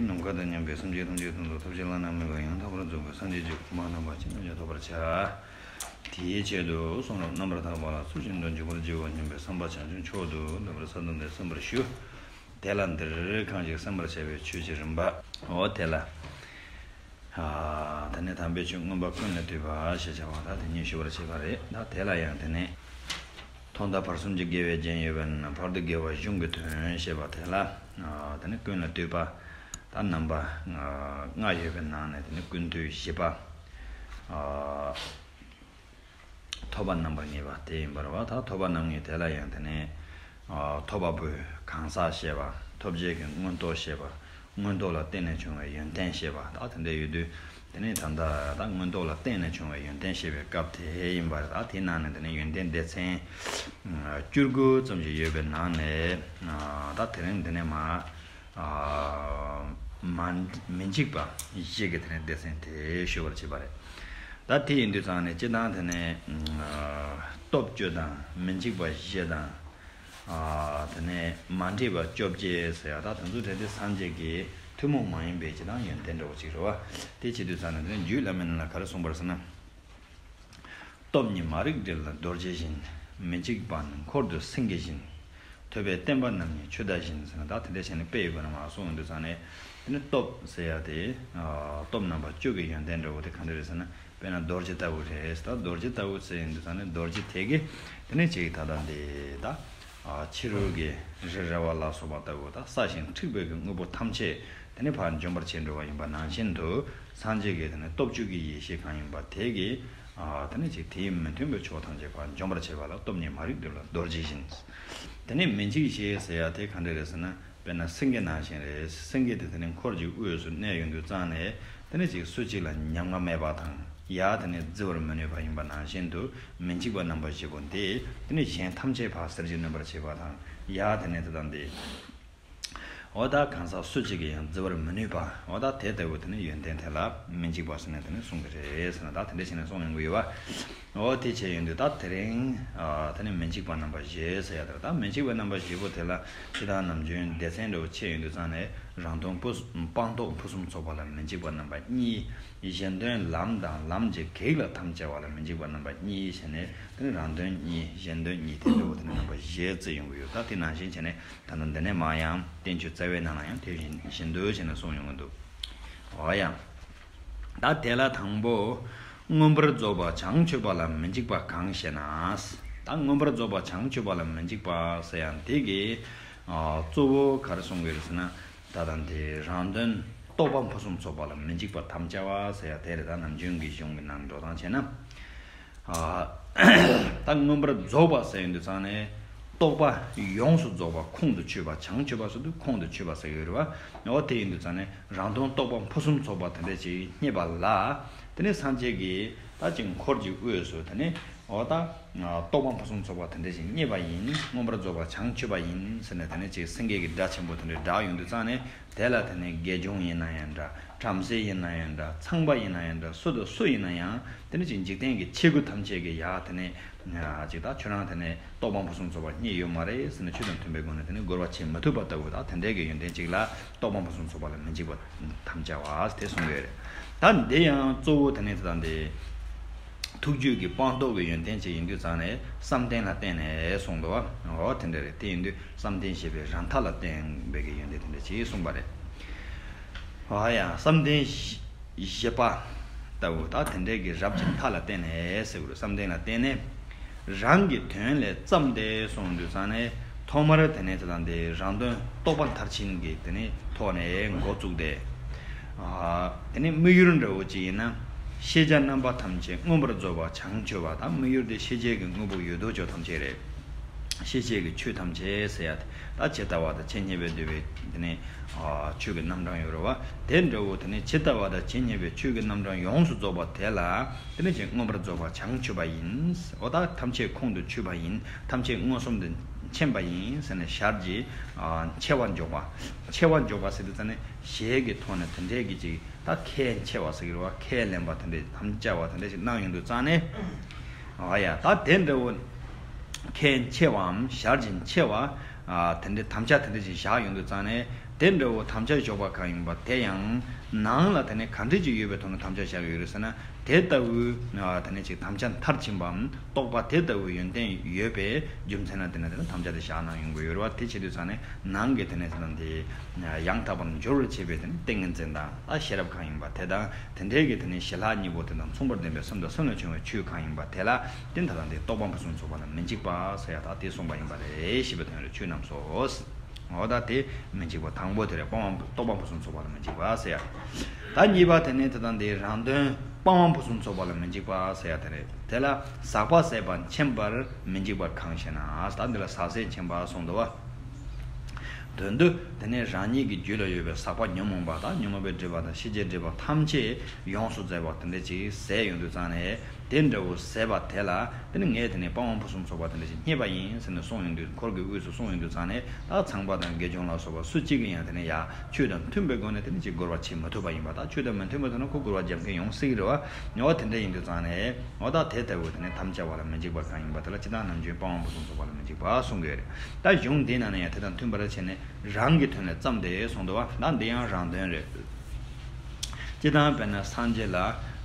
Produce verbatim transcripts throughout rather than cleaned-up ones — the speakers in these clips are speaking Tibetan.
ནམ་མཁའ་དང་མཉམ་པའི་སེམས་ཅན་ཐམས་ཅད་དོན་དུ་ཐོབ་བྱ་བླ་ན་མེད་པ་ཡང་དག་པར་རྫོགས་པའི་སངས་རྒྱས་ཀྱི་གོ་འཕང་རྣམ་པ་ཇི་བཞིན་ཐོབ་པར་བྱ། དེའི་ཆེད་དུ་གསུང་རབ་རྣམ་པར་དག་པ་ལ་ཚུལ་བཞིན་དུ་འཇུག་པར་བགྱིའོ་སྙམ་པའི་བསམ་པ་བྱང་ཆུབ་མཆོག་ཏུ་འདོད་པར་སློབ་སྟེ་གསན་པར་ཞུ། དེ་ལ་འདིར་གང་ཞིག་གསན་པར་བྱ་བའི་ཆོས་ཀྱི་རིམ་པ། འོ་དེ་ལ། ཨ། དེ་ནས་དམ་པའི་ཆོས་མངོན་པ་ཀུན་ལས་བཏུས་པ་ཞེས་བྱ་བ་དག་དེ་ཉིད་ཞུ་བར་བྱེད་པ་རེད། ད་དེ་ལ་ཡང་དེ་ནས། ཐོག་མཐའ་བར་གསུམ་གྱི་དགེ་བའི་རྒྱན་ཡོད་པས་ན་བར་དུ་དགེ་བ་གཞུང་གི་དོན་ཞེས་པ་དེ་ལ། ཨ། དེ་ནས་ཀུན་ལས་བཏུས་པ། ད་རྣམ་པ་ལྔ་ཡོད་པའི་ནང་ནས་དེ་ནས་ཀུན་བཏུས་བཞི་པ། ཨ། ཐོབ་པ་རྣམ་པར་ངེས་པ་དེ་ཡིན་པ་རེད་བ། ད་ཐོབ་པ་རྣམ་ངེས་དེ་ལ་ཡང་དེ་ནས། ཨ། ཐོབ་པ་པོའི་གང་ཟག་ཤེས་པ། ཐོབ་བྱེད་ཀྱི་མངོན་རྟོགས་ཤེས་པ། མངོན་རྟོགས་ལ་བརྟེན་ནས་བྱུང་བའི་ཡོན་ཏན་ཤེས་པ། ད་དེ་འདྲ་ཡོད་དུས། དེ་ནས་ད་ལྟ་ད་མངོན་རྟོགས་ལ་བརྟེན་ནས་བྱུང་བའི་ཡོན་ཏན་ཤེས་པའི་སྐབས་དེ་ཡིན་པ་རེད། ད་དེའི་ནང་ནས་དེ་ནས་ཡོན་ཏན་སྡེ་ཚན་བཅུ་དགུ་ཙམ་ཞིག་ཡོད་པའི་ནང་ནས། ཨ། ད་དེ་རིང་དེ་ནས་མ། ཨ། མ། མི་འཇིགས་པ་བཞི་གི་དེ་ནས་སྡེ་ཚན་དེ་ཞུ་བར་བྱེད་པ་རེད། ད་དེ་ཡིན་དུས་ཙང་ནས་སྤྱིར་བཏང་དེ་ནས། ཨ། སྟོབས་བཅུ་དང་མི་འཇིགས་པ་བཞི་དང་། ཨ། དེ་ནས་མ་འདྲེས་པ་བཅོ་བརྒྱད་ཟེར་ཡ། ད་དེ་ཚོ་དེ་དེ་སངས་རྒྱས་ཀྱི་ཐུན་མོང་མ་ཡིན་པའི་སྤྱིར་བཏང་ཡོན་ཏན་འདྲ་བོ་ཅིག་རེད་བ། དེ་བྱེད་དུས་ཙང་ནས་དེ་ནས་རྒྱུད་བླ་མའི་ནང་ལ་ག་རེ་གསུངས་པ་རེད་ཟེར་ན། སྟོབས་ཉིད་མ་རིག་འདྲེ་ལ་རྡོ་རྗེ་བཞིན། མི་འཇིགས་པ་ནི་འཁོར་དུ་སེང་གེ་བཞིན། ཐོས་པས་བསྟན་པ་རྣམས་ཉིད་ཆུ་ཟླ་བཞིན་ཟེར་ན། ད་དེ་འདྲ་བྱས་ནས་དཔེ་ཡོད་པ་ནང་མ་གསུངས་ཡོང་དུས་ཙང་ནས། དེ་ནི་སྟོབས་ཟེར་ཡ་དེ། ཨ། སྟོབས་རྣམ་པ་བཅུ་གི་ཡོན་ཏན་འདྲ་བོ་དེ་ག་འདྲ་རེད་ཟེར་ན། དཔེར་ན་རྡོ་རྗེ་ལྟ་བུ་རེད། ད་རྡོ་རྗེ་ལྟ་བུ་ཟེར་ཡོང་དུས་ཙང་ནས་རྡོ་རྗེ་དེ་གི་དེ་ནི་ཅིག་ད་ལྟ་འདི་ད། ཨ། ཕྱི་རོལ་གྱི་རི་ར་བ་ལ་སོགས་པ་ལྟ་བུ་ད་སྲ་ཞིང་མཁྲེགས་པའི་གི་དངོས་པོ་ཐམས་ཅད་དེ་ནི་ཕར་འཇོམས་པར་བྱེད་འགྲོ་བ་ཡིན་པ་ནང་བཞིན་དུ། སངས་རྒྱས་ཀྱི་དེ་ནི་སྟོབས་བཅུ་གི་ཡེ་ཤེས་གང་ཡིན་པ་དེ་གིས། ཨ། དེ་ནི་ཅིག་དེའི་མི་མཐུན་པའི་ཕྱོགས་ཐམས་ཅད་ཕར་འཇོམས་པར་བྱེད་པ་ལ་སྟོབས་ཉིད་མ་རིག་འདྲེ་ལ་རྡོ་རྗེ་བཞིན། དེ་ནི་མི་འཇིགས་བྱེད་ཟེར་ཡ་དེ་ག་འདྲ་རེད་ཟེར་ན། དཔེར་ན་སེང་གེ་ནང་བཞིན་རེད། སེང་གེ་དེ་དེ་ནི་འཁོར་གྱི་དབུས་སུ་གནས་ཡོང་དུས་ཙང་ནས། དེ་ནི་ཅིག་སུ་གཅིག་ལ་ཉམ་ང་མེད་པ་དང་། ཡ་དེ་ནི་བརྫི་བར་མི་ནུས་པ་ཡིན་པ་ནང་བཞིན་དུ། མི་འཇིགས་པ་རྣམ་པ་བཞི་པོ་འདི་དེ་ནི་གཞན་ཐམས་ཅད་ཕར་གཟིར་གྱིས་ནོན་པར་བྱེད་པ་དང་། ཡ་དེ་ནི་དེ་དང་འདི། འོ་ད་གང་ཟག་སུ་གཅིག་གིས་ཡང་བརྫི་བར་མི་ནུས་པ། འོ་ད་དེ་ལྟ་བུ་དེ་ནི་ཡོན་ཏན་དེ་ལ་མི་འཇིགས་པ་ཟེར་ནས་དེ་ནི་གསུངས་ཀྱི་རེད་ཟེར་ན། ད་དེ་འདྲ་བྱས་ནས་གསུངས་ཡོང་གི་ཡོད་པ། འོ་དེ་བྱས་ཡོང་དུས་ད་དེ་རིང་། ཨ། དེ་ནི་མི་འཇིགས་པ་རྣམ་པ་བཞི་ཟེར་ཡ་དེ་རེད། ད་མི་འཇིགས་པ་རྣམ་པ་བཞི་པོ་དེ་ལ་སྤྱིར་བཏང་ནམ་རྒྱུན་སྡེ་ཚན་འདྲ་བོ་ཕྱེ་ཡོང་དུས་ཙང་ནས། རང་དོན་སྤོང་། སྤངས་རྟོགས་ཕུན་སུམ་ཚོགས་པ་ལ་མི་འཇིགས་པ་རྣམ་པ་གཉིས། གཞན་དོན་ལམ་དང་ལམ་གྱི་གེགས་ལ་དམ་བཅའ་བ་ལ་མི་འཇིགས་པ་རྣམ་པ་གཉིས་བྱས་ནས། དེ་ནི་རང་དོན་གཉིས། གཞན་དོན་གཉིས། དེ་འདྲ་བོ་དེ་ནི་རྣམ་པ་བཞི་བརྩི་ཡོང་གི་ཡོད། ད་དེ་ནང་བཞིན་བྱས་ནས་ད་ལྟ་འདི་ནས་མར་ཡང་བསྟན་བཅོས་རྩ་བའི་ནང་ལ་ཡང་དེ་བཞིན་བཞིན་དུ་བྱས་ནས་གསུངས་ཡོང་གི་འདུག། འོ་ཡ། ད་དེ་ལ་དང་པོ། མངོན་པར་རྫོགས་པ་བྱང་ཆུབ་པ་ལ་མི་འཇིགས་པ་གང་ཞེ་ན། ད་མངོན་པར་རྫོགས་པ་བྱང་ཆུབ་པ་ལ་མི་འཇིགས་པ་ཟེར་ཡང་དེ་གི། ཨ། གཙོ་བོ་ག་རེ་གསུང་གི་རེད་ཟེར་ན། ད་ལྟ་འདི་རང་དོན་རྟོགས་པ་ཕུན་སུམ་ཚོགས་པ་ལ་མི་འཇིགས་པ་དམ་བཅའ་བ་ཟེར་ཡ་དེ་རེད། ད་ནམ་རྒྱུན་གྱི་གཞུང་གི་ནང་འགྲོ་སྟངས་བྱས་ན། ཨ། ད་མངོན་པར་རྫོགས་པ་ཟེར་ཡོང་དུས་ཙང་ནས། རྟོགས་པ་ཡོངས་སུ་རྫོགས་པ་ཁོང་དུ་ཆུད་པ། བྱང་ཆུབ་པ་ཟེར་དུས་ཁོང་དུ་ཆུད་པ་ཟེར་གྱི་ཡོད་རེད་བ། འོ་དེ་ཡིན་དུས་ཙང་ནས་རང་དོན་རྟོགས་པ་ཕུན་སུམ་ཚོགས་པ་དེ་འདྲ་ཅིག་རྙེད་པ་ལ། དེ་ནས་སངས་རྒྱས་ཀྱིས་ད་ཅིག་འཁོར་གྱི་དབུས་སུ་དེ་ནས། འོ་ད། རྟོགས་པ་ཕུན་སུམ་ཚོགས་པ་དེ་འདྲ་ཞིག་རྙེད་པ་ཡིན། མངོན་པར་རྫོགས་པ་བྱང་ཆུབ་པ་ཡིན་ཟེར་ནས་དེ་ནས་ཅིག་སེང་གེ་གི་སྒྲ་ཆེན་པོ་དེ་འདྲ་བསྒྲགས་ཡོང་དུས་ཙང་ནས། དེ་ལ་དེ་ནས་དགེ་སྦྱོང་ཡིན་ན་ཡང་འདྲ། བྲམ་ཟེ་ཡིན་ན་ཡང་འདྲ། ཚངས་པ་ཡིན་ན་ཡང་འདྲ། སུ་དང་སུ་ཡིན་ན་ཡང་། དེ་ནས་ཅིག་འཇིག་རྟེན་གྱི་ཆེ་རྒུ་ཐམས་ཅད་ཀྱིས་ཡ་དེ་ནས། ཅིག་ད་ཁྱོད་རང་དེ་ནས་རྟོགས་པ་ཕུན་སུམ་ཚོགས་པ་རྙེད་ཡོད་མ་རེད་ཟེར་ནས། ཆོས་དང་མཐུན་པའི་སྒོ་ནས་དེ་ནས་རྒོལ་བ་བྱེད་མི་ཐུབ་པ་ལྟ་བུ། ད་དེ་འདྲའི་གི་ཡོན་ཏན་ཅིག་ལ་རྟོགས་པ་ཕུན་སུམ་ཚོགས་པ་ལ་མི་འཇིགས་པ་དམ་བཅའ་བ་དེ་གསུངས་ཡོད་རེད། ད་འདི་ཡང་གཙོ་བོ་དེ་ནས་དེ་དང་དེ། ཐུགས་རྒྱུད་ཀྱི་སྤངས་རྟོགས་ཀྱི་ཡོན་ཏན་ཅིག་ཡིན་དུས་ཙང་ནས་བསམ་གཏན་ལ་བརྟེན་ནས་གསུངས་འདུག་བ། འོ་དེ་འདྲ་རེད། དེ་ཡིན་དུས་བསམ་གཏན་ཞེས་པའི་རང་མཐའ་ལ་བརྟེན་པའི་གི་ཡོན་ཏན་དེ་འདྲ་ཅིག་གསུངས་པ་རེད། འོ་ཡ། བསམ་གཏན་བཞི་པ་ལྟ་བུ། ད་དེ་འདྲའི་གི་རབ་ཀྱི་མཐའ་ལ་བརྟེན་ནས་ཟེར་དགོས་རེད། བསམ་གཏན་ལ་བརྟེན་ནས། རང་གི་དོན་ལས་བརྩམས་ཏེ་གསུངས་དུས་ཙང་ནས། ཐོག་མར་དེ་ནས་དེ་དང་དེ་རང་དོན་རྟོགས་པ་མཐར་ཕྱིན་གྱི་དེ་ནས་ཐོག་ནས་འགོ་བཙུགས་ཏེ། ཨ། དེ་ནས་དམིགས་ཡུལ་འདྲ་བོ་ཅིག་ཡིན་ན། ཤེས་བྱ་རྣམ་པ་ཐམས་ཅད་མངོན་པར་རྫོགས་པ་བྱང་ཆུབ་པ། ད་དམིགས་ཡུལ་དེ་ཤེས་བྱའི་གི་དངོས་པོ་ཡོད་དོ་ཅོག་ཐམས་ཅད་རེད། ཤེས་བྱའི་གི་ཆོས་ཐམས་ཅད་ཟེར་ཡ་དེ། ད་ཇི་ལྟ་བ་དང་ཇི་སྙེད་པའི་འདུལ་བའི་དེ་ནས། ཨ། ཆོས་ཀྱི་རྣམ་གྲངས་ཡོད་རེད་བ། དེ་འདྲ་བོ་དེ་ནས་ཇི་ལྟ་བ་དང་ཇི་སྙེད་པའི་ཆོས་ཀྱི་རྣམ་གྲངས་ཡོངས་སུ་རྫོགས་པ་དེ་ལ། དེ་ནས་ཅིག་མངོན་པར་རྫོགས་པ་བྱང་ཆུབ་པ་ཡིན། འོ་ད་ཐམས་ཅད་ཁོང་དུ་ཆུད་པ་ཡིན། ཐམས་ཅད་མངོན་སུམ་དུ་མཁྱེན་པ་ཡིན་ཟེར་ནས་ཞར་གྱིས། ཨ། ཕྱེ་བ་འཇོག་པ། ཕྱེ་བ་འཇོག་པ་ཟེར་དུས་ཙང་ནས་ཞལ་གྱི་ཐོག་ནས་དེ་འདྲའི་གི་ཅིག་ད་ཁས་འཆེ་བ་ཟེར་གྱི་རེད་བ། ཁས་ལེན་པ་དེ་འདྲའི་དམ་བཅའ་བ་དེ་འདྲའི་ཞིག་གནང་ཡོང་དུས་ཙང་ནས། ཨ་ཡ། ད་དེ་འདྲ་བོ་ཁས་འཆེ་བའམ་ཞར་གྱིས་འཆེ་བ། ཨ། དེ་འདྲའི་དམ་བཅའ་དེ་འདྲ་ཞིག་བཞག་ཡོང་དུས་ཙང་ནས། དེ་འདྲ་བོ་དམ་བཅའ་འཇོག་པ་གང་ཡིན་པ་དེ་ཡང་ནང་ལ་དེ་ནས་ག་འདྲ་ཅིག་ཡོད་པའི་ཐོག་ནས་དམ་བཅའ་བཞག་གི་ཡོད་རེད་ཟེར་ན། དེ་ལྟ་བུའི་དེ་ནས་ཅིག་དམ་བཅའ་མཐར་ཕྱིན་པའམ་རྟོགས་པ་དེ་ལྟ་བུའི་ཡོན་ཏན་ཡོད་པའི་རྒྱུ་མཚན་ལ་བརྟེན་ནས་དེ་ནས་དམ་བཅའ་དེ་བཞག་གནང་ཡོང་གི་ཡོད་རེད་བ། དེ་བྱེད་དུས་ཙང་ནས་ནང་གི་དེ་ནས་དེ་ནས་དེ་ཡང་དག་པར་འགྱུར་བར་བྱེད་པའི་དེ་ནས་ཏིང་ངེ་འཛིན་དང་ད་ཤེས་རབ་གང་ཡིན་པ་དེ་དང་དེ་འདྲའི་གི་དེ་ནས་ཞི་ལྷག་གཉིས་པོ་དེ་དང་མཚུངས་པར་ལྡན་པའི་སེམས་དང་སེམས་ལས་བྱུང་བའི་ཆོས་གང་ཡིན་པ་དེ་ལ་བརྟེན་ད་དང་དེ་རྟོག་པ་ཕུན་སུམ་ཚོགས་པ་ལ་མི་འཇིགས་པ་ཟེར་ཡ་ད་དེ་གསུངས་པ་ཡིན་པ་རེད། ཞེས་པའི་དོན་རེད། ཆོས་རྣམས་སོ། འོ་ད་དེ་མི་འཇིགས་པ་དང་པོ་དེ་རེད། སྤང་བ་རྟོག་པ་ཕུན་སུམ་ཚོགས་པ་ལ་མི་འཇིགས་པ་ཟེར་ཡ། ད་གཉིས་པ་དེ་ནི་དེ་དང་དེའི་རང་དོན་སྤང་བ་ཕུན་སུམ་ཚོགས་པ་ལ་མི་འཇིགས་པ་ཟེར་ཡ་དེ་རེད། དེ་ལ་ཟག་པ་ཟད་པ་མཁྱེན་པར་མི་འཇིགས་པར་གང་ཞེ་ན། ད་འདི་ལ་ཟག་ཟད་མཁྱེན་པ་གསུངས་འདུག་བ། དོན་དུ་དེ་ནི་རང་ཉིད་ཀྱི་རྒྱུད་ལ་ཡོད་པའི་ཟག་པ་ཉོན་མོངས་པ་དང་ཉོན་མོངས་པའི་སྒྲིབ་པ་དང་ཤེས་བྱའི་སྒྲིབ་པ་ཐམས་ཅད་ཡོངས་སུ་ཟད་པ་དེ་འདྲ་ཅིག་ཟད་ཡོང་དུས་ཙང་ནས། དེ་འདྲ་བོ་ཟད་པ་དེ་ལ་དེ་ནི་ངས་དེ་ནས་སྤང་བ་ཕུན་སུམ་ཚོགས་པ་དེ་འདྲ་ཞིག་རྙེད་པ་ཡིན་ཟེར་ནས་གསུངས་ཡོང་དུས། འཁོར་གྱི་དབུས་སུ་གསུངས་ཡོང་དུས་ཙང་ནས། ད་ཚངས་པ་དང་དགེ་སྦྱོང་ལ་སོགས་པ་སུ་གཅིག་གིས་ཡང་དེ་ནས་ཡ་ཆོས་དང་མཐུན་པའི་སྒོ་ནས་དེ་ནས་ཅིག་བསྒོར་བ་བྱེད་མི་ཐུབ་པ་ཡིན་པ། ད་ཆོས་དང་མི་མཐུན་པའི་ཐོག་ནས་ཁོ་བསྒོར་བ་རྒྱབ་མཁན་ཡོང་སྲིད་ཀྱི་རེད་བ། ཉོ་བ་དེ་འདྲ་ཡིན་དུས་ཙང་ནས་འོ་ད་དེ་ལྟ་བུ་དེ་ནས་དམ་བཅའ་བ་ལ་མི་འཇིགས་པ་གང་ཡིན་པ་དེ་ལ་ཅི་ལྟར་ནམ་རྒྱུན་སྤང་བ་ཕུན་སུམ་ཚོགས་པ་ལ་མི་འཇིགས་པ་གསུང་གི་ཡོད་རེད། ད་གཞུང་འདི་ནང་ནས་ཡང་དེ་དང་མཐུན་པར་བྱས་ནས། རང་གི་དོན་ལས་བརྩམས་ཏེ་གསུངས་འདུག་བ། ད་འདི་ཡང་རང་དོན་རེད། སྤྱིར་བཏང་དཔེར་ན་སངས་རྒྱས་ལ་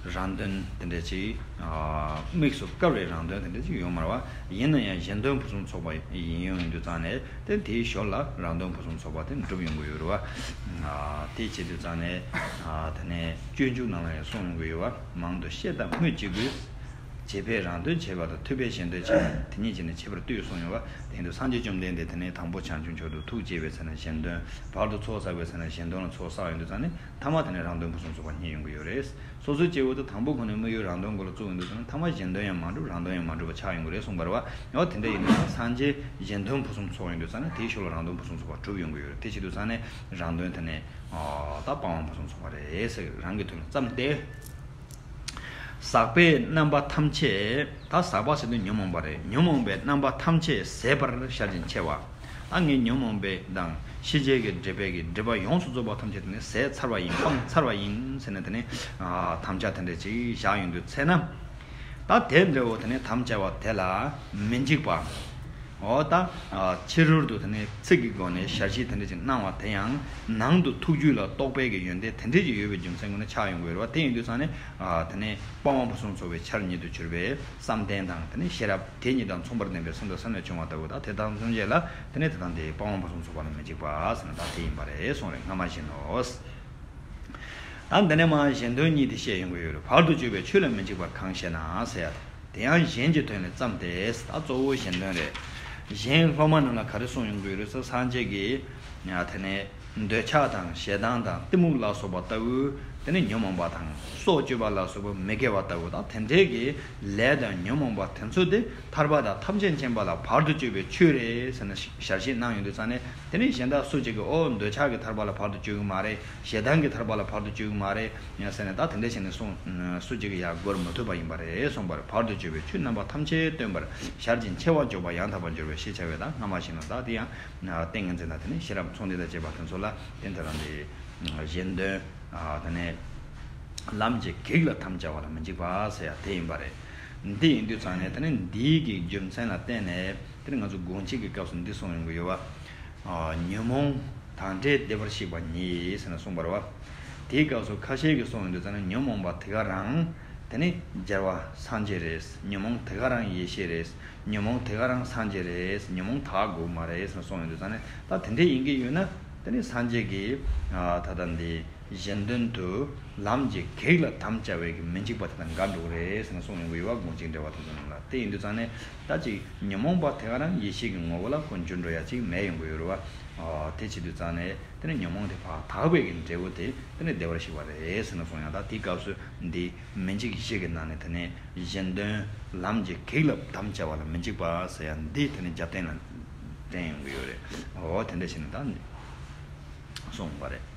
རང་དོན་དེ་འདྲ་ཅིག་དམིགས་སུ་བཀར་བའི་རང་དོན་དེ་འདྲ་ཅིག་ཡོད་མ་རེད་བ། ཡིན་ན་ཡང་གཞན་དོན་ཕུན་སུམ་ཚོགས་པ་ཡིན་ཡོང་དུས་ཙང་ནས་དེ་དེའི་ཞོར་ལ་རང་དོན་ཕུན་སུམ་ཚོགས་པ་དེ་འགྲུབ་ཡོང་གི་ཡོད་རེད་བ། དེ་བྱེད་དུས་ཙང་ནས་དེ་ནས་སྤྱོད་འཇུག་ནང་ལ་ཡང་གསུངས་ཡོང་གི་ཡོད་བ། མང་དུ་བཤད་དང་སྨོས་ཅི་དགོས། བྱེད་པས་རང་དོན་བྱེད་པ་དང་ཐུབ་པས་གཞན་དོན་བྱེད་པ་དེ་ཉིད་ཀྱིས་ནི་བྱེད་པར་ལྟོས་གསུངས་ཡོད་པ། དེ་ཡིན་དུས་སངས་རྒྱས་བཅོམ་ལྡན་འདས་དེ་ནས་དང་པོ་བྱང་ཆུབ་མཆོག་ཏུ་ཐུགས་བསྐྱེད་པའི་ཚེ་ན་གཞན་དོན། བར་དུ་ཚོགས་བསགས་པའི་ཚེ་ན་གཞན་དོན་ལ་ཚོགས་བསགས་ཡོང་དུས་ཙང་ནས་མཐའ་མ་དེ་ནས་རང་དོན་ཕུན་སུམ་ཚོགས་པ་རྙེད་ཡོང་གི་ཡོད་རེད། སོ་སོའི་སྐྱེ་བོ་དེ་དང་པོ་ཁོ་ནས་དམིགས་ཡུལ་རང་དོན་སྐོར་ལ་བཙུགས་ཡོང་དུས་ཙང་ནས་མཐའ་མ་གཞན་དོན་ཡང་མ་འགྲུབ་རང་དོན་ཡང་མ་འགྲུབ་པ་ཆགས་ཡོང་གི་རེད་གསུངས་པ་རེད་བ། འོ་དེ་འདྲ་ཡིན་དུས་སངས་རྒྱས་གཞན་དོན་ཕུན་སུམ་ཚོགས་ཡོང་དུས་ཙང་ནས་དེའི་ཞོར་ལ་རང་དོན་ཕུན་སུམ་ཚོགས་པ་གྲུབ་ཡོང་གི་ཡོད་རེད། དེ་བྱེད་དུས་ཙང་ནས་རང་དོན་དེ་ནས་ད་སྤང་བ་ཕུན་སུམ་ཚོགས་པ་རེད་ཟེར། རང་གི་དོན་ལ་བརྩམས་ཏེ། ཟག་པའི་རྣམ་པ་ཐམས་ཅད། ད་ཟག་པ་ཟེར་དུས་ཉོན་མོངས་པ་རེད། ཉོན་མོངས་པའི་རྣམ་པ་ཐམས་ཅད་ཟད་པར་ཞལ་གྱིས་མཆེ་བ། ད་ངས་ཉོན་མོངས་པའི་དང་ཤེས་བྱའི་གི་སྒྲིབ་པའི་གི་སྒྲིབ་པ་ཡོངས་སུ་རྫོགས་པ་ཐམས་ཅད་དེ་ནི་ཟད་ཚར་བ་ཡིན། སྤངས་ཚར་བ་ཡིན་ཟེར་ནས་དེ་ནི་དམ་བཅའ་དེ་འདྲ་ཅིག་བཞག་ཡོང་དུས་ཚེ་ན། ད་དེ་འདྲ་བོ་དེ་ནི་དམ་བཅའ་བ་དེ་ལ་མི་འཇིགས་པ། འོ་ད། ཕྱི་རོལ་དུ་དེ་ནས་ཚིག་གི་སྒོ་ནས་ཞལ་བཞེས་དེ་འདྲ་ཅིག་གནང་བ་དེ་ཡང་ནང་དུ་ཐུགས་རྒྱུད་ལ་རྟོགས་པའི་གི་ཡོན་ཏན་དེ་འདྲ་ཅིག་ཡོད་པའི་རྒྱུ་མཚན་ཀུན་ནས་ཆགས་ཡོང་གི་ཡོད་རེད་བ། དེ་ཡིན་དུས་ཙང་ནས་དེ་ནས་སྤང་བ་ཕུན་སུམ་ཚོགས་པའི་ཆར་ཉིད་དུ་གྱུར་པའི་བསམ་གཏན་དང་དེ་ནས་ཤེས་རབ་དེ་གཉིས་དང་མཚུངས་པར་ལྡན་པའི་སེམས་དང་སེམས་ལས་བྱུང་བ་ལྟ་བུ་དང་དེ་དག་ཐམས་ཅད་ལ་དེ་ནས་དེ་དང་དེའི་སྤང་བ་ཕུན་སུམ་ཚོགས་པ་ལ་མི་འཇིགས་པ་ཟེར་ན་ད་དེ་ཡིན་པ་རེད་གསུངས་རེད། སྔ་མ་བཞིན་ནོ། ད་འདི་ནས་མར་གཞན་དོན་གཉིས་དེ་བཤད་ཡོང་གི་ཡོད་རེད། བར་དུ་གཅོད་པའི་ཆོས་ལ་མི་འཇིགས་པ་གང་ཞེ་ན་ཟེར་ཡ་དེ། དེ་ཡང་གཞན་གྱི་དོན་ལས་བརྩམས་ཏེ། ད་གཙོ་བོ་གཞན་དོན་རེད། གཞན་སློབ་མ་རྣམས་ལ་ག་རེ་གསུངས་ཡོང་གི་ཡོད་རེད་ཟེར། སངས་རྒྱས་ཀྱིས་ཡ་དེ་ནས་འདོད་ཆགས་དང་ཞེ་སྡང་དང་གཏི་མུག་ལ་སོགས་པ་ལྟ་བུ། དེ་ནས་ཉོན་མོངས་པ་དང་སྲོག་གཅོད་པ་ལ་སོགས་པ་མི་དགེ་བ་ལྟ་བུ་དང་དེ་འདྲའི་གི་ལས་དང་ཉོན་མོངས་པ་དེ་ཚོ་དེ་ཐར་པ་དང་ཐམས་ཅད་མཁྱེན་པ་ལ་བར་དུ་གཅོད་པའི་ཆོས་རེད་ཟེར་ནས་ཞལ་བཞེས་གནང་ཡོང་དུས་ཙང་ནས། དེ་ནས་གཞན་དག་སུ་གཅིག་གིས་ཨོ་འདོད་ཆགས་ཀྱི་ཐར་པ་ལ་བར་དུ་གཅོད་ཀྱི་མ་རེད། ཞེ་སྡང་གི་ཐར་པ་ལ་བར་དུ་གཅོད་ཀྱི་མ་རེད་ཡང་ཟེར་ནས་ད་དེ་འདྲ་བྱས་ནས་གསུངས། སུ་གཅིག་གིས་ཡང་བསྒོར་མི་ཐུབ་པ་ཡིན་པ་རེད་གསུངས་པར། བར་དུ་གཅོད་པའི་ཆོས་རྣམ་པ་ཐམས་ཅད་སྟོན་པར་ཞལ་གྱིས་མཆེ་བར་འཇོག་པ་ཡང་དག་པར་འགྱུར་བའི་ཞེས་བྱ་བའི་ད་སྔ་མ་བཞིན་ནོ། ད་དེ་ཡང་ཏིང་ངེ་འཛིན་དང་དེ་ནས་ཤེས་རབ་ཚོགས་འདི་དང་བཅས་པ་དེ་ཚོ་ལ་བརྟེན་ཏེ་རང་གི་གཞན་དོན་དེ་ནས་ལམ་གྱི་གེགས་ལ་དམ་བཅའ་བ་ལ་མི་འཇིགས་པ་ཟེར་ཡ་དེ་ཡིན་པ་རེད། འདི་ཡིན་དུས་ཙང་ནས་དེ་ནས་འདིའི་གི་རྒྱུ་མཚན་ལ་བརྟེན་ནས། དེ་ནི་ང་ཚོ་དགོངས་གཅིག་གི་སྐབས་སུ་འདི་གསུངས་ཡོང་གི་ཡོད་པ། ཉོན་མོངས་དང་བྲལ་བདེ་བར་གཤེགས་པ་ཉིད་ཟེར་ནས་གསུངས་པ་རེད་བ། དེའི་སྐབས་སུ་ཁ་ཤས་ཀྱིས་གསུངས་ཡོང་དུས་ཙང་ནས་ཉོན་མོངས་པ་དེ་ག་རང་དེ་ནི་རྒྱལ་བ་སངས་རྒྱས་རེད། ཉོན་མོངས་དེ་ག་རང་ཡེ་ཤེས་རེད། ཉོན་མོངས་དེ་ག་རང་སངས་རྒྱས་རེད། ཉོན་མོངས་དག་དགོས་མ་རེད་ཟེར་ནས་གསུངས་ཡོང་དུས་ཙང་ནས་ད་དེ་འདྲས་ཡིན་གྱི་ཡོད་ན་དེ་ནི་སངས་རྒྱས་ཀྱིས་ད་ལྟ་འདི། གཞན་དོན་དུ་ལམ་གྱི་གེགས་ལ་དམ་བཅའ་བའི་གི་མི་འཇིགས་པ་དེ་དང་འགལ་འགྲོ་གི་རེད་ཟེར་ནས་གསུངས་ཡོང་གི་ཡོད་པ། དགོངས་གཅིག་འགྲེལ་པ་དེ་ཚོ་ནང་ལ་དེ་ཡིན་དུས་ཙང་ནས་ད་ཅིག་ཉོན་མོངས་པ་དེ་ག་རང་ཡེ་ཤེས་ཀྱི་ངོ་བོ་ལ་ཁོ་འགྱུར་འགྲོ་ཡ་ཅིག་མེད་ཡོང་གི་ཡོད་རེད་བ། དེ་བྱེད་དུས་ཙང་ནས་དེ་ནི་ཉོན་མོངས་དེ་ཕར་དག་པའི་གི་འབྲས་བུ་དེ་དེ་ནི་བདེ་བར་གཤེགས་པ་རེད་ཟེར་ནས་གསུངས་ཡང་ད་དེའི་སྐབས་སུ་འདི་མི་འཇིགས་བཞི་གི་ནང་ནས་དེ་ནས་གཞན་དོན་ལམ་གྱི་གེགས་ལ་དམ་བཅའ་བ་ལ་མི་འཇིགས་པ་ཟེར་ཡ་འདི་དེ་ནི་རྒྱབ་རྟེན་ལ་འདྲེན་ཡོང་གི་ཡོད་རེད། འོ་དེ་འདྲ་བྱས་ནས་ད་གསུངས་པ་རེད།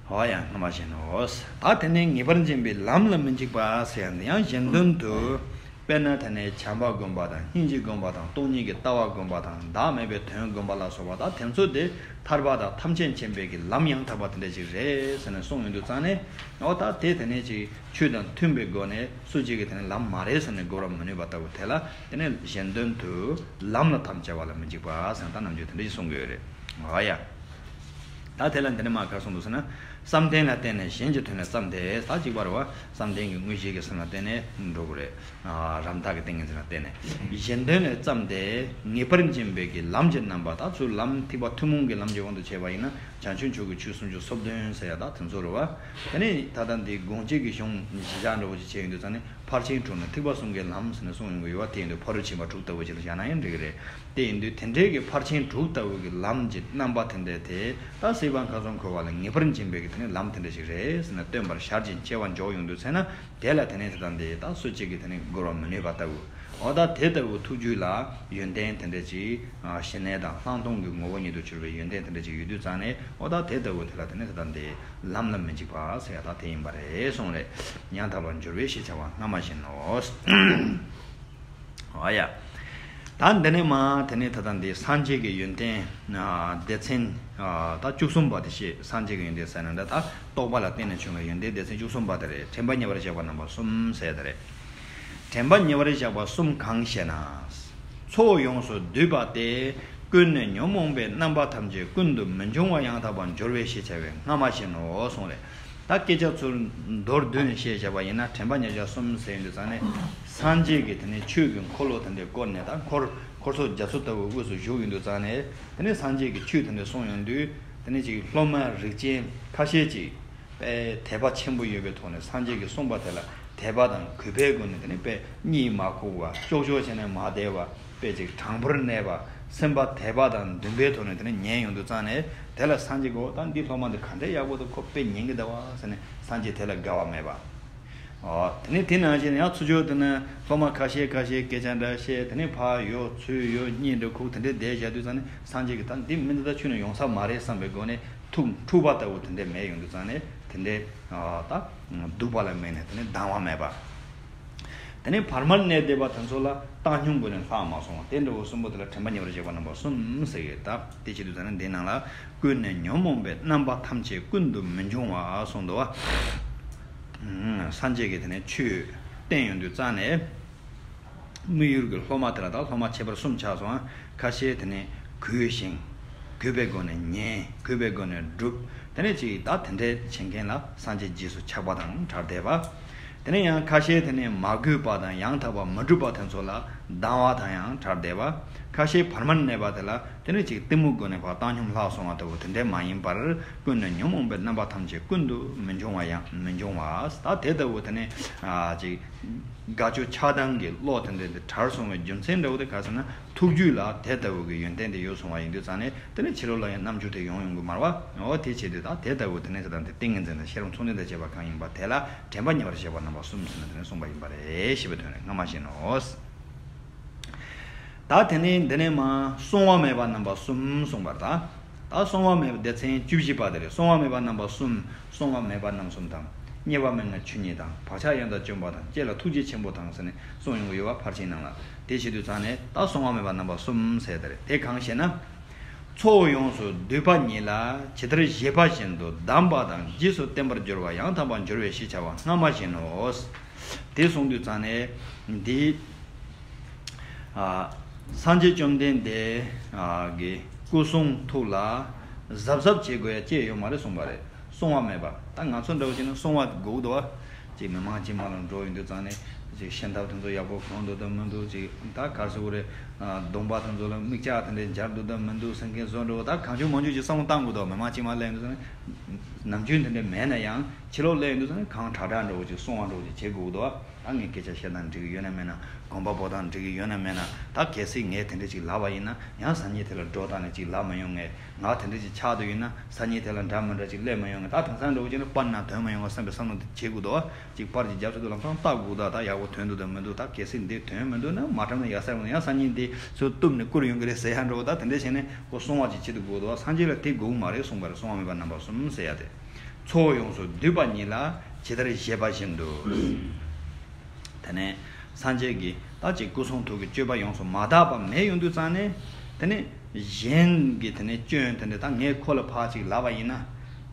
འོ་ཡང་སྔ་མ་བཞིན་ནོ། ད་དེ་ནས་ངེས་པར་འབྱིན་པའི་ལམ་ལ་མི་འཇིགས་པ་ཟེར་ཡང་གཞན་དོན་དུ། དཔེར་ན་དེ་ནས་བྱམས་པ་བསྒོམ་པ་དང་སྙིང་རྗེ་བསྒོམ་པ་དང་སྟོང་ཉིད་ཀྱི་ལྟ་བ་བསྒོམ་པ་དང་བདག་མེད་པའི་དོན་བསྒོམ་པ་ལ་སོགས་པ་དང་དེ་ཚོ་དེ་ཐར་པ་དང་ཐམས་ཅད་མཁྱེན་པའི་གི་ལམ་ཡང་དག་པ་དེ་འདྲ་ཞིག་རེད་ཟེར་ནས་གསུངས་ཡོང་དུས་ཙང་ནས། འོ་ད་དེ་དེ་ནས་ཅིག་ཆོས་དང་མཐུན་པའི་སྒོ་ནས་སུ་གཅིག་གིས་དེ་ནས་ལམ་མ་རེད་ཟེར་ནས་བསྒོར་བ་མི་ནུས་པ་ལྟ་བུ་དེ་ལ་དེ་ནས་གཞན་དོན་དུ་ལམ་ལ་དམ་བཅའ་བ་ལ་མི་འཇིགས་པ་ཟེར་ན་ད་ནམ་རྒྱུན་དེ་འདྲ་ཞིག་གསུང་གི་ཡོད་རེད། འོ་ཡ། ད་དེ་ལ་འདི་ནས་མ་ག་རེ་གསུངས་འདུག་ཟེར་ན། བསམ་གཏན་ལ་བརྟེན་ནས་གཞན་གྱི་དོན་ལ་བརྩམས་ཏེ། ད་གཅིག་པ་རེད་བ། བསམ་གཏན་གྱི་དངོས་གཞི་གི་སེམས་ལ་བརྟེན་ནས་འགྲོ་དགོས་རེད། ཨ། རང་མཐའ་གི་ཏིང་ངེ་འཛིན་ལ་བརྟེན་ནས། གཞན་དོན་ལ་བརྩམས་ཏེ་ངེས་པར་འབྱིན་པའི་གི་ལམ་གྱི་རྣམ་པ། ད་ཚུར་ལམ་ཐེག་པ་ཐུན་མོང་གི་ལམ་གྱི་དབང་དུ་བྱས་པ་ཡིན་ན། བྱང་ཆུབ་མཆོག་གི་ཆོས་སུམ་ཅུ་སོ་བདུན་ཟེར་ཡ་ད་དེ་ཚོ་རེད་བ། དེ་ནས་ད་ལྟ་འདི་དགོངས་གཅིག་གི་གཞུང་གཞི་བཞག་འདྲ་བོ་ཞིག་བྱས་ཡོང་དུས་ཙང་ནས། ཕར་ཕྱིན་དྲུག་ནི་ཐེག་པ་གསུམ་གྱི་ལམ་ཟེར་ནས་གསུངས་ཡོང་གི་ཡོད་པ། དེ་ཡིན་དུས་ཕ་རོལ་ཕྱིན་པ་དྲུག་ལྟ་བུ་ཞིག་ལ་བཞག་ན་ཡང་འགྲིག་གི་རེད། དེ་ཡིན་དུས་དེ་འདྲའི་གི་ཕར་ཕྱིན་དྲུག་ལྟ་བུ་གི་ལམ་གྱི་རྣམ་པ་དེ་འདྲ་དེ། ད་སྲིད་པ་མཁའ་ཟོན་འཁོར་བ་ལ་ངེས་པར་འབྱིན་པའི་གི་དེ་ནི་ལམ་དེ་འདྲ་ཞིག་རེད་ཟེར་ནས་སྟོན་པར་ཞར་གྱིས་མཆེ་བ་འཇོག་ཡོང་དུས་ཚེ་ན། དེ་ལ་དེ་ནས་དེ་དང་དེ་ད་སུ་གཅིག་གིས་དེ་ནི་བསྒོར་བ་མི་ནུས་པ་ལྟ་བུ། འོ་ད་དེ་ལྟ་བུ་ཐུགས་རྒྱུད་ལ་ཡོན་ཏན་དེ་འདྲ་ཅིག་ཞི་གནས་དང་ལྷག་མཐོང་གི་ངོ་བོ་ཉིད་དུ་གྱུར་པའི་ཡོན་ཏན་དེ་འདྲ་ཅིག་ཡོད་དུས་ཙང་ནས། འོ་ད་དེ་ལྟ་བུ་དེ་ལ་དེ་ནི་དེ་དང་དེ། ལམ་ལ་མི་འཇིགས་པ་ཟེར་ཡ་ད་དེ་ཡིན་པ་རེད་གསུངས་རེད། ཡང་དག་པར་འགྱུར་བའི་ཞེས་བྱ་བ་སྔ་མ་བཞིན་ནོ། འོ་ཡ། ད་འདི་ནས་མ་དེ་ནས་ད་ལྟ་འདི་སངས་རྒྱས་ཀྱི་ཡོན་ཏན་ཨ་སྡེ་ཚན་ཨ་ད་བཅུ་གསུམ་པ་དེ་བཤད། སངས་རྒྱས་ཀྱི་ཡོན་ཏན་ཟེར་ན་འདི་ད་རྟོགས་པ་ལ་བརྟེན་ནས་བྱུང་བའི་ཡོན་ཏན་སྡེ་ཚན་བཅུ་གསུམ་པ་དེ་རེད། དྲན་པ་ཉེ་བར་བཞག་པ་རྣམ་པ་གསུམ་ཟེར་དེ་རེད། དྲན་པ་ཉེ་བར་བཞག་པ་གསུམ་གང་ཞེ་ན། ཚོགས་ཡོངས་སུ་བསྡུས་པ་སྟེ། ཀུན་ནས་ཉོན་མོངས་པའི་རྣམ་པ་ཐམས་ཅད་ཀུན་ཏུ་མི་འབྱུང་བ་ཡང་དག་པར་འབྱོར་བའི་ཞེས་བྱ་བའི་སྔ་མ་བཞིན་ནོ་གསུངས་རེད། ད་སྐད་ཆ་ཚུར་མདོར་བསྡུས་ནས་བཤད་བྱ་བ་ཡིན་ན། དྲན་པ་ཉེ་བར་བཞག་པ་གསུམ་ཟེར་ཡོང་དུས་ཙང་ནས། སངས་རྒྱས་ཀྱི་དེ་ནས་ཆོས་ཀྱི་འཁོར་ལོ་དེ་འདྲའི་བསྐོར་ནས། ད་འཁོར་འཁོར་ཚོགས་རྒྱ་མཚོ་ལྟ་བུའི་དབུས་སུ་བཞུགས་ཡོང་དུས་ཙང་ནས། དེ་ནས་སངས་རྒྱས་ཀྱི་ཆོས་དེ་འདྲ་གསུངས་ཡོང་དུས། དེ་ནས་ཅིག་སློབ་མ་རིགས་ཅན་ཁ་ཤས་ཅིག་དཔེ་དད་པ་ཆེན་པོ་ཡོད་པའི་ཐོག་ནས་སངས་རྒྱས་ཀྱིས་གསུངས་པ་དེ་ལ་དད་པ་དང་གུས་པའི་སྒོ་ནས། དེ་ནི་དཔེ་གཉིད་མ་ཁུག་པ། ཅོག་ཅོག་བྱས་ནས་མ་བསྡད་པ། དཔེ་ཅིག་དྲང་པོར་གནས་པ། སེམས་པ་དད་པ་དང་འདུན་པའི་ཐོག་ནས་དེ་ནི་ཉན་ཡོང་དུས་ཙང་ནས། དེ་ལ་སངས་རྒྱས་ཀྱིས། ད་འདི་སློབ་མ་འདི་ག་འདྲ་ཡག་པོ་འདུག། ཁོ་དཔེ་ཉན་གྱི་འདུག་བ་ཟེར་ནས་སངས་རྒྱས་དེ་ལ་དགའ་བ་མེད་པ། ཨོ། དེ་ནས་དེ་ནང་བཞིན་ཡང་ཚུར་ཕྱོགས་དེ་ནས་སློབ་མ་ཁ་ཤས་ཁ་ཤས་སྐད་ཆ་འདྲ་བཤད། དེ་ནས་ཕར་ཡོང་ཚུར་ཡོང་གཉིད་འདྲ་ཁུག། དེ་འདྲའི་བསྡད་བཞག་དུས་ཙང་ནས། སངས་རྒྱས་ཀྱིས་ད་འདི་མི་འདི་ད་ཁྱོན་ནས་ཡོང་ས་མ་རེད་བསམ་པའི་སྒོ་ནས། ཐུགས་འཁྲུགས་པ་ལྟ་བུ་དེ་འདྲ་མེད་ཡོང་དུས་ཙང་ནས། དེ་འདྲའི་ཨ་ད་སྡུག་པ་ལ་དམིགས་ནས་དེ་ནས་སྡང་བ་མེད་པ། དེ་ནས་བར་མར་གནས་བསྡད་པ་དེ་ཚོ་ལ་བཏང་སྙོམས་སྒོ་ནས་ལྷག་མ་སོང་བ། དེ་འདྲ་བོ་གསུམ་པོ་དེ་ལ་དྲན་པ་ཉེ་བར་བཞག་པ་རྣམ་པ་གསུམ་ཟེར་གི། ད་དེ་བྱེད་དུས་ཙང་ནས་འདི་ནང་ལ། ཀུན་ནས་ཉོན་མོངས་པའི་རྣམ་པ་ཐམས་ཅད་ཀུན་ཏུ་མི་འབྱུང་བ་གསུངས་འདུག་བ། ཨ། སངས་རྒྱས་ཀྱིས་དེ་ནས་ཆོས་བསྟན་ཡོང་དུས་ཙང་ནས། དམིགས་ཡུལ་གྱི་སློབ་མ་དེ་ལ། ད་སློབ་མ་ཁྱད་པར་གསུམ་ཆགས་སོང་། ཁ་ཤས་དེ་ནས་གུས་ཤིང་། གུས་པའི་སྒོ་ནས་ཉན། གུས་པའི་སྒོ་ནས་སྒྲུབ། དེ་ནས་ཅིག་ད་དེ་འདྲའི་བྱེད་མཁན་ལ་སངས་རྒྱས་རྗེས་སུ་ཆགས་པ་དང་བྲལ་བསྡད་པ། དེ་ནས་ཡང་ཁ་ཤས་དེ་ནས་མ་གུས་པ་དང་ཡང་དག་པར་མི་སྒྲུབ་པ་དེ་ཚོ་ལ་སྡང་བ་དང་ཡང་བྲལ་བསྡད་པ། ཁ་ཤས་བར་མར་གནས་པ་དེ་ལ་དེ་ནས་ཅིག་གཏི་མུག་སྒོ་ནས་ཕར་བཏང་སྙོམས་ལྷག་སོང་བ་ལྟ་བུ་དེ་འདྲ་མ་ཡིན་པར། ཀུན་ནས་ཉོན་མོངས་པའི་རྣམ་པ་ཐམས་ཅད་ཀུན་ཏུ་མི་འབྱུང་བ་ཡང་མི་འབྱུང་བ། ད་དེ་ལྟ་བུ་དེ་ནས་ཨ་ཅིག་དགའ་སྐྱོ་ཆགས་སྡང་གི་བློ་དེ་འདྲ་དེ་བྲལ་སོང་བའི་རྒྱུ་མཚན་འདྲ་བོ་དེ་ག་ཟེར་ན། ཐུགས་རྒྱུད་ལ་དེ་ལྟ་བུ་གི་ཡོན་ཏན་དེ་ཡོད་སོང་བ་ཡིན་དུས་ཙང་ནས། དེ་ནས་ཕྱི་ལོགས་ལ་ཡང་རྣམ་འགྱུར་དེ་ཡོང་ཡོང་གི་མ་རེད་བ། འོ་དེ་བྱེད་དུས་ད་དེ་ལྟ་བུ་དེ་ནས་དེ་དང་དེ་ཏིང་ངེ་འཛིན་དང་ཤེས་རབ་མཚུངས་ལྡན་དང་བཅས་པ་གང་ཡིན་པ་དེ་ལ་དྲན་པ་ཉེ་བར་བཞག་པ་རྣམ་པ་གསུམ་ཟེར་ནས་དེ་ནས་གསུངས་པ་ཡིན་པ་རེད། ཞེས་པའི་དོན་རེད། སྔ་མ་བཞིན་ནོ། ད་དེ་ནས་འདི་ནས་མ་གསང་བ་མེད་པ་རྣམ་པ་གསུམ་གསུངས་པར་ད། ད་གསང་བ་མེད་པ་སྡེ་ཚན་བཅུ་བཞི་པ་དེ་རེད། གསང་བ་མེད་པ་རྣམ་པ་གསུམ། གསང་བ་མེད་པ་རྣམ་གསུམ་དང་། རྙེད་པ་མན་ངག་ཆོས་ཉིད་དང་། བག་ཆགས་ཡང་དག་བཅོམ་པ་དང་། བསྐྱེད་ལ་ཐུགས་རྗེ་ཆེན་པོ་དང་ཟེར་ནས་གསུངས་ཡོང་གི་ཡོད་པ། ཕར་ཕྱིན་ནང་ལ། དེ་བྱེད་དུས་ཙང་ནས་ད་གསང་བ་མེད་པ་རྣམ་པ་གསུམ་ཟེར་དེ་རེད། དེ་གང་ཞེ་ན། ཚོགས་ཡོངས་སུ་བསྡུས་པ་ཉིད་ལ་ཇི་ལྟར་བཞེད་པ་བཞིན་དུ་གདམས་པ་དང་རྗེས་སུ་བསྟན་པར་འགྱུར་བ་ཡང་དག་པར་འགྱུར་བའི་ཞེས་བྱ་བ་སྔ་མ་བཞིན་ནོ། དེ་གསུངས་དུས་ཙང་ནས་འདི། ཨ། སངས་རྒྱས་བཅོམ་ལྡན་འདས་ཨ་ཀྱི་སྐུ་གསུང་ཐུགས་ལ་གཟབ་གཟབ་བྱེད་དགོས་ཡ་ཅི་ཡོད་མ་རེད་གསུངས་པ་རེད། གསང་བ་མེད་པ། ད་ང་ཚོ་འདྲ་བོ་བྱས་ན་གསང་བ་དགོས་འདུག་བ། ཅིག་མི་མང་དཀྱུས་མ་ལ་འགྲོ་ཡོང་དུས་ཙང་ནས་ཅིག་ཤེས་ཐབས་དེ་ཚོ་ཡག་པོ་གང་འདུག་དང་མི་འདུག་ཅིག་ད་ག་རེ་ཟེར་དགོས་རེད། ཨ། གདོང་པ་དེ་ཚོ་ལ་མིག་ལྕགས་དེ་འདྲས་སྦྱར་འདུག་དང་མི་འདུག་ཟེར་མཁན་བཟོ་འདྲ་བོ། ད་གང་བྱུང་མང་བྱུང་ཅིག་བསམ་བློ་བཏང་དགོས་འདུག། མི་མང་དཀྱུས་མ་སླེབས་ཡོང་དུས་ཙང་ནས་ནམ་རྒྱུན་དེ་འདྲས་མེད་ན་ཡང་ཕྱི་ལོགས་སླེབས་ཡོང་དུས་ཙང་ནས་གང་དྲག་དྲག་འདྲ་བོ་ཅིག་གསང་བ་འདྲ་བོ་ཅིག་བྱེད་དགོས་འདུག། ད་ངས་སྐད་ཆ་བཤད་སྟངས་འགྲིག་གི་ཡོད་ན་མེད་ན། གོམ་པ་སྤོ་སྟངས་འགྲིག་གི་ཡོད་ན་མེད་ན། ད་གལ་སྲིད་ངས་དེ་འདྲ་ཅིག་ལབ་པ་ཡིན་ན་ཡང་སང་ཉིན་དེ་ལ་འགྲོ་སྟངས་ནས་ཅིག་ལབ་མ་ཡོང་ངས། ང་དེ་འདྲ་ཅིག་ཆགས་འདུག་ཡིན་ན་སང་ཉིན་དེ་ལ་འདྲ་མི་འདྲ་ཅིག་སླེབས་མ་ཡོང་ངས། ད་དེང་སང་འདྲ་བོ་བྱས་ན་པར་ནང་དོན་མ་ཡོང་བ་བསམ་པའི་བསམ་བློ་དེ་བྱེད་དགོས་འདུག། ཅིག་པར་ཅིག་རྒྱབ་ཚོད་དུ་ལམ་སང་ལྟ་དགོས་འདུག། ད་ཡག་པོ་ཐོན་འདུག་དང་མི་འདུག། ད་གལ་སྲིད་འདི་ཐོན་མི་འདུག་ན་མ་བཀྲམ་ན་ཡག་ས་རེད། ཡང་སང་ཉིན་འདི་ཚུར་གཏུབ་ནས་བསྐུར་ཡོང་གི་རེད་ཟེར་ཡ་འདྲ་བོ། ད་དེ་འདྲ་བྱས་ནས་ཁོ་གསང་བ་ཅིག་བྱེད་དུ་དགོས་འདུག། སངས་རྒྱས་ལ་དེ་དགོས་ཀྱི་མ་རེད་གསུངས་པ་རེད། གསང་བ་མེད་པ་རྣམ་པ་གསུམ་ཟེར་ཡ་དེ། ཚོགས་ཡོངས་སུ་བསྡུས་པ་ཉིད་ལ་ཇི་ལྟར་བཞེད་པ་བཞིན་དུ། དེ་ནས་སངས་རྒྱས་ཀྱིས་ད་ཅིག་སྐུ་གསུང་ཐུགས་ཀྱི་སྤྱོད་པ་ཡོངས་སུ་མ་དག་པ་མེད་ཡོང་དུས་ཙང་ནས། དེ་ནས་གཞན་གྱི་དེ་ནས་སྐྱོན་དེ་འདྲ་ད་ངས་ཁོ་ལ་ཕར་ཅིག་ལབ་པ་ཡིན་ན།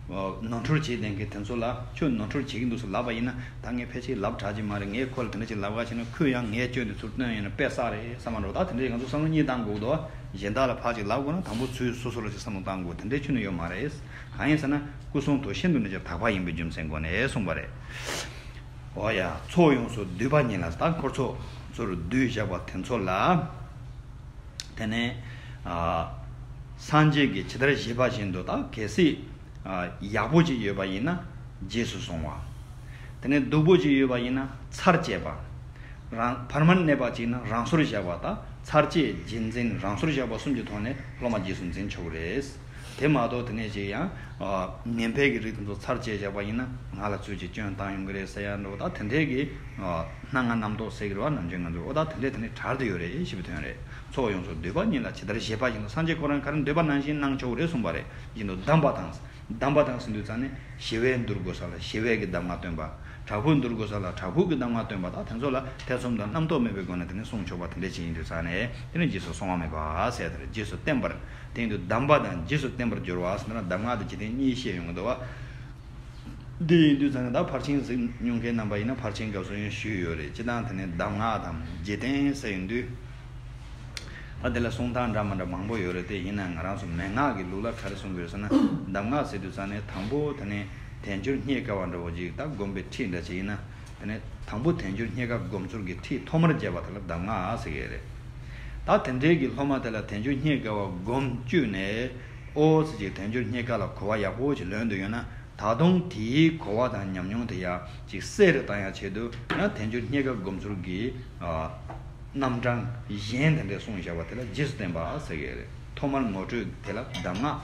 ནོར་འཁྲུལ་བྱེད་བསྡད་མཁན་དེ་ཚོ་ལ། ཁྱོད་ནོར་འཁྲུལ་བྱེད་ཀྱི་འདུག་ཟེར་ལབ་པ་ཡིན་ན། ད་ངས་ཕལ་ཆེར་ལབ་དྲག་གི་མ་རེད། ངས་ཁོ་ལ་དེ་འདྲ་ཅིག་ལབ་ག་བྱས་ན། ཁོས་ཡང་ངས་སྐྱོན་དེ་ཚུར་བཏོན་ཡོང་ན་དཔེ་བསགས་རེད་བསམ་པ་འདྲ་བོ། ད་དེ་འདྲ་ང་ཚོ་བསམ་བློ་གཉིས་བཏང་དགོས་འདུག། གཞན་དག་ལ་ཕར་ཅིག་ལབ་དགོས་ན། དང་པོ་ཚུར་སོ་སོ་ལ་ཅིག་བསམ་བློ་བཏང་དགོས། དེ་འདྲའི་ཁྱོན་ནས་ཡོད་མ་རེད། གང་ཡིན་ཟེར་ན། སྐུ་གསུང་ཐུགས་ཤིན་ཏུ་ནས་ཀྱང་དག་པ་ཡིན་པའི་རྒྱུ་མཚན་སྒོ་ནས་གསུངས་པ་རེད། འོ་ཡ། ཚོགས་ཡོངས་སུ་བསྡུས་པ་ཉིད་ལ། ད་འཁོར་ཚོགས་ཚུར་བསྡུས་བཞག་པ་དེ་ཚོ་ལ། དེ་ནས་ཨ་སངས་རྒྱས་ཀྱིས་ཇི་ལྟར་བཞེད་པ་བཞིན་དུ། ད་གལ་སྲིད་ཨ་ཡག་པོ་ཅིག་ཡོད་པ་ཡིན་ན་རྗེས་སུ་བཟུང་བ། དེ་ནས་སྡུག་པོ་ཅིག་ཡོད་པ་ཡིན་ན་ཚར་བཅད་པ། རང་བར་མར་གནས་པ་ཅིག་ན་རང་སོར་བཞག་པ། ད་ཚར་བཅད་རྗེས་འཛིན་རང་སོར་བཞག་པ་གསུམ་གྱི་ཐོག་ནས་སློབ་མ་རྗེས་སུ་འཛིན་ཆོག་གི་རེད། དེ་མ་གཏོགས་དེ་ནས་ཅིག་ཡང་ཨ་ངན་པའི་གི་རིགས་དེ་ཚོ་ཚར་བཅད་བཞག་པ་ཡིན་ན། ང་ལ་ཚུར་ཅིག་སྐྱོན་བཏང་ཡོང་གི་རེད་ཟེར་ཡ་འདྲ་བོ། ད་དེ་འདྲའི་གི་ཨ་སྣང་ང་རྣམ་རྟོག་ཟེར་གི་རེད་བ། ནམ་རྒྱུན་ང་ཚོ། འོ་ད་དེ་འདྲས་དེ་འདྲས་དྲག་བསྡད་ཡོད་རེད་ཞེས་པའི་དོན་རེད། ཚོགས་ཡོངས་སུ་བསྡུས་པ་ཉིད་ལ་ཇི་ལྟར་བཞེད་པ་བཞིན་དུ། སངས་རྒྱས་ཁོ་རང་ག་རེ་འདོད་པ་ནང་བཞིན་གནང་ཆོག་གི་རེད་གསུངས་པ་རེད། བཞིན་དུ་གདམས་པ་དང་། གདམས་པ་དང་ཟེར་དུས་ཙང་ནས་ཞི་བའི་འདུལ་དགོས་ས་ལ་ཞི་བའི་གི་གདམས་ངག་སྟོན་པ། དྲག་པོའི་འདུལ་དགོས་ས་ལ་དྲག་པོའི་གི་གདམས་ངག་སྟོན་པ། ད་དེ་ཚོ་ལ་ཐེ་ཚོམ་དང་རྣམ་རྟོག་མེད་པའི་སྒོ་ནས་དེ་ནས་གསུང་ཆོག་པ་དེ་འདྲས་ཅིག་ཡིན་དུས་ཙང་ནས། དེ་ནས་རྗེས་སུ་སོང་བ་མེད་པ་ཟེར་དེ་རེད། རྗེས་སུ་བསྟན་པར། དེ་ཡིན་དུས་གདམས་པ་དང་རྗེས་སུ་བསྟན་པར་སྦྱོར་བ་ཟེར་ན། གདམས་ངག་དེ་འཇིག་རྟེན་གཉིས་བཤད་ཡོང་གི་འདུག་བ། འདི་ཡིན་དུས་ཙང་ནས་ད་ཕར་ཕྱིན་གཟིགས་མྱོང་མཁན་རྣམ་པ་ཡིན་ན་ཕར་ཕྱིན་སྐབས་སུ་ཡང་ཞུས་ཡོད་རེད། སྤྱིར་བཏང་དེ་ནས་གདམས་ངག་དང་འཇིག་རྟེན་ཟེར་ཡོང་དུས། ད་དེ་ལ་གསུང་སྟངས་འདྲ་མི་འདྲ་མང་པོ་ཡོད་རེད་དེ། ཡིན་ན་ང་རང་ཚོ་མན་ངག་གི་ལུགས་ལ་ག་རེ་གསུང་གི་ཡོད་ཟེར་ན། གདམས་ངག་ཟེར་དུས་ཙང་ནས་དང་པོ་དེ་ནས་དལ་འབྱོར་རྙེད་དཀའ་བ་འདྲ་བོ་ཅིག་ད་སྒོམ་པའི་ཁྲིད་འདྲ་ཅིག་ཡིན་ན། དེ་ནས་དང་པོ་དལ་འབྱོར་རྙེད་དཀའ་སྒོམ་ཚུལ་གྱི་ཁྲིད་ཐོག་མར་བྱས་པ་དེ་ལ་གདམས་ངག་ཟེར་གྱི་རེད། ད་དེ་འདྲའི་གི་སློབ་མ་དེ་ལ་དལ་འབྱོར་རྙེད་དཀའ་བ་སྒོམ་བཅུག་ནས། ཨོ་ཙི་ཅིག་དལ་འབྱོར་རྙེད་དཀའ་ལ་གོ་བ་ཡག་པོ་ཅིག་ལོན་འདོད་ཡོད་ན། ད་དུང་དེའི་གོ་བ་དང་ཉམས་མྱོང་དེ་ཡང་ཅིག་གསལ་རུ་བཏང་ཡ་ཆེད་དུ་ཡང་དལ་འབྱོར་རྙེད་དཀའ་སྒོམ་ཚུལ་གྱི་ཨ་རྣམ་གྲངས་གཞན་དེ་འདྲ་གསུངས་བཞག་པ་དེ་ལ་རྗེས་སུ་བསྟན་པ་ཟེར་གྱི་རེད། ཐོག་མར་ངོ་སྤྲོད་དེ་ལ་གདམས་ངག།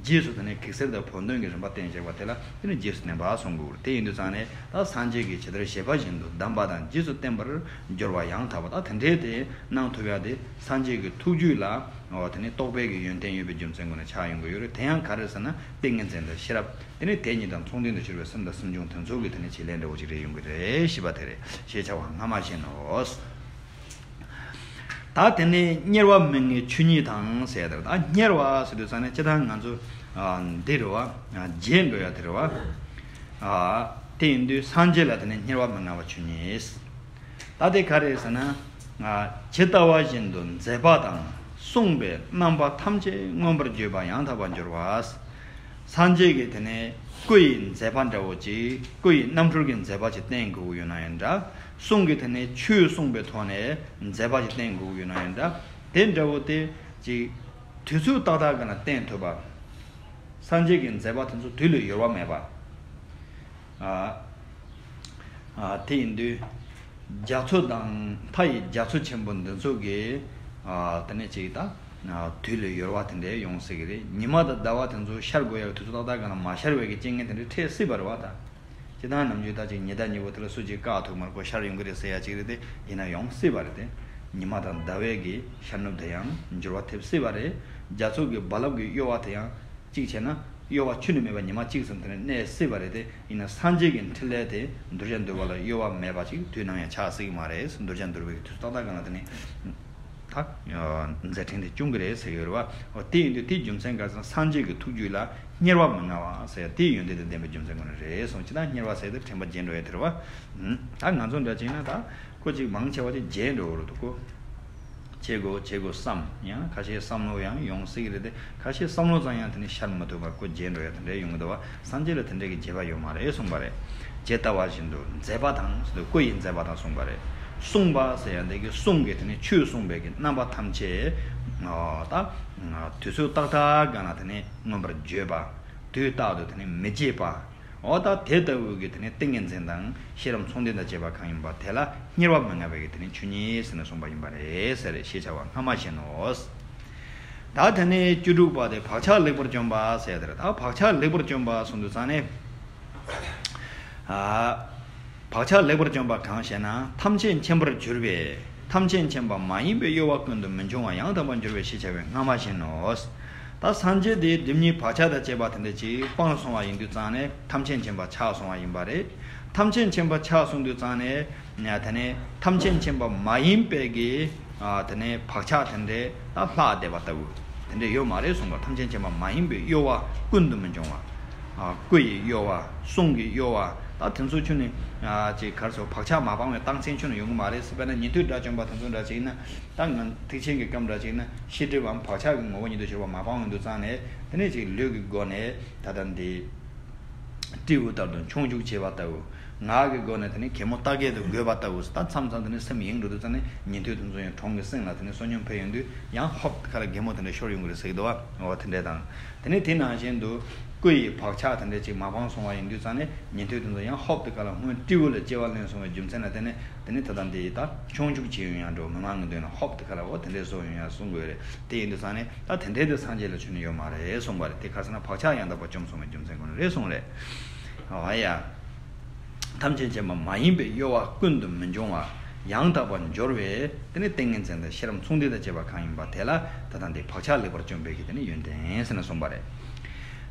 རྗེས་སུ་དེ་ནས་གེགས་སེལ་དང་བོགས་འདོན་གྱི་རིམ་པ་བསྟན་བཞག་པ་དེ་ལ་དེ་ནས་རྗེས་སུ་བསྟན་པ་གསུང་དགོས་རེད། དེ་ཡིན་དུས་ཙང་ནས་ད་སངས་རྒྱས་ཀྱིས་ཇི་ལྟར་བཞེད་པ་བཞིན་དུ་གདམས་པ་དང་རྗེས་སུ་བསྟན་པར་སྦྱོར་བ་ཡང་དག་པ། ད་དེ་འདྲའི་དེ་གནང་ཐུབ་ཡ་དེ་སངས་རྒྱས་ཀྱི་ཐུགས་རྒྱུད་ལ། འོ་དེ་ནི་རྟོགས་པའི་གི་ཡོན་ཏན་ཡོད་པའི་རྒྱུ་མཚན་སྒོ་ནས་ཆགས་ཡོང་གི་ཡོད་རེད། དེ་ཡང་ག་རེ་ཟེར་ན་ཏིང་ངེ་འཛིན་དང་ཤེས་རབ། དེ་ནི་དེ་གཉིས་དང་མཚུངས་ལྡན་དུ་གྱུར་པའི་སེམས་དང་སེམས་བྱུང་དེ་ཚོ་གི་དེ་ནི་བྱེད་ལས་འདྲ་བོ་ཅིག་རེད་ཡོང་གི་རེད་ཞེས་པ་དེ་རེད། ཞེས་བྱ་བ་སྔ་མ་བཞིན་ནོ། ད་དེ་ནི་གཉེར་བ་མི་མངའི་ཆོས་ཉིད་དང་ཟེར་དེ་རེད། ད་གཉེར་བ་ཟེར་དུས་ཙང་ནས་སྤྱིར་བཏང་ང་ཚོ་ཨ་འདི་རེད་བ། ཨ་རྗེས་འགྲོ་ཡ་དེ་རེད་བ། ཨ་དེ་ཡིན་དུས་སངས་རྒྱས་ལ་དེ་ནི་གཉེར་བ་མི་མངའ་བ་ཆོས་ཉིད། ད་དེ་ག་རེ་ཟེར་ན། ཇི་ལྟ་བ་བཞིན་དུ་མཛད་པ་དང་གསུངས་པའི་རྣམ་པ་ཐམས་ཅད་མངོན་པར་བརྗོད་པ་ཡང་དག་པར་འབྱོར་བ། སངས་རྒྱས་ཀྱིས་དེ་ནས་སྐུ་ཡི་མཛད་པ་འདྲ་བོ་ཅིག་སྐུ་ཡི་རྣམ་འཕྲུལ་གྱི་མཛད་པ་ཅིག་བསྟན་དགོས་ཀྱི་ཡོད་ན་ཡང་འདྲ། གསུང་གི་དེ་ནས་ཆོས་གསུངས་པའི་ཐོག་ནས་མཛད་པ་ཅིག་བསྟན་དགོས་ཀྱི་ཡོད་ན་ཡང་འདྲ། དེ་འདྲ་བོ་དེ་ཅིག་དུས་ཚོད་ཏག་ཏག་ག་ན་བསྟན་ཐུབ་པ། སངས་རྒྱས་ཀྱི་མཛད་པ་དེ་ཚོ་དུས་ལས་ཡོལ་བ་མེད་པ། ཨ་ཨ་དེ་ཡིན་དུས། རྒྱ་མཚོ་དང་མཐའ་ཡི་རྒྱ་མཚོ་ཆེན་པོ་འདི་ཚོ་གི་ཨ་དེ་ནས་ཅིག་ད་ཨ་དུས་ལས་ཡོལ་བ་དེ་འདྲས་ཡོང་སྲིད་ཀྱི་རེད། ཉི་མ་དང་ཟླ་བ་དེ་ཚོ་ཤར་དགོས་ཡག་དུས་ཚོད་ཏག་ཏག་ག་ན་མ་ཤར་བའི་གི་རྐྱེན་ངན་དེ་འདྲས་འཕྲད་སྲིད་པ་རེད་བ་ད། སྤྱིར་བཏང་ནམ་རྒྱུན་ད་ཅིག་ཉི་ཟླ་གཉིས་པོ་དེ་ལ་སུ་གཅིག་བཀག་ཐུབ་མ་རེད། ཁོ་ཤར་ཡོང་གི་རེད་ཟེར་ཡ་ཅིག་རེད་དེ། ཡིན་ན་ཡོང་སྲིད་པ་རེད་དེ། ཉི་མ་དང་ཟླ་བའི་གི་ཤར་ནུབ་དེ་ཡང་འགྱུར་བ་ཐེབས་སྲིད་པ་རེད། རྒྱ་མཚོ་གི་རྦ་རླབས་ཀྱི་གཡོ་བ་དེ་ཡང་། གཅིག་བྱས་ན་གཡོ་བ་ཁྱོན་ནས་མེད་པ་ཉི་མ་གཅིག་ཙམ་དེ་ནས་གནས་སྲིད་པ་རེད་དེ། ཡིན་ན་སངས་རྒྱས་ཀྱི་འཕྲིན་ལས་དེ་གདུལ་བྱ་འདུལ་བ་ལ་གཡོ་བ་མེད་པ་ཅིག་དུས་ནམ་ཡང་ཆགས་སྲིད་ཀྱི་མ་རེད། གདུལ་བྱ་འདུལ་བའི་དུས་ཏག་ཏག་ག་ན་དེ་ནས་ད་མཛད་འཕྲིན་དེ་སྐྱོང་གི་རེད་ཟེར་གྱི་ཡོད་རེད་བ། འོ་དེ་ཡིན་དུས་དེའི་རྒྱུ་མཚན་ག་ཚོད་སངས་རྒྱས་ཀྱི་ཐུགས་རྒྱུད་ལ་གཉེར་བ་མི་མངའ་བ་ཟེར་དེའི་ཡོན་ཏན་དེ་ལྡན་པའི་རྒྱུ་མཚན་ཀུན་ནས་རེད་གསུངས། ཅི་ད་གཉེར་བ་ཟེར་དེ་དྲན་པ་བརྗེད་འགྲོ་ཡ་དེ་རེད་བ། ད་ང་ཚོ་འདྲ་ཅིག་ན་ད་ཁོ་ཅིག་མང་ཆེ་བ་ཅིག་བརྗེད་འགྲོ་གི་རེད་འདུག་གོ། བྱེད་དགོས་བྱེད་དགོས་བསམ་ཡང་ཁ་ཤས་བསམ་བློ་ཡང་ཡོང་སྲིད་ཀྱི་རེད་དེ། ཁ་ཤས་བསམ་བློ་ཙམ་ཡང་དེ་ནི་ཤར་མ་ཐུབ་པར་ཁོ་བརྗེད་འགྲོ་ཡ་དེ་འདྲ་ཡོང་གི་འདུག་བ། སངས་རྒྱས་ལ་དེ་འདྲའི་གི་བྱེད་པ་ཡོད་མ་རེད་གསུངས་པ་རེད། ཇི་ལྟ་བ་བཞིན་དུ་མཛད་པ་དང་ཟེར་དུས་སྐུ་ཡི་མཛད་པ་དང་གསུངས་པ་རེད། གསུངས་པ་ཟེར་ཡ་འདི་གི་གསུང་གི་དེ་ནི་ཆོས་གསུངས་པའི་གི་རྣམ་པ་ཐམས་ཅད་ད་དུས་ཚོད་ཏག་ཏག་ག་ན་དེ་ནི་མངོན་པར་བརྗོད་པ། དུས་རྟག་ཏུ་དེ་ནི་མི་བརྗེད་པ། འོ་ད་དེ་ལྟ་བུ་གི་དེ་ནི་ཏིང་ངེ་འཛིན་དང་ཤེས་རབ་མཚུངས་ལྡན་དང་བཅས་པ་གང་ཡིན་པ་དེ་ལ་གཉེར་བ་མི་མངའ་བའི་གི་དེ་ནི་ཆོས་ཉིད་ཟེར་ནས་གསུངས་པ་ཡིན་པ་རེད་ཟེར། ཞེས་བྱ་བ་སྔ་མ་བཞིན་ནོ། ད་དེ་ནས་བཅུ་དྲུག་པ་དེ་བག་ཆགས་ལེགས་པར་བཅོམ་པ་ཟེར་དེ་རེད། ད་བག་ཆགས་ལེགས་པར་བཅོམ་པ་གསུངས་དུས་ཙང་ནས། ཨ། བག་ཆགས་ལེགས་པར་བཅོམ་པ་གང་ཞེ་ན། ཐམས་ཅད་མཁྱེན་པར་གྱུར་པས་ཐམས་ཅད་མཁྱེན་པ་མ་ཡིན་པའི་གཡོ་བ་ཀུན་ཏུ་མི་འབྱུང་བ་ཡང་དག་པར་འགྱུར་བས་ཞེས་བྱ་བའི་སྔ་མ་བཞིན་ནོ། ད་སངས་རྒྱས་དེ་སྒྲིབ་གཉིས་བག་ཆགས་དང་བཅས་པ་དེ་འདྲ་ཅིག་སྤངས་སོང་བ་ཡིན་དུས་ཙང་ནས་ཐམས་ཅད་མཁྱེན་པ་ཆགས་སོང་བ་ཡིན་པ་རེད། ཐམས་ཅད་མཁྱེན་པ་ཆགས་སོང་དུས་ཙང་ནས་དེ་ནས་ཐམས་ཅད་མཁྱེན་པ་མ་ཡིན་པའི་གི་དེ་ནས་བག་ཆགས་དེ་འདྲས་ད་ལྷག་བསྡད་པ་ལྟ་བུ་དེ་འདྲས་ཡོད་མ་རེད་གསུངས་པ། ཐམས་ཅད་མཁྱེན་པ་མ་ཡིན་པའི་གཡོ་བ་ཀུན་ཏུ་མི་འབྱུང་བ། ཨ། སྐུ་ཡི་གཡོ་བ། གསུང་གི་གཡོ་བ། ད་དེ་ཚོ་ཁྱོན་ནས། ཨ། ཅིག་ག་རེ་ཟེར། བག་ཆགས་མ་སྤངས་པའི་རྟགས་མཚན་ཁྱོན་ནས་ཡོང་གི་མ་རེད། དཔེར་ན་ཉན་ཐོས་དགྲ་བཅོམ་པ་དེ་ཚོ་འདྲ་ཅིག་ཡིན་ན། ད་ང་ཐེག་ཆེན་གྱི་སྐབས་འདྲ་ཅིག་ཡིན་ན། ཤེས་སྒྲིབ་བམ་བག་ཆགས་ཀྱི་ངོ་བོ་ཉིད་དུ་གྱུར་པ་མ་སྤངས་ཡོང་དུས་ཙང་ནས། དེ་ནས་ཅིག་ལུས་ཀྱི་སྒོ་ནས་ད་ལྟ་འདི། སྤྲེའུ་ལྟར་དུ་མཆོང་རྒྱུག་བྱེད་པ་ལྟ་བུ། ངག་གི་སྒོ་ནས་དེ་ནི་གད་མོ་རྟ་སྐད་དུ་དགོད་པ་ལྟ་བུ། ད་མཚམས་མཚམས་དེ་ནི་སེམས་གཡེང་འགྲོ་དུས་ཙང་ནས་ཉན་ཐོས་དེ་ཚོ་ཡང་གྲོངས་ཀྱི་སེམས་ལ་དེ་ནི་བསོད་སྙོམས་འཕེལ་ཡོང་དུས་ཡང་ཧོབ་ཁ་ལ་གད་མོ་དེ་འདྲ་ཤོར་ཡོང་གི་རེད་ཟེར་གི་འདུག་བ། འོ་དེ་འདྲ་དང་། དེ་ནི་དེ་ནང་བཞིན་དུ། སྐུ་ཡི་བག་ཆགས་དེ་འདྲ་ཅིག་མ་སྤངས་སོང་བ་ཡིན་དུས་ཙང་ནས་ཉན་ཐོས་དེ་ཚོ་ཡང་ཧོབ་དེ་ཁ་ལ་སྔོན་སྤྲེའུ་ལ་སྐྱེ་བ་ལེན་སོང་བའི་རྒྱུ་མཚན་ལ་བརྟེན་ནས། དེ་ནི་ད་ལྟ་འདི་ད་མཆོང་རྒྱུག་བྱེད་ཡོང་ཡང་འགྲོ། མི་མང་གི་མདུན་ལ་ཧོབ་དེ་ཁ་ལ་འོ་དེ་འདྲས་བཟོ་ཡོང་ཡང་གསུང་དགོས་རེད། དེ་ཡིན་དུས་ཙང་ནས་ད་དེ་འདྲས་དེ་སངས་རྒྱས་ལ་ཆུད་ནས་ཡོད་མ་རེད་གསུངས་པ་རེད། དེ་ག་རེ་ཟེར་ན་བག་ཆགས་ཡང་དག་པར་བཅོམ་སོང་བའི་རྒྱུ་མཚན་ཁོ་ན་རེད་གསུངས་རེད། ཨ་ཡ། ཐམས་ཅད་མཁྱེན་པ་མ་ཡིན་པའི་གཡོ་བ་ཀུན་ཏུ་མི་འབྱུང་བ། ཡང་དག་པར་སྦྱོར་བའི་དེ་ནི་ཏིང་ངེ་འཛིན་དང་ཤེས་རབ་མཚུངས་ལྡན་དང་བཅས་པ་གང་ཡིན་པ་དེ་ལ་ད་ལྟ་འདི་བག་ཆགས་ལེགས་པར་བཅོམ་པའི་གི་དེ་ནི་ཡོན་ཏན་ཟེར་ནས་གསུངས་པ་རེད།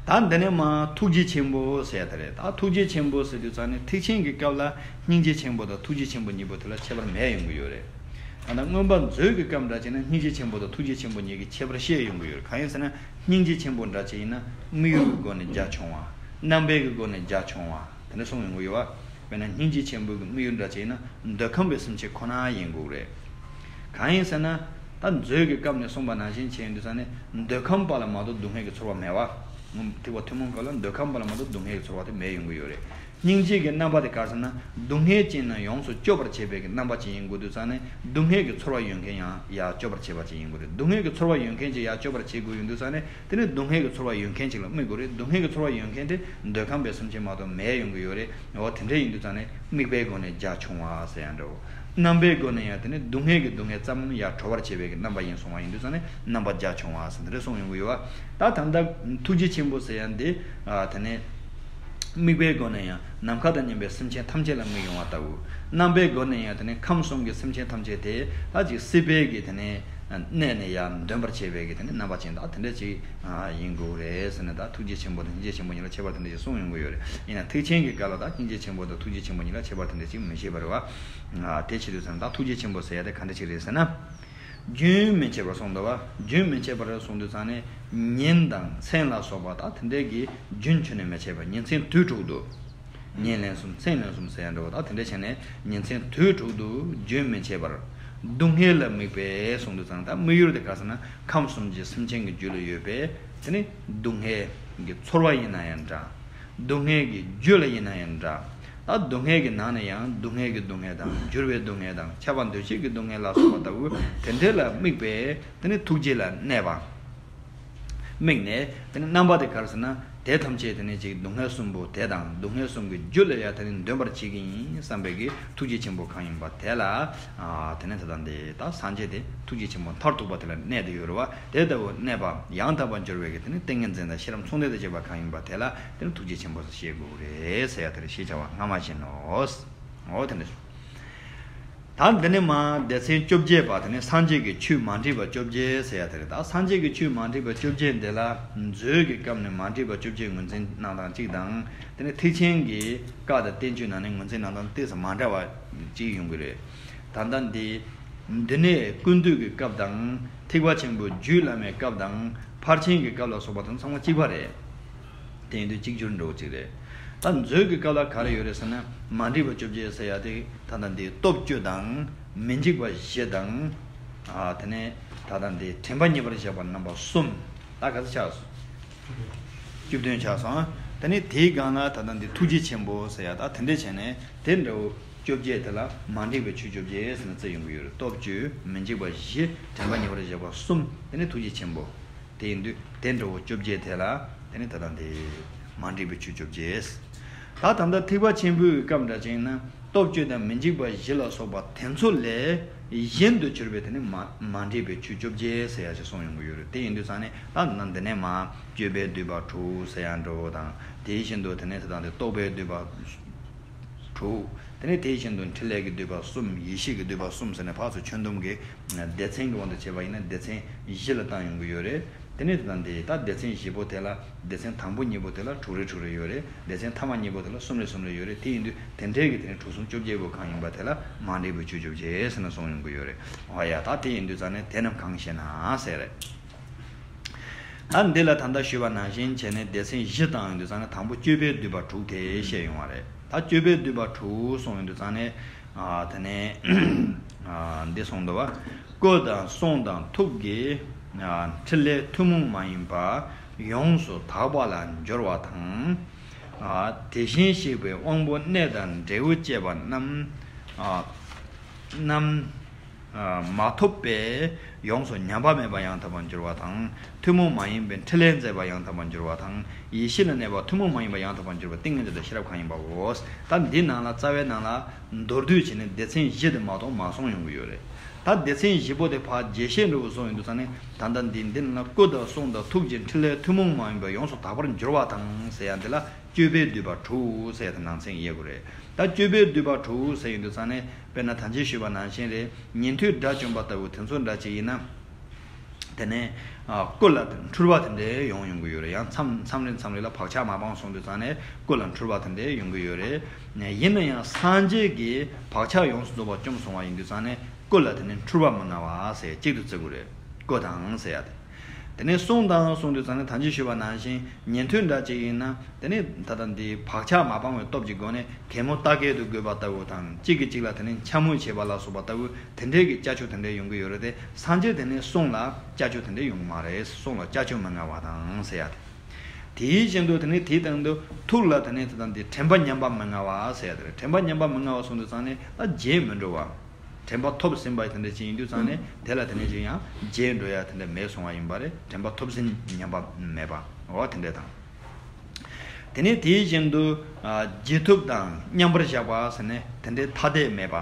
ད་འདི་ནས་མ་ཐུགས་རྗེ་ཆེན་པོ་ཟེར་ཡ་དེ་རེད། ད་ཐུགས་རྗེ་ཆེན་པོ་ཟེར་དུས་ཙང་ནས་ཐེག་ཆེན་གྱི་སྐབས་ལ་སྙིང་རྗེ་ཆེན་པོ་དང་ཐུགས་རྗེ་ཆེན་པོ་གཉིས་པོ་དེ་ལ་ཁྱད་པར་མེད་ཡོང་གི་ཡོད་རེད། ད་ལྟ་མངོན་པ་མཛོད་ཀྱི་སྐབས་འདྲ་བྱས་ན་སྙིང་རྗེ་ཆེན་པོ་དང་ཐུགས་རྗེ་ཆེན་པོ་གཉིས་ཀྱི་ཁྱད་པར་བཤད་ཡོང་གི་ཡོད་རེད། གང་ཡིན་ཟེར་ན་སྙིང་རྗེ་ཆེན་པོ་འདྲ་བྱས་ཡིན་ན་དམིགས་ཡུལ་གྱི་སྒོ་ནས་རྒྱ་ཆུང་བ། རྣམ་པའི་གི་སྒོ་ནས་རྒྱ་ཆུང་བ། དེ་འདྲ་གསུངས་ཡོང་གི་ཡོད་པ། དཔེར་ན་སྙིང་རྗེ་ཆེན་པོའི་གི་དམིགས་ཡུལ་འདྲ་བྱས་ན་འདོད་ཁམས་པའི་སེམས་ཅན་ཁོ་ན་ཡིན་དགོས་རེད། གང་ཡིན་ཟེར་ན། ད་མཛོད་ཀྱི་སྐབས་ནས་གསུངས་པ་ནང་བཞིན་བྱས་ཡོང་དུས་ཙང་ནས་འདོད་ཁམས་པ་ལ་མ་གཏོགས་སྡུག་བསྔལ་གྱི་ཚོར་བ་མེད་པ། ཐེག་པ་ཐུན་མོང་སྐབས་ལ་འདོད་ཁམས་པ་ལ་མ་གཏོགས་སྡུག་བསྔལ་གྱི་ཚོར་བ་དེ་མེད་ཡོང་གི་ཡོད་རེད། སྙིང་རྗེ་གི་རྣམ་པ་དེ་ག་རེ་ཟེར་ན་སྡུག་བསྔལ་ཅན་རྣམས་ཡོངས་སུ་སྐྱོབ་པར་བྱེད་པའི་གི་རྣམ་པ་ཅིག་ཡིན་དགོས་དུས་ཙང་ནས་སྡུག་བསྔལ་གྱི་ཚོར་བ་ཡོད་མཁན་ཡང་ཡར་སྐྱོབ་པར་བྱེད་པ་ཅིག་ཡིན་དགོས་རེད། སྡུག་བསྔལ་གྱི་ཚོར་བ་ཡོད་མཁན་ཅིག་ཡར་སྐྱོབ་པར་བྱེད་དགོས་ཡོང་དུས་ཙང་ནས། དེ་ནི་སྡུག་བསྔལ་གྱི་ཚོར་བ་ཡོད་མཁན་ཅིག་ལ་དམིགས་དགོས་རེད། སྡུག་བསྔལ་གྱི་ཚོར་བ་ཡོད་མཁན་དེ་འདོད་ཁམས་པའི་སེམས་ཅན་མ་གཏོགས་མེད་ཡོང་གི་ཡོད་རེད། འོ་དེ་འདྲ་ཡིན་དུས་ཙང་ནས་དམིགས་པའི་སྒོ་ནས་རྒྱ་ཆུང་བ་ཟེར་ཡང་འདྲ་བོ། རྣམ་པའི་སྒོ་ནས་ཡང་དེ་ནི་སྡུག་བསྔལ་གྱི་སྡུག་བསྔལ་ཙམ་ཡར་གྲོལ་བར་བྱེད་པའི་གི་རྣམ་པ་ཡིན་སོང་བ་ཡིན་དུས་ཙང་ནས་རྣམ་པ་རྒྱ་ཆུང་བ་ཟེར་འདི་འདྲ་གསུངས་ཡོང་གི་ཡོད་པ། ད་ད་ལྟ་ཐུགས་རྗེ་ཆེན་པོ་ཟེར་ཡང་འདི། ཨ། དེ་ནི། དམིགས་པའི་སྒོ་ནས་ཡང་ནམ་མཁའ་དང་མཉམ་པའི་སེམས་ཅན་ཐམས་ཅད་ལ་དམིགས་ཡོང་བ་ལྟ་བུ། རྣམ་པའི་སྒོ་ནས་ཡང་དེ་ནི་ཁམས་གསུམ་གྱི་སེམས་ཅན་ཐམས་ཅད་དེ་ད་ཅིག་སྲིད་པའི་གི་དེ་ནི་གནས་ནས་ཡར་འདོན་པར་བྱེད་པའི་གི་དེ་ནི་རྣམ་པ་ཅན་དག་དེ་འདྲ་ཅིག་ཡིན་དགོས་རེད་ཟེར་ནས། ད་ཐུགས་རྗེ་ཆེན་པོ་དང་སྙིང་རྗེ་ཆེན་པོ་གཉིས་ལ་ཁྱད་པར་དེ་འདྲ་ཅིག་གསུངས་ཡོང་གི་ཡོད་རེད། ཡིན་ན་ཐེག་ཆེན་གྱི་སྐབས་ལ་ད་སྙིང་རྗེ་ཆེན་པོ་དང་ཐུགས་རྗེ་ཆེན་པོ་གཉིས་ལ་ཁྱད་པར་དེ་འདྲ་ཅིག་མི་བཤད་པ་རེད་བ། དེ་བྱེད་དུས་ཙང་ད་ཐུགས་རྗེ་ཆེན་པོ་ཟེར་ཡ་དེ་ག་འདྲ་ཅིག་རེད་ཟེར་ན། རྒྱུན་མི་འཆད་པར་གསུངས་འདུག་བ། རྒྱུན་མི་འཆད་པར་གསུངས་དུས་ཙང་ནས་ཉིན་དང་མཚན་ལ་སོགས་པ་དག་དེ་འདྲའི་གི་རྒྱུན་ཆད་ནས་མི་འཆད་པར་ཉིན་མཚན་དུས་དྲུག་ཏུ། ཉིན་ལན་གསུམ་མཚན་ལན་གསུམ་ཟེར་ཡ་འདྲ་བོ་དག་དེ་འདྲ་བྱས་ནས་ཉིན་མཚན་དུས་དྲུག་ཏུ་རྒྱུན་མི་འཆད་པར། སྡུག་བསྔལ་ལ་དམིགས་པས་གསུངས་དུས་ཙང་ད་དམིགས་ཡུལ་དེ་ག་ཟེར་ན་ཁམས་གསུམ་གྱི་སེམས་ཅན་གྱི་རྒྱུད་ལ་ཡོད་པས་དེ་ནི་སྡུག་བསྔལ་གྱི་ཚོར་བ་ཡིན་ན་ཡང་འདྲ། སྡུག་བསྔལ་གྱི་རྒྱུ་ལ་ཡིན་ན་ཡང་འདྲ། ད་སྡུག་བསྔལ་གྱི་ནང་ནས་ཡང་སྡུག་བསྔལ་གྱི་སྡུག་བསྔལ་དང་། འགྱུར་བའི་སྡུག་བསྔལ་དང་། ཁྱབ་པ་འདུ་བྱེད་ཀྱི་སྡུག་བསྔལ་ལ་སོགས་པ་ལྟ་བུ་དེ་འདྲ་ལ་དམིགས་པས་དེ་ནི་ཐུགས་རྗེ་ལ་གནས་པ། དམིགས་ནས་དེ་ནི་རྣམ་པ་དེ་ག་རེ་ཟེར་ན་དེ་ཐམས་ཅད་དེ་ནི་ཅིག་སྡུག་བསྔལ་གསུམ་པོ་དེ་དང་སྡུག་བསྔལ་གསུམ་གྱི་རྒྱུ་ལ་ཡང་དེ་ནི་འདོན་པར་བྱེད་ཀྱི་ཡིན་བསམ་པའི་གི་ཐུགས་རྗེ་ཆེན་པོ་གང་ཡིན་པ་དེ་ལ། ཨ། དེ་ནི་ད་ལྟ་འདི་ད་སངས་རྒྱས་དེ་ཐུགས་རྗེ་ཆེན་པོ་མཐར་ཐུག་པ་དེ་ལ་གནས་ཏེ་ཡོད་རེད་བ། དེ་ལྟ་བུ་གནས་པ་ཡང་དག་པར་འབྱོར་བའི་གི་དེ་ནི་ཏིང་ངེ་འཛིན་དང་ཤེས་རབ་མཚུངས་ལྡན་དུ་བྱེད་པ་གང་ཡིན་པ་དེ་ལ་དེ་ནི་ཐུགས་རྗེ་ཆེན་པོ་ཟེར་བཤད་དགོས་རེད་ཟེར་ཡ་དེ་རེད། ཤེས་བྱ་བ་སྔ་མ་བཞིན་ནོ། འོ་དེ་འདྲ། ད་འདི་ནི་མ་སྡེ་ཚན་བཅོ་བརྒྱད་པ་དེ་ནི་སངས་རྒྱས་ཀྱི་ཆོས་མ་འདྲེས་པ་བཅོ་བརྒྱད་ཟེར་ཡ་དེ་རེད། ད་སངས་རྒྱས་ཀྱི་ཆོས་མ་འདྲེས་པ་བཅོ་བརྒྱད་འདི་ལ་མཛོད་ཀྱི་སྐབས་ནས་མ་འདྲེས་པ་བཅོ་བརྒྱད་ངོས་འཛིན་གནང་སྟངས་གཅིག་དང་། དེ་ནི་ཐེག་ཆེན་གྱི་བཀའ་དང་བསྟན་བཅོས་ནང་ནས་ངོས་འཛིན་གནང་སྟངས་ཏོག་ཙམ་མ་འདྲ་བ་གཅིག་ཡོང་གི་རེད། ད་ལྟ་འདི། འདི་ནས་ཀུན་བཏུས་ཀྱི་སྐབས་དང་། ཐེག་པ་ཆེན་པོའི་རྒྱུད་བླ་མའི་སྐབས་དང་ཕར་ཕྱིན་གྱི་སྐབས་ལ་སོགས་པ་དང་ཚང་མ་གཅིག་པ་རེད། དེ་ཡིན་དུས་གཅིག་གྱུར་འགྲོ་གཅིག་རེད། ད་མཛོད་ཀྱི་སྐབས་ལ་ག་རེ་ཡོད་རེད་ཟེར་ན། མ་འདྲེས་པ་བཅོ་བརྒྱད་ཟེར་ཡ་དེ་ད་ལྟ་འདི་སྟོབས་བཅུ་དང་། མི་འཇིགས་པ་བཞི་དང་། ཨ། དེ་ནས་ད་ལྟ་འདི་དྲན་པ་ངེས་པར་བཞག་པ་རྣམ་པ་གསུམ། ད་ག་ཚོད་ཆགས་སོང་། བཅུ་བདུན་ཆགས་སོང་། དེ་ནས་དེའི་སྒང་ལ་ད་ལྟ་འདི་ཐུགས་རྗེ་ཆེན་པོ་ཟེར་ཡ་ད་དེ་འདྲས་བྱས་ནས་དེ་འདྲ་བོ་བཅོ་བརྒྱད་དེ་ལ་མ་འདྲེས་པའི་ཆོས་བཅོ་བརྒྱད་ཟེར་ནས་བརྩི་ཡོང་གི་ཡོད་རེད། སྟོབས་བཅུ། མི་འཇིགས་པ་བཞི། དྲན་པ་ངེས་པར་བཞག་པ་གསུམ། དེ་ནས་ཐུགས་རྗེ་ཆེན་པོ། དེ་ཡིན་དུས་དེ་འདྲ་བོ་བཅོ་བརྒྱད་དེ་ལ་དེ་ནི་ད་ལྟ་འདི་མ་འདྲེས་པའི་ཆོས་བཅོ་བརྒྱད། ད་ད་ལྟ་ཐེག་པ་ཆེན་པོའི་སྐབས་འདྲ་ཅིག་ཡིན་ན་སྟོབས་བཅུ་དང་མི་འཇིགས་པ་བཞི་ལ་སོགས་པ་དེ་ཚོ་ལས་གཞན་དུ་གྱུར་པའི་དེ་ནི་མ་མ་འདྲེས་པའི་ཆོས་བཅོ་བརྒྱད་ཟེར་ཡ་ཞིག་གསུངས་ཡོང་གི་ཡོད་རེད། དེ་ཡིན་དུས་ཙང་ནས་ད་ནང་འདི་ནས་མ་སྤྱོད་པས་བསྡུས་པ་དྲུག་ཟེར་ཡ་འདྲ་བོ་དང་། དེ་བཞིན་དུ་དེ་ནས་ད་ལྟ་འདི་རྟོག་པས་བསྡུས་པ་དྲུག། དེ་ནས་དེ་བཞིན་དུ་འཕྲིན་ལས་ཀྱིས་བསྡུས་པ་གསུམ། ཡེ་ཤེས་ཀྱིས་བསྡུས་པ་གསུམ་ཟེར་ནས་ཕར་ཚུར་ཁྱོན་བསྡོམས་ཀྱི་སྡེ་ཚན་གྱི་དབང་དུ་བྱས་པ་ཡིན་ན་སྡེ་ཚན་བཞི་ལ་བཏང་ཡོང་གི་ཡོད་རེད། དེ་ནས་ད་འདི་ད་སྡེ་ཚན་བཞི་པོ་དེ་ལ་སྡེ་ཚན་དང་པོ་གཉིས་པོ་དེ་ལ་དྲུག་རེ་དྲུག་རེ་ཡོད་རེད། སྡེ་ཚན་ཐ་མ་གཉིས་པོ་དེ་ལ་གསུམ་རེ་གསུམ་རེ་ཡོད་རེད། དེ་ཡིན་དུས་དེ་འདྲའི་གི་དེ་ནས་དྲུག་གསུམ་བཅོ་བརྒྱད་པོ་གང་ཡིན་པ་དེ་ལ་མ་འདྲེས་པའི་ཆོས་བཅོ་བརྒྱད་ཟེར་ནས་གསུངས་ཡོང་གི་ཡོད་རེད། འོ་ཡ། ད་དེ་ཡིན་དུས་ཙང་ནས་དེ་རྣམས་གང་ཞེ་ན་ཟེར་རེད། ད་འདི་ལ་ད་ལྟ་ཞུས་པ་ནང་བཞིན་བྱས་ནས་སྡེ་ཚན་བཞི་བཏང་ཡོང་དུས་ཙང་ནས་དང་པོ་སྤྱོད་པས་བསྡུས་པ་དྲུག་དེ་བཤད་ཡོང་བ་རེད། ད་སྤྱོད་པས་བསྡུས་པ་དྲུག་གསུངས་ཡོང་དུས་ཙང་ནས། ཨ། དེ་ནས་ཨ། འདི་གསུངས་འདུག་བ། སྐུ་དང་གསུང་དང་ཐུགས་ཀྱི། ཨ། ཕྲིན་ལས་ཐུན་མོང་མ་ཡིན་པ་ཡོངས་སུ་དག་པ་ལ་སྦྱོར་བ་དང་། ཨ། དེ་བཞིན་གཤེགས་པའི་དབང་པོ་གནས་དང་འབྲས་བུ་བཅས་པ་རྣམས། ཨ། རྣམས། ཨ། མ་ཐོབ་པས་ཡོངས་སུ་ཉམས་པ་མེད་པ་ཡང་དག་པར་འགྱུར་བ་དང་། ཐུན་མོང་མ་ཡིན་པའི་ཕྲིན་ལས་མཛད་པ་ཡང་དག་པར་འགྱུར་བ་དང་། ཡེ་ཤེས་ལ་གནས་པ་ཐུན་མོང་མ་ཡིན་པ་ཡང་དག་པར་འགྱུར་བ་ཏིང་ངེ་འཛིན་དང་ཤེས་རབ་གང་ཡིན་པའོ། ད་འདི་ནང་ལ་རྩ་བའི་ནང་ལ་མདོར་བསྡུས་བྱས་ནས་སྡེ་ཚན་བཞི་དེ་མ་གཏོགས་མ་གསུངས་ཡོང་གི་ཡོད་རེད། ད་སྡེ་ཚན་བཞི་པོ་དེ་ཕར་རྒྱས་བཤད་འདྲ་བོ་གསུངས་ཡོང་དུས་ཙང་ནས། ད་ལྟ་འདི་འདི་ནང་ལ་སྐུ་དང་གསུང་དང་ཐུགས་ཀྱི་ཕྲིན་ལས་ཐུན་མོང་མ་ཡིན་པ་ཡོངས་སུ་དག་པར་འགྱུར་བ་དང་ཟེར་ཡ་འདི་ལ་སྤྱོད་པས་བསྡུས་པ་དྲུག་ཟེར་ཡ་དེ་ནང་ཚན་ཡོད་དགོས་རེད། ད་སྤྱོད་པས་བསྡུས་པ་དྲུག་ཟེར་ཡོང་དུས་ཙང་ནས། དཔེར་ན་ད་ཅི་ཞུས་པ་ནང་བཞིན་རེད། ཉན་ཐོས་དགྲ་བཅོམ་པ་ལྟ་བུ་དེ་ཚོ་འདྲ་ཅིག་ཡིན་ན། དེ་ནས། ཨ། སྐུ་ལ་འཁྲུལ་བ་དེ་འདྲའི་ཡོང་ཡོང་གི་ཡོད་རེད། ཡང་མཚམས་མཚམས་རེ་མཚམས་རེ་ལ་བག་ཆགས་མ་སྤངས་སོང་དུས་ཙང་ནས་སྐུ་ལ་འཁྲུལ་བ་དེ་འདྲའི་ཡོང་གི་ཡོད་རེད། ཡིན་ན་ཡང་སངས་རྒྱས་ཀྱིས་བག་ཆགས་ཡོངས་སུ་རྫོགས་པ་བཅོམ་སོང་བ་ཡིན་དུས་ཙང་ནས་སྐུ་ལ་དེ་ནས་འཁྲུལ་བ་མི་མངའ་བ་ཟེར་གཅིག་ཏུ་བརྩི་དགོས་རེད། སྐུ་དང་ཟེར་ཡ་དེ། དེ་ནས་གསུང་དང་གསུངས་དུས་ཙང་ནས་ད་ཅི་ཞུས་པ་ནང་བཞིན་ཉན་ཐོས་འདྲ་ཅིག་ཡིན་ན། དེ་ནས་ད་ལྟ་འདི་བག་ཆགས་མ་སྤངས་པའི་སྟོབས་ཀྱི་སྒོ་ནས་གད་མོ་རྟ་སྐད་དུ་དགོད་པ་ལྟ་བུ་དང་། གཅིག་གིས་གཅིག་ལ་དེ་ནས་འཕྱ་སྨོད་བྱེད་པ་ལ་སོགས་པ་ལྟ་བུ་དེ་འདྲའི་གི་ཅ་ཆས་དེ་འདྲ་ཡོང་གི་ཡོད་རེད་དེ། སངས་རྒྱས་དེ་ནས་གསུང་ལ་ཅ་ཆས་དེ་འདྲ་ཡོང་གི་མ་རེད། གསུང་ལ་ཅ་ཆས་མི་མངའ་བ་དང་ཟེར་ཡ་དེ། དེའི་བཞིན་དུ་དེ་ནས་དེའི་སྟེང་དུ་ཐུགས་ལ་དེ་ནས་དེ་དང་དེ་དྲན་པ་ཉམས་པ་མི་མངའ་བ་ཟེར་ཡ་དེ་རེད། དྲན་པ་ཉམས་པ་མི་མངའ་བ་གསུངས་དུས་ཙང་ནས་ད་བརྗེད་མི་འགྲོ་བ། དྲན་པ་ཐོབ་ཟིན་པ་དེ་འདྲ་ཅིག་ཡིན་དུས་ཙང་ནས་དེ་ལ་དེ་ནས་ཅིག་ཡང་བརྗེད་འགྲོ་ཡ་དེ་འདྲ་མེད་སོང་བ་ཡིན་པ་རེད། དྲན་པ་ཐོབ་ཟིན་ཉམས་པ་མེད་པ། འོ་དེ་འདྲ་དང་། དེ་ནས་དེའི་བཞིན་དུ། ཨ། བརྗེད་ཐབས་དང་མཉམ་པར་བཞག་པ་ཟེར་ནས་དེ་འདྲའི་ཐ་དད་མེད་པ།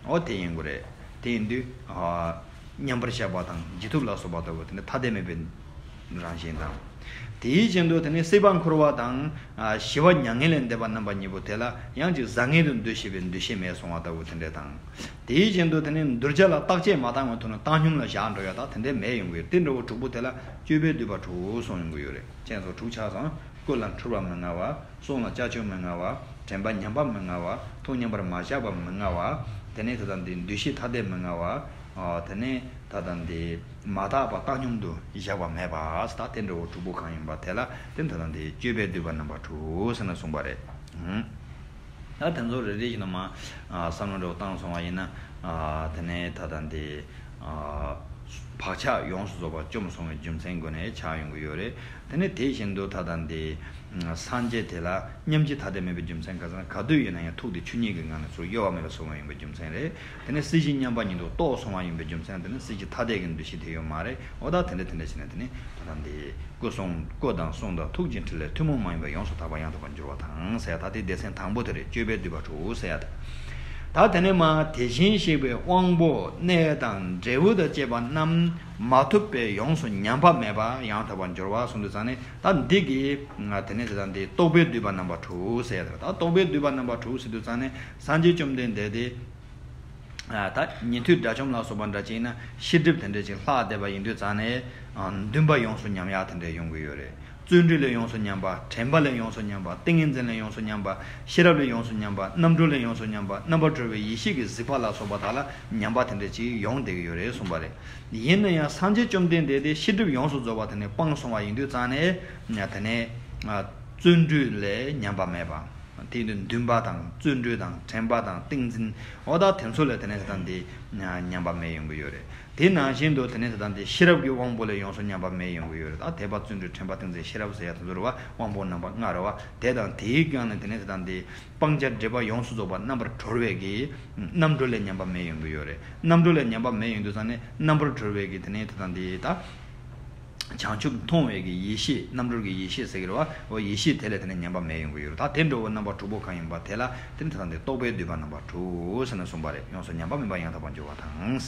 འོ་དེ་ཡིན་དགོས་རེད། དེ་ཡིན་དུས། ཨ། མཉམ་པར་བཞག་པ་དང་བརྗེད་ཐབས་ལ་སོགས་པ་ལྟ་བུ་དེ་འདྲ་ཐ་དད་མེད་པའི་རང་བཞིན་དང་། དེའི་བཞིན་དུ་དེ་ནས་སྲེད་པ་འཁོར་བ་དང་། ཨ། ཞི་བ་མྱ་ངན་ལས་འདས་པ་རྣམ་པ་གཉིས་པོ་དེ་ལ་ཡང་ཅིག་བཟང་ངན་དུ་འདུ་ཤེས་པའི་འདུ་ཤེས་མེད་སོང་བ་ལྟ་བུ་དེ་འདྲ་དང་། དེའི་བཞིན་དུ་དེ་ནས་གདུལ་བྱ་ལ་བརྟག་དཔྱད་མ་བཏང་བའི་ཐོག་ནས་བཏང་སྙོམས་ལ་བཞག་འགྲོ་ཡ་དང་དེ་འདྲ་མེད་ཡོང་གི་ཡོད། དེ་འདྲ་བོ་དྲུག་པོ་དེ་ལ་སྤྱོད་པས་བསྡུས་པ་དྲུག་གསུངས་ཡོང་གི་ཡོད་རེད། ཅན་སོགས་དྲུག་ཆགས་སོང་། སྐུ་ལ་འཁྲུལ་བ་མི་མངའ་བ། གསུང་ལ་ཅ་ཆས་མི་མངའ་བ། དྲན་པ་ཉམས་པ་མི་མངའ་བ། ཐུགས་མཉམ་པར་མ་བཞག་པ་མི་མངའ་བ། དེ་ནས་ད་ལྟ་འདི་འདུ་ཤེས་ཐ་དད་མི་མངའ་བ། ཨ། དེ་ནས་ད་ལྟ་འདི་མ་དག་པ་བཏང་སྙོམས་དུ་བཞག་པ་མེད་པ། ད་དེ་འདྲ་བོ་དྲུག་པོ་གང་ཡིན་པ་དེ་ལ་དེ་ད་ལྟ་འདི་སྤྱོད་པས་བསྡུས་པ་རྣམ་པ་དྲུག་ཟེར་ནས་གསུངས་པ་རེད། ད་དེ་ཚོ་རེ་རེ་བཞིན་དུ་མ། ཨ། བསམ་བློ་འདྲ་བོ་བཏང་སོང་བ་ཡིན་ན། ཨ། དེ་ནས་ད་ལྟ་འདི། ཨ། བག་ཆགས་ཡོངས་སུ་རྫོགས་པ་བཅོམ་སོང་བའི་རྒྱུ་མཚན་སྒོ་ནས་ཆགས་ཡོང་གི་ཡོད་རེད། དེ་ནས་དེ་བཞིན་དུ་ད་ལྟ་འདི། སངས་རྒྱས་དེ་ལ་མཉམ་རྗེས་ཐ་དད་མེད་པའི་རྒྱུ་མཚན་ག་ཟེར་ན། ག་དུས་ཡིན་ན་ཡང་ཐུགས་དེ་ཆོས་ཉིད་ཀྱི་ངང་ནས་ཚུར་གཡོ་བ་མེད་པར་སོང་བ་ཡིན་པའི་རྒྱུ་མཚན་རེད། དེ་ནས་སྲིད་ཞི་མཉམ་པ་ཉིད་དུ་རྟོགས་སོང་བ་ཡིན་པའི་རྒྱུ་མཚན། དེ་ནས་སྲིད་ཞི་ཐ་དད་ཀྱི་འདུ་ཤེས་དེ་ཡོད་མ་རེད། འོ་ད་དེ་འདྲ་དེ་འདྲ་བྱས་ནས་དེ་ནས་ད་ལྟ་འདི་སྐུ་གསུང་སྐུ་དང་གསུང་དང་ཐུགས་ཀྱི་ཕྲིན་ལས་ཐུན་མོང་མ་ཡིན་པ་ཡོངས་སུ་དག་པ་ཡང་དག་པར་འགྱུར་བ་དང་ཟེར་ཡ། ད་དེ་སྡེ་ཚན་དང་པོ་དེ་རེད། སྤྱོད་པས་བསྡུས་པ་དྲུག་ཟེར་ཡ་དེ། ད་དེ་ནས་མ་དེ་བཞིན་གཤེགས་པའི་དབང་པོ་གནས་དང་འབྲས་བུ་དང་བཅས་པ་རྣམས་མ་ཐོབ་པས་ཡོངས་སུ་ཉམས་པ་མེད་པ་ཡང་དག་པར་འགྱུར་བ་གསུངས་དུས་ཙང་ནས། ད་འདི་གི་དེ་ནས་དེ་དང་དེ་རྟོག་པས་བསྡུས་པ་རྣམ་པ་དྲུག་ཟེར་ཡ་དེ་རེད། ད་རྟོག་པས་བསྡུས་པ་རྣམ་པ་དྲུག་ཟེར་དུས་ཙང་ནས་སངས་རྒྱས་བཅོམ་ལྡན་འདས་དེ། ཨ། ད་ཉན་ཐོས་དགྲ་བཅོམ་ལ་སོགས་པ་འདྲ་ཅིག་ཡིན་ན་ཤེས་སྒྲིབ་དེ་འདྲ་ཅིག་ལྷག་བསྡད་པ་ཡིན་དུས་ཙང་ནས། ཨ། འདུན་པ་ཡོངས་སུ་ཉམས་ཡག་དེ་འདྲ་ཡོང་གི་ཡོད་རེད། བརྩོན་འགྲུས་ལས་ཡོངས་སུ་ཉམས་པ། དྲན་པ་ལས་ཡོངས་སུ་ཉམས་པ། ཏིང་ངེ་འཛིན་ལས་ཡོངས་སུ་ཉམས་པ། ཤེས་རབ་ལས་ཡོངས་སུ་ཉམས་པ། རྣམ་གྲོལ་ལས་ཡོངས་སུ་ཉམས་པ། རྣམ་པར་གྲོལ་བའི་ཡེ་ཤེས་ཀྱི་གཟིགས་པ་ལ་སོགས་པ་དག་ལ་ཉམས་པ་དེ་འདྲ་ཅིག་ཡོང་བསྡད་ཀྱི་ཡོད་རེད་གསུངས་པ་རེད། ཡིན་ན་ཡང་སངས་རྒྱས་བཅོམ་ལྡན་འདས་དེ་ཤེས་སྒྲིབ་ཡོངས་སུ་རྫོགས་པ་དེ་ནས་སྤངས་སོང་བ་ཡིན་དུས་ཙང་ནས། དེ་ནས། ཨ། བརྩོན་འགྲུས་ལས་ཉམས་པ་མེད་པ། དེ་ཡིན་དུས་འདུན་པ་དང་བརྩོན་འགྲུས་དང་དྲན་པ་དང་ཏིང་འཛིན། འོ་ད་དེ་ཚོ་ལས་དེ་ནས་དེ་དང་དེ་ཉམས་པ་མེད་ཡོང་གི་ཡོད་རེད། དེ་ནང་བཞིན་དུ་དེ་ནས་དེ་དང་དེ་ཤེས་རབ་ཀྱི་དབང་པོ་ལས་ཡོངས་སུ་ཉམས་པ་མེད་ཡོང་གི་ཡོད་རེད། ད་དད་པ་བརྩོན་འགྲུས་དྲན་པ་ཏིང་འཛིན་ཤེས་རབ་ཟེར་ཡ་དེ་ཚོ་རེད་བ། དབང་པོ་རྣམ་པ་ལྔ་རེད་བ། དེ་དང་དེའི་སྒང་ནས་དེ་ནས་དེ་དང་དེ་སྤང་བྱ་སྒྲིབ་པ་ཡོངས་སུ་རྫོགས་པ་རྣམ་པར་གྲོལ་བའི་གི་རྣམ་གྲོལ་ལས་ཉམས་པ་མེད་ཡོང་གི་ཡོད་རེད། རྣམ་གྲོལ་ལས་ཉམས་པ་མེད་ཡོང་དུས་ཙང་ནས་རྣམ་པར་གྲོལ་བའི་གི་དེ་ནས་དེ་དང་དེ་ད། བྱང་ཆུབ་མཐོང་བའི་གི་ཡེ་ཤེས། རྣམ་གྲོལ་གྱི་ཡེ་ཤེས་ཟེར་གྱི་རེད་བ། འོ་ཡེ་ཤེས་དེ་ལས་དེ་ནས་ཉམས་པ་མེད་ཡོང་གི་ཡོད་རེད། ད་དེ་འདྲ་བོ་རྣམ་པ་དྲུག་པོ་གང་ཡིན་པ་དེ་ལ་དེ་ནི་ད་ལྟ་འདི་རྟོག་པས་བསྡུས་པ་རྣམ་པ་དྲུག་ཟེར་ནས་གསུངས་པ་རེད། ཡོངས་སུ་ཉམས་པ་མེད་པ་ཡང་དག་པར་འགྱུར་བ་དང་།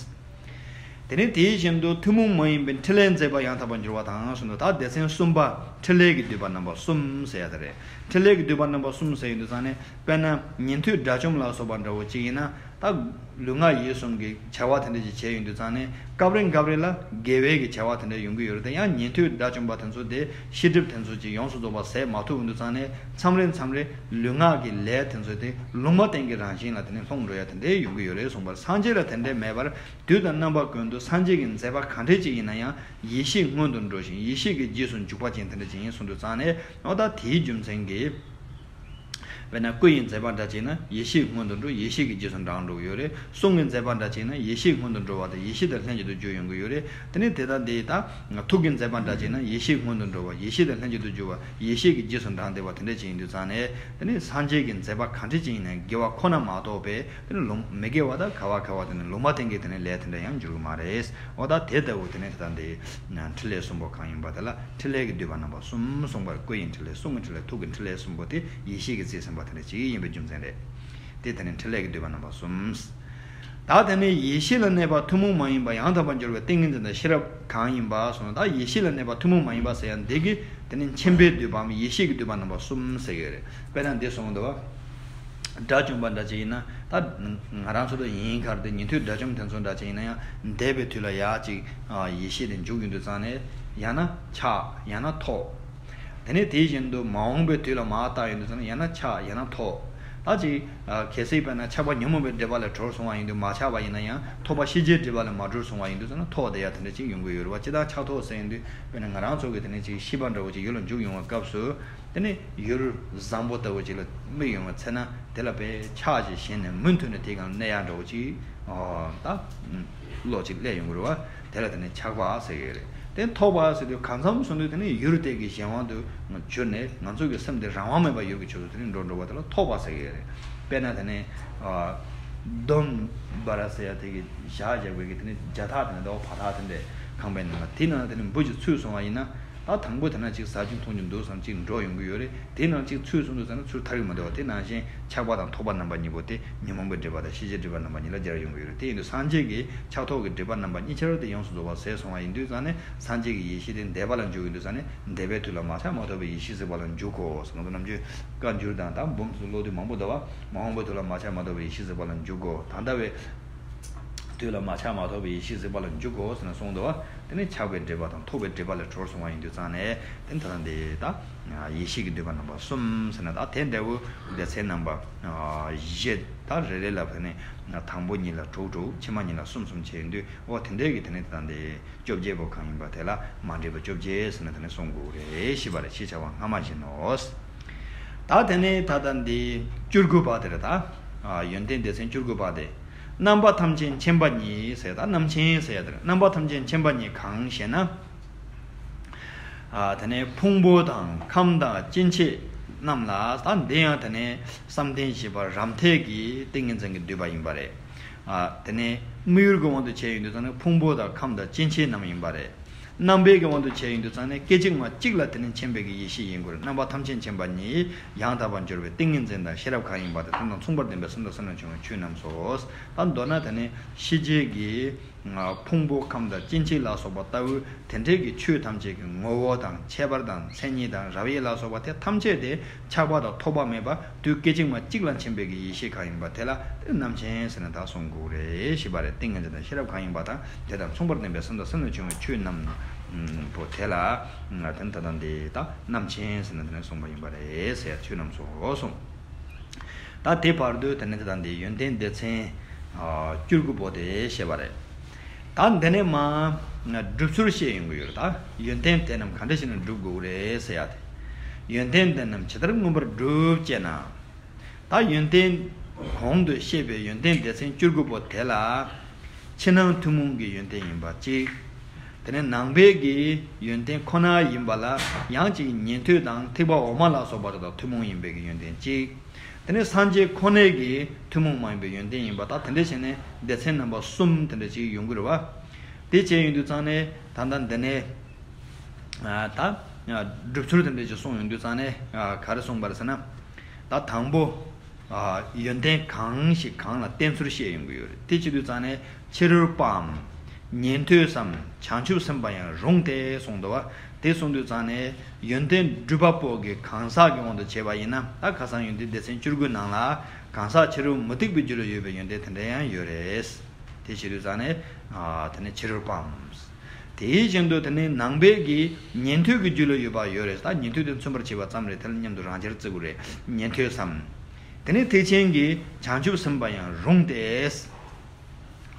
དེ་ནས་དེ་བཞིན་དུ་ཐུན་མོང་མ་ཡིན་པའི་ཕྲིན་ལས་མཛད་པ་ཡང་དག་པར་འགྱུར་བ་དང་གསུངས་འདུག། ད་སྡེ་ཚན་གསུམ་པ་ཕྲིན་ལས་ཀྱིས་བསྡུས་པ་རྣམ་པ་གསུམ་ཟེར་ཡ་དེ་རེད། ཕྲིན་ལས་ཀྱིས་བསྡུས་པ་རྣམ་པ་གསུམ་ཟེར་ཡོང་དུས་ཙང་ནས། དཔེར་ན་ཉན་ཐོས་དགྲ་བཅོམ་ལ་སོགས་པ་འདྲ་བོ་གཅིག་ཡིན་ན། ད་ ད་ལུས་ངག་ཡིད་གསུམ་གྱི་བྱ་བ་དེ་འདྲ་ཅིག་བྱས་ཡོང་དུས་ཙང་ནས་སྐབས་རེ་སྐབས་རེ་ལ་དགེ་བའི་གི་བྱ་བ་དེ་འདྲ་ཡོང་གི་ཡོད་རེད། དེ་ཡང་ཉན་ཐོས་དགྲ་བཅོམ་པ་དེ་ཚོ་དེ་ཤེས་སྒྲིབ་དེ་ཚོ་ཅིག་ཡོངས་སུ་རྫོགས་པ་ཟད་མ་ཐུབ་ཡོང་དུས་ཙང་ནས་མཚམས་རེ་མཚམས་རེ་ལུས་ངག་གི་ལས་དེ་ཚོ་དེ་ལུང་མ་བསྟན་གྱི་རང་བཞིན་ལ་དེ་ནས་ལྷུང་འགྲོ་ཡ་དེ་འདྲ་ཡོང་གི་ཡོད་རེད་གསུངས་པར། སངས་རྒྱས་ལ་དེ་འདྲ་མེད་པར་དུས་དང་རྣམ་པ་ཀུན་ཏུ་སངས་རྒྱས་ཀྱི་མཛད་པ་གང་འདྲ་ཅིག་ཡིན་ན་ཡང་ཡེ་ཤེས་སྔོན་དུ་འགྲོ་ཞིང་ཡེ་ཤེས་ཀྱི་རྗེས་སུ་འཇུག་པ་ཅན་དེ་འདྲ་ཅིག་ཡིན་གསུངས་དུས་ཙང་ནས། འོ་ད་དེའི་རྒྱུ་མཚན་གྱིས། དཔེར་ན་སྐུ་ཡི་མཛད་པ་འདྲ་བྱས་ན་ཡེ་ཤེས་སྔོན་དུ་འགྲོ། ཡེ་ཤེས་ཀྱི་རྗེས་སུ་འབྲང་འགྲོ་གི་ཡོད་རེད། གསུང་གི་མཛད་པ་འདྲ་བྱས་ན་ཡེ་ཤེས་སྔོན་དུ་འགྲོ་བ་དང་ཡེ་ཤེས་དང་ལྷན་ཅིག་ཏུ་འཇུག་ཡོང་གི་ཡོད་རེད། དེ་ནས་དེ་དང་དེ་ད་ཐུགས་ཀྱི་མཛད་པ་འདྲ་བྱས་ན་ཡེ་ཤེས་སྔོན་དུ་འགྲོ་བ། ཡེ་ཤེས་དང་ལྷན་ཅིག་ཏུ་འཇུག་པ། ཡེ་ཤེས་ཀྱི་རྗེས་སུ་འབྲང་བསྡད་པ་དེ་འདྲ་ཅིག་ཡིན་དུས་ཙང་ནས། དེ་ནས་སངས་རྒྱས་ཀྱི་མཛད་པ་གང་འདྲ་ཅིག་ཡིན་ན་དགེ་བ་ཁོ་ན་མ་གཏོགས་པའི་དེ་ནས་ལུང་མི་དགེ་བ་དང་ག་བ་ག་བ་དེ་ནས་ལུང་མ་བསྟན་གྱི་དེ་ནས་ལས་དེ་འདྲ་ཡང་འགྱུར་གི་མ་རེད། འོ་ད་དེ་ལྟ་བུ་དེ་ནས་དེ་དང་དེ་ཕྲིན་ལས་གསུམ་པོ་གང་ཡིན་པ་དེ་ལ་ཕྲིན་ལས་ཀྱི་བསྡུས་པ་རྣམ་པ་གསུམ་གསུངས་པར། སྐུ་ཡི་ཕྲིན་ལས། གསུང་གི་ཕྲིན་ལས། ཐུགས་ཀྱི་ཕྲིན་ལས་གསུམ་པོ་དེ་ཡེ་ཤེས་ཀྱིས་རྩིས་ཟིན་པ་དེ་འདྲ་ཅིག་ཡིན་པའི་རྒྱུ་མཚན་རེད། དེ་དེ་ནས་ཕྲིན་ལས་ཀྱི་བསྡུས་པ་རྣམ་པ་གསུམ། ད་དེ་ནས་ཡེ་ཤེས་ལ་གནས་པ་ཐུན་མོང་མ་ཡིན་པ་ཡང་དག་པར་འབྱོར་བའི་ཏིང་ངེ་འཛིན་དང་ཤེས་རབ་གང་ཡིན་པ་གསུངས། ད་ཡེ་ཤེས་ལ་གནས་པ་ཐུན་མོང་མ་ཡིན་པ་ཟེར་ཡ་འདི་གི་དེ་ནས་མཁྱེན་པའི་བསྡུས་པའམ་ཡེ་ཤེས་ཀྱི་བསྡུས་པ་རྣམ་པ་གསུམ་ཟེར་གྱི་ཡོད་རེད། དཔེར་ན་འདི་གསུངས་འདུག་བ། དགྲ་བཅོམ་པ་འདྲ་ཅིག་ཡིན་ན། ད་ང་རང་ཚོ་ལ་ཡིན་གར་དེ་ཉན་ཐོས་དགྲ་བཅོམ་དེ་ཚོ་འདྲ་ཅིག་ཡིན་ན་ཡང་འདས་པའི་དུས་ལ་ཡག་ཅིག་ཡེ་ཤེས་དེ་འཇུག་ཡོང་དུས་ཙང་ནས་ཡང་ན་ཆགས་ཡང་ན་ཐོབ། དེ་ནས་དེ་བཞིན་དུ་མ་འོངས་པའི་དུས་ལ་མར་བལྟ་ཡོང་དུས་ཙང་ནས་ཡང་ན་ཆགས་ཡང་ན་ཐོབ། ད་ཅིག་གལ་སྲིད་དཔེར་ན་ཆགས་པ་ཉོན་མོངས་པའི་སྒྲིབ་པ་ལས་གྲོལ་སོང་བ་ཡིན་དུས་མ་ཆགས་པ་ཡིན་ན་ཡང་ཐོབ་པ་ཤེས་བྱའི་སྒྲིབ་པ་ལས་མ་གྲོལ་སོང་བ་ཡིན་དུས་ཙང་ན་ཐོབ་བསྡད་ཡ་དེ་འདྲ་ཅིག་ཡོང་གི་ཡོད་རེད་བ། ཅི་ལྟར་ཆགས་ཐོབ་ཟེར་ཡོང་དུས་དཔེར་ན་ང་རང་ཚོ་གི་དེ་ནས་ཅིག་ཤེས་པ་འདྲ་བོ་ཅིག་ཡུལ་ལ་འཇུག་ཡོང་བའི་སྐབས་སུ། དེ་ནས་ཡུལ་བཟང་པོ་ལྟ་བུ་ཅིག་ལ་དམིགས་ཡོང་བའི་ཚེ་ན་དེ་ལ་དཔེ་ཆགས་ཤིང་ཞེན་ནས་མུ་མཐུད་ནས་དེའི་སྒང་གནས་ཡག་འདྲ་བོ་ཅིག་ཨོ་ད་བློ་ཅིག་སླེབས་ཡོང་གི་རེད་བ། དེ་ལ་དེ་ནས་ཆགས་པ་ཟེར་གྱི་རེད། དེ་ཐོབ་པ་ཟེར་དུས་གང་འཚམ་སོང་དུས་དེ་ནས་ཡུལ་དེ་གི་གཞན་དབང་དུ་གྱུར་ནས་ང་ཚོ་གི་སེམས་དེ་རང་དབང་མེད་པ་ཡུལ་གྱི་ཕྱོགས་སུ་དེ་ནས་འགྲོ་འགྲོ་བ་དེ་ལ་ཐོབ་པ་ཟེར་གྱི་རེད། དཔེར་ན་དེ་ནས་ཨ་སྡོམ་པ་ར་ཟེར་ཡ་དེ་གི་བཞག་བཞག་པའི་གི་དེ་ནས་རྒྱ་ཐག་དེ་ནས་ཟླ་བ་བར་ཐག་དེ་འདྲའི་ཁང་པའི་ནང་ལ་དེ་ནང་ལ་དེ་ནས་འབུ་ཅིག་ཚུད་སོང་བ་ཡིན་ན། ད་དང་པོ་དེ་ན་ཅིག་ཟ་རྒྱུ་འཐུང་རྒྱུ་འདུག་བསམ་ཅིག་འགྲོ་ཡོང་གི་ཡོད་རེད། དེ་ནང་ཅིག་ཚུད་སོང་དུས་ཙང་ན་ཚུར་ཐར་གྱི་མ་འདུག་བ། དེ་ནང་བཞིན་ཆགས་པ་དང་ཐོབ་པ་རྣམ་པ་གཉིས་པོ་དེ་ཉོན་མོངས་པའི་སྒྲིབ་པ་དང་ཤེས་བྱའི་སྒྲིབ་པ་རྣམ་པ་གཉིས་ལ་སྦྱར་ཡོང་གི་ཡོད་རེད། དེ་ཡིན་དུས་སངས་རྒྱས་ཀྱིས་ཆགས་ཐོབ་ཀྱི་སྒྲིབ་པ་རྣམ་པ་གཉིས་ཆར་དེ་ཡོངས་སུ་རྫོགས་པ་ཟད་སོང་བ་ཡིན་དུས་ཙང་ནས་སངས་རྒྱས་ཀྱི་ཡེ་ཤེས་དེ་འདས་པ་ལ་འཇུག་ཡོང་དུས་ཙང་ནས་འདས་པའི་དུས་ལ་མ་ཆགས་མ་ཐོབ་པའི་ཡེ་ཤེས་གཟིགས་པ་ལ་འཇུག་གོ་ཟེར། ང་ཚོ་ནམ་རྒྱུན་བཀའ་འགྱུར་དང་ད་འབུམ་ཚོ་ཀློག་དུས་མང་པོ་འདུག་བ། མ་འོངས་པའི་དུས་ལ་མ་ཆགས་མ་ཐོབ་པའི་ཡེ་ཤེས་གཟིགས་པ་ལ་འཇུག་གོ། ད་ལྟ་བའི་དུས་ལ་མ་ཆགས་མ་ཐོབ་པའི་ཡེ་ཤེས་གཟིགས་པ་ལ་འཇུག་གོ་ཟེར་ནས་གསུངས་འདུག་བ། དེ་ནས་ཆགས་པའི་སྒྲིབ་པ་དང་ཐོབ་པའི་སྒྲིབ་པ་ལས་གྲོལ་སོང་བ་ཡིན་དུས་ཙང་ནས་དེ་ད་ལྟ་འདི་ད་ཡེ་ཤེས་ཀྱི་བསྡུས་པ་རྣམ་པ་གསུམ་ཟེར་ན་ད་དེ་འདྲ་བོ་སྡེ་ཚན་རྣམ་པ་བཞི་ད་རེ་རེ་ལ་དེ་ནས་དང་པོ་གཉིས་ལ་དྲུག་དྲུག་ཕྱི་མ་གཉིས་ལ་གསུམ་གསུམ་བྱས་ཡོང་དུས་འོ་དེ་འདྲའི་གི་དེ་ནས་ད་ལྟ་འདི་བཅོ་བརྒྱད་པོ་གང་ཡིན་པ་དེ་ལ་མ་འདྲེས་པ་བཅོ་བརྒྱད་ཟེར་ནས་དེ་ནས་གསུང་དགོས་རེད་ཞེས་པ་རེད། ཞེས་བྱ་བ་སྔ་མ་བཞིན་ནོ། ད་དེ་ནས་ད་ལྟ་འདི་བཅུ་དགུ་པ་དེ་རེད་ད། ཡོན་ཏན་སྡེ་ཚན་བཅུ་དགུ་པ་དེ། རྣམ་པ་ཐམས་ཅད་མཁྱེན་པ་ཉིད་ཟེར་ད་རྣམ་མཁྱེན་ཟེར་ཡ་དེ་རེད། རྣམ་པ་ཐམས་ཅད་མཁྱེན་པ་ཉིད་གང་ཞེ་ན། ཨ་དེ་ནས་ཕུང་པོ་དང་ཁམས་དང་སྐྱེ་མཆེད་རྣམས་ལ་ད་འདི་ཡང་དེ་ནས་བསམ་གཏན་བཞི་པ་རབ་མཐའི་གི་ཏིང་ངེ་འཛིན་གྱི་བསྡུས་པ་ཡིན་པ་རེད། ཨ་དེ་ནས་དམིགས་ཡུལ་གྱི་དབང་དུ་བྱས་ཡོང་དུས་ཙང་ནས་ཕུང་པོ་དང་ཁམས་དང་སྐྱེ་མཆེད་རྣམས་ཡིན་པ་རེད། རྣམ་པའི་གི་དབང་དུ་བྱས་ཡོང་དུས་ཙང་ནས་སྐད་ཅིག་མ་གཅིག་ལ་དེ་ནས་མཁྱེན་པའི་གི་ཡེ་ཤེས་ཡིན་དགོས་རེད། རྣམ་པ་ཐམས་ཅད་མཁྱེན་པ་ཉིད་ཡང་དག་པར་འབྱོར་བའི་ཏིང་ངེ་འཛིན་དང་ཤེས་རབ་གང་ཡིན་པ་དེ་དོན་དང་མཚུངས་པར་ལྡན་པའི་སེམས་དང་སེམས་ལས་བྱུང་བའི་ཆོས་རྣམས་སོ། ད་མདོར་ན་དེ་ནས་ཤེས་བྱའི་གི་ཕུང་པོ་ཁམས་དང་སྐྱེ་མཆེད་ལ་སོགས་པ་ལྟ་བུ་དེ་འདྲའི་གི་ཆོས་ཐམས་ཅད་ཀྱི་ངོ་བོ་དང་ཁྱད་པར་དང་མཚན་ཉིད་དང་རབ་དབྱེ་ལ་སོགས་པ་དེ་ཐམས་ཅད་དེ་ཆགས་པ་དང་ཐོགས་པ་མེད་པ་དུས་སྐད་ཅིག་མ་གཅིག་ལ་མཁྱེན་པའི་གི་ཡེ་ཤེས་གང་ཡིན་པ་དེ་ལ་དེ་རྣམ་མཁྱེན་ཟེར་ནས་ད་གསུང་དགོས་རེད་ཞེས་པ་རེད། ཏིང་ངེ་འཛིན་དང་ཤེས་རབ་གང་ཡིན་པ་དང་དེ་དང་མཚུངས་པར་ལྡན་པའི་སེམས་དང་སེམས་ལས་བྱུང་བའི་ཆོས་རྣམས་པོ་དེ་ལ་དེ་ད་ལྟ་འདི་ད་རྣམ་མཁྱེན་ཟེར་ནས་དེ་ནས་གསུངས་པ་ཡིན་པ་རེད་ཟེར་ཆོས་རྣམས་སོ་གསུངས། ད་དེ་བར་དུ་དེ་ནས་དེ་ད་འདི་ཡོན་ཏན་སྡེ་ཚན་བཅུ་དགུ་པོ་དེ་བཤད་པ་རེད། ད་འདི་ནས་མ་སྒྲུབ་ཚུལ་བཤད་ཡོང་གི་ཡོད་རེད། ད་ཡོན་ཏན་དེ་རྣམས་ག་འདྲ་བྱས་ནས་སྒྲུབ་དགོས་རེད་ཟེར་ཡ་དེ། ཡོན་ཏན་དེ་རྣམས་ཇི་ལྟར་མངོན་པར་སྒྲུབ་ཅེ་ན། ད་ཡོན་ཏན་གོང་དུ་བཤད་པའི་ཡོན་ཏན་སྡེ་ཚན་བཅུ་དགུ་པོ་དེ་ལ་ཕྱི་ནང་ཐུན་མོང་གི་ཡོན་ཏན་ཡིན་པ་གཅིག། དེ་ནས་ནང་པའི་གི་ཡོན་ཏན་ཁོ་ན་ཡིན་པ་ལ་ཡང་གཅིག་ཉན་ཐོས་དང་ཐེག་པ་འོག་མ་ལ་སོགས་པ་དེ་དག་ཐུན་མོང་ཡིན་པའི་གི་ཡོན་ཏན་གཅིག། དེ་ནས་སངས་རྒྱས་ཁོ་ནའི་གི་ཐུན་མོང་མ་ཡིན་པའི་ཡོན་ཏན་ཡིན་པ་ད་དེ་འདྲ་བྱས་ནས་སྡེ་ཚན་རྣམ་པ་གསུམ་དེ་འདྲ་ཅིག་ཡོང་གི་རེད་བ། དེ་བྱས་ཡོང་དུས་ཙང་ནས་ད་ལྟ་འདི་ནས་ད་སྒྲུབ་ཚུལ་དེ་འདྲ་ཅིག་གསུངས་ཡོང་དུས་ཙང་ནས་ག་རེ་གསུངས་པ་རེད་ཟེར་ན། ད་དང་པོ། ཡོན་ཏན་གང་ཞིག་གང་ལ་བརྟེན་ཚུལ་བཤད་ཡོང་གི་ཡོད་རེད། དེ་བྱེད་དུས་ཙང་ནས་ཕྱི་རོལ་པའམ། ཉན་ཐོས་སམ་བྱང་ཆུབ་སེམས་དཔའ་ཡང་རུང་སྟེ་གསུངས་འདུག་བ། དེ་གསུངས་དུས་ཙང་ནས་ཡོན་ཏན་སྒྲུབ་པ་པོ་གི་གང་ཟག་གི་དབང་དུ་བྱས་པ་ཡིན་ན། ད་ཁ་སང་ཡོན་ཏན་སྡེ་ཚན་བཅུ་དགུའི་ནང་ལ་གང་ཟག་ཕྱི་རོལ་མུ་སྟེགས་པའི་རྒྱུད་ལ་ཡོད་པའི་ཡོན་ཏན་དེ་འདྲ་ཡང་ཡོད་རེད། དེ་བྱེད་དུས་ཙང་ནས་ཨ་དེ་ནས་ཕྱི་རོལ་པའམ། དེ་བཞིན་དུ་དེ་ནས་ནང་པའི་གི་ཉན་ཐོས་ཀྱི་རྒྱུད་ལ་ཡོད་པ་ཡོད་རེད། ད་ཉན་ཐོས་དེ་མཚོན་པར་བྱས་པ་ཙམ་རེད། དེ་ལ་མཉམ་དུ་རང་འཇགས་བརྩི་དགོས་རེད། ཉན་ཐོས་སམ། དེ་ནས་ཐེག་ཆེན་གྱི་བྱང་ཆུབ་སེམས་དཔའ་ཡང་རུང་སྟེ།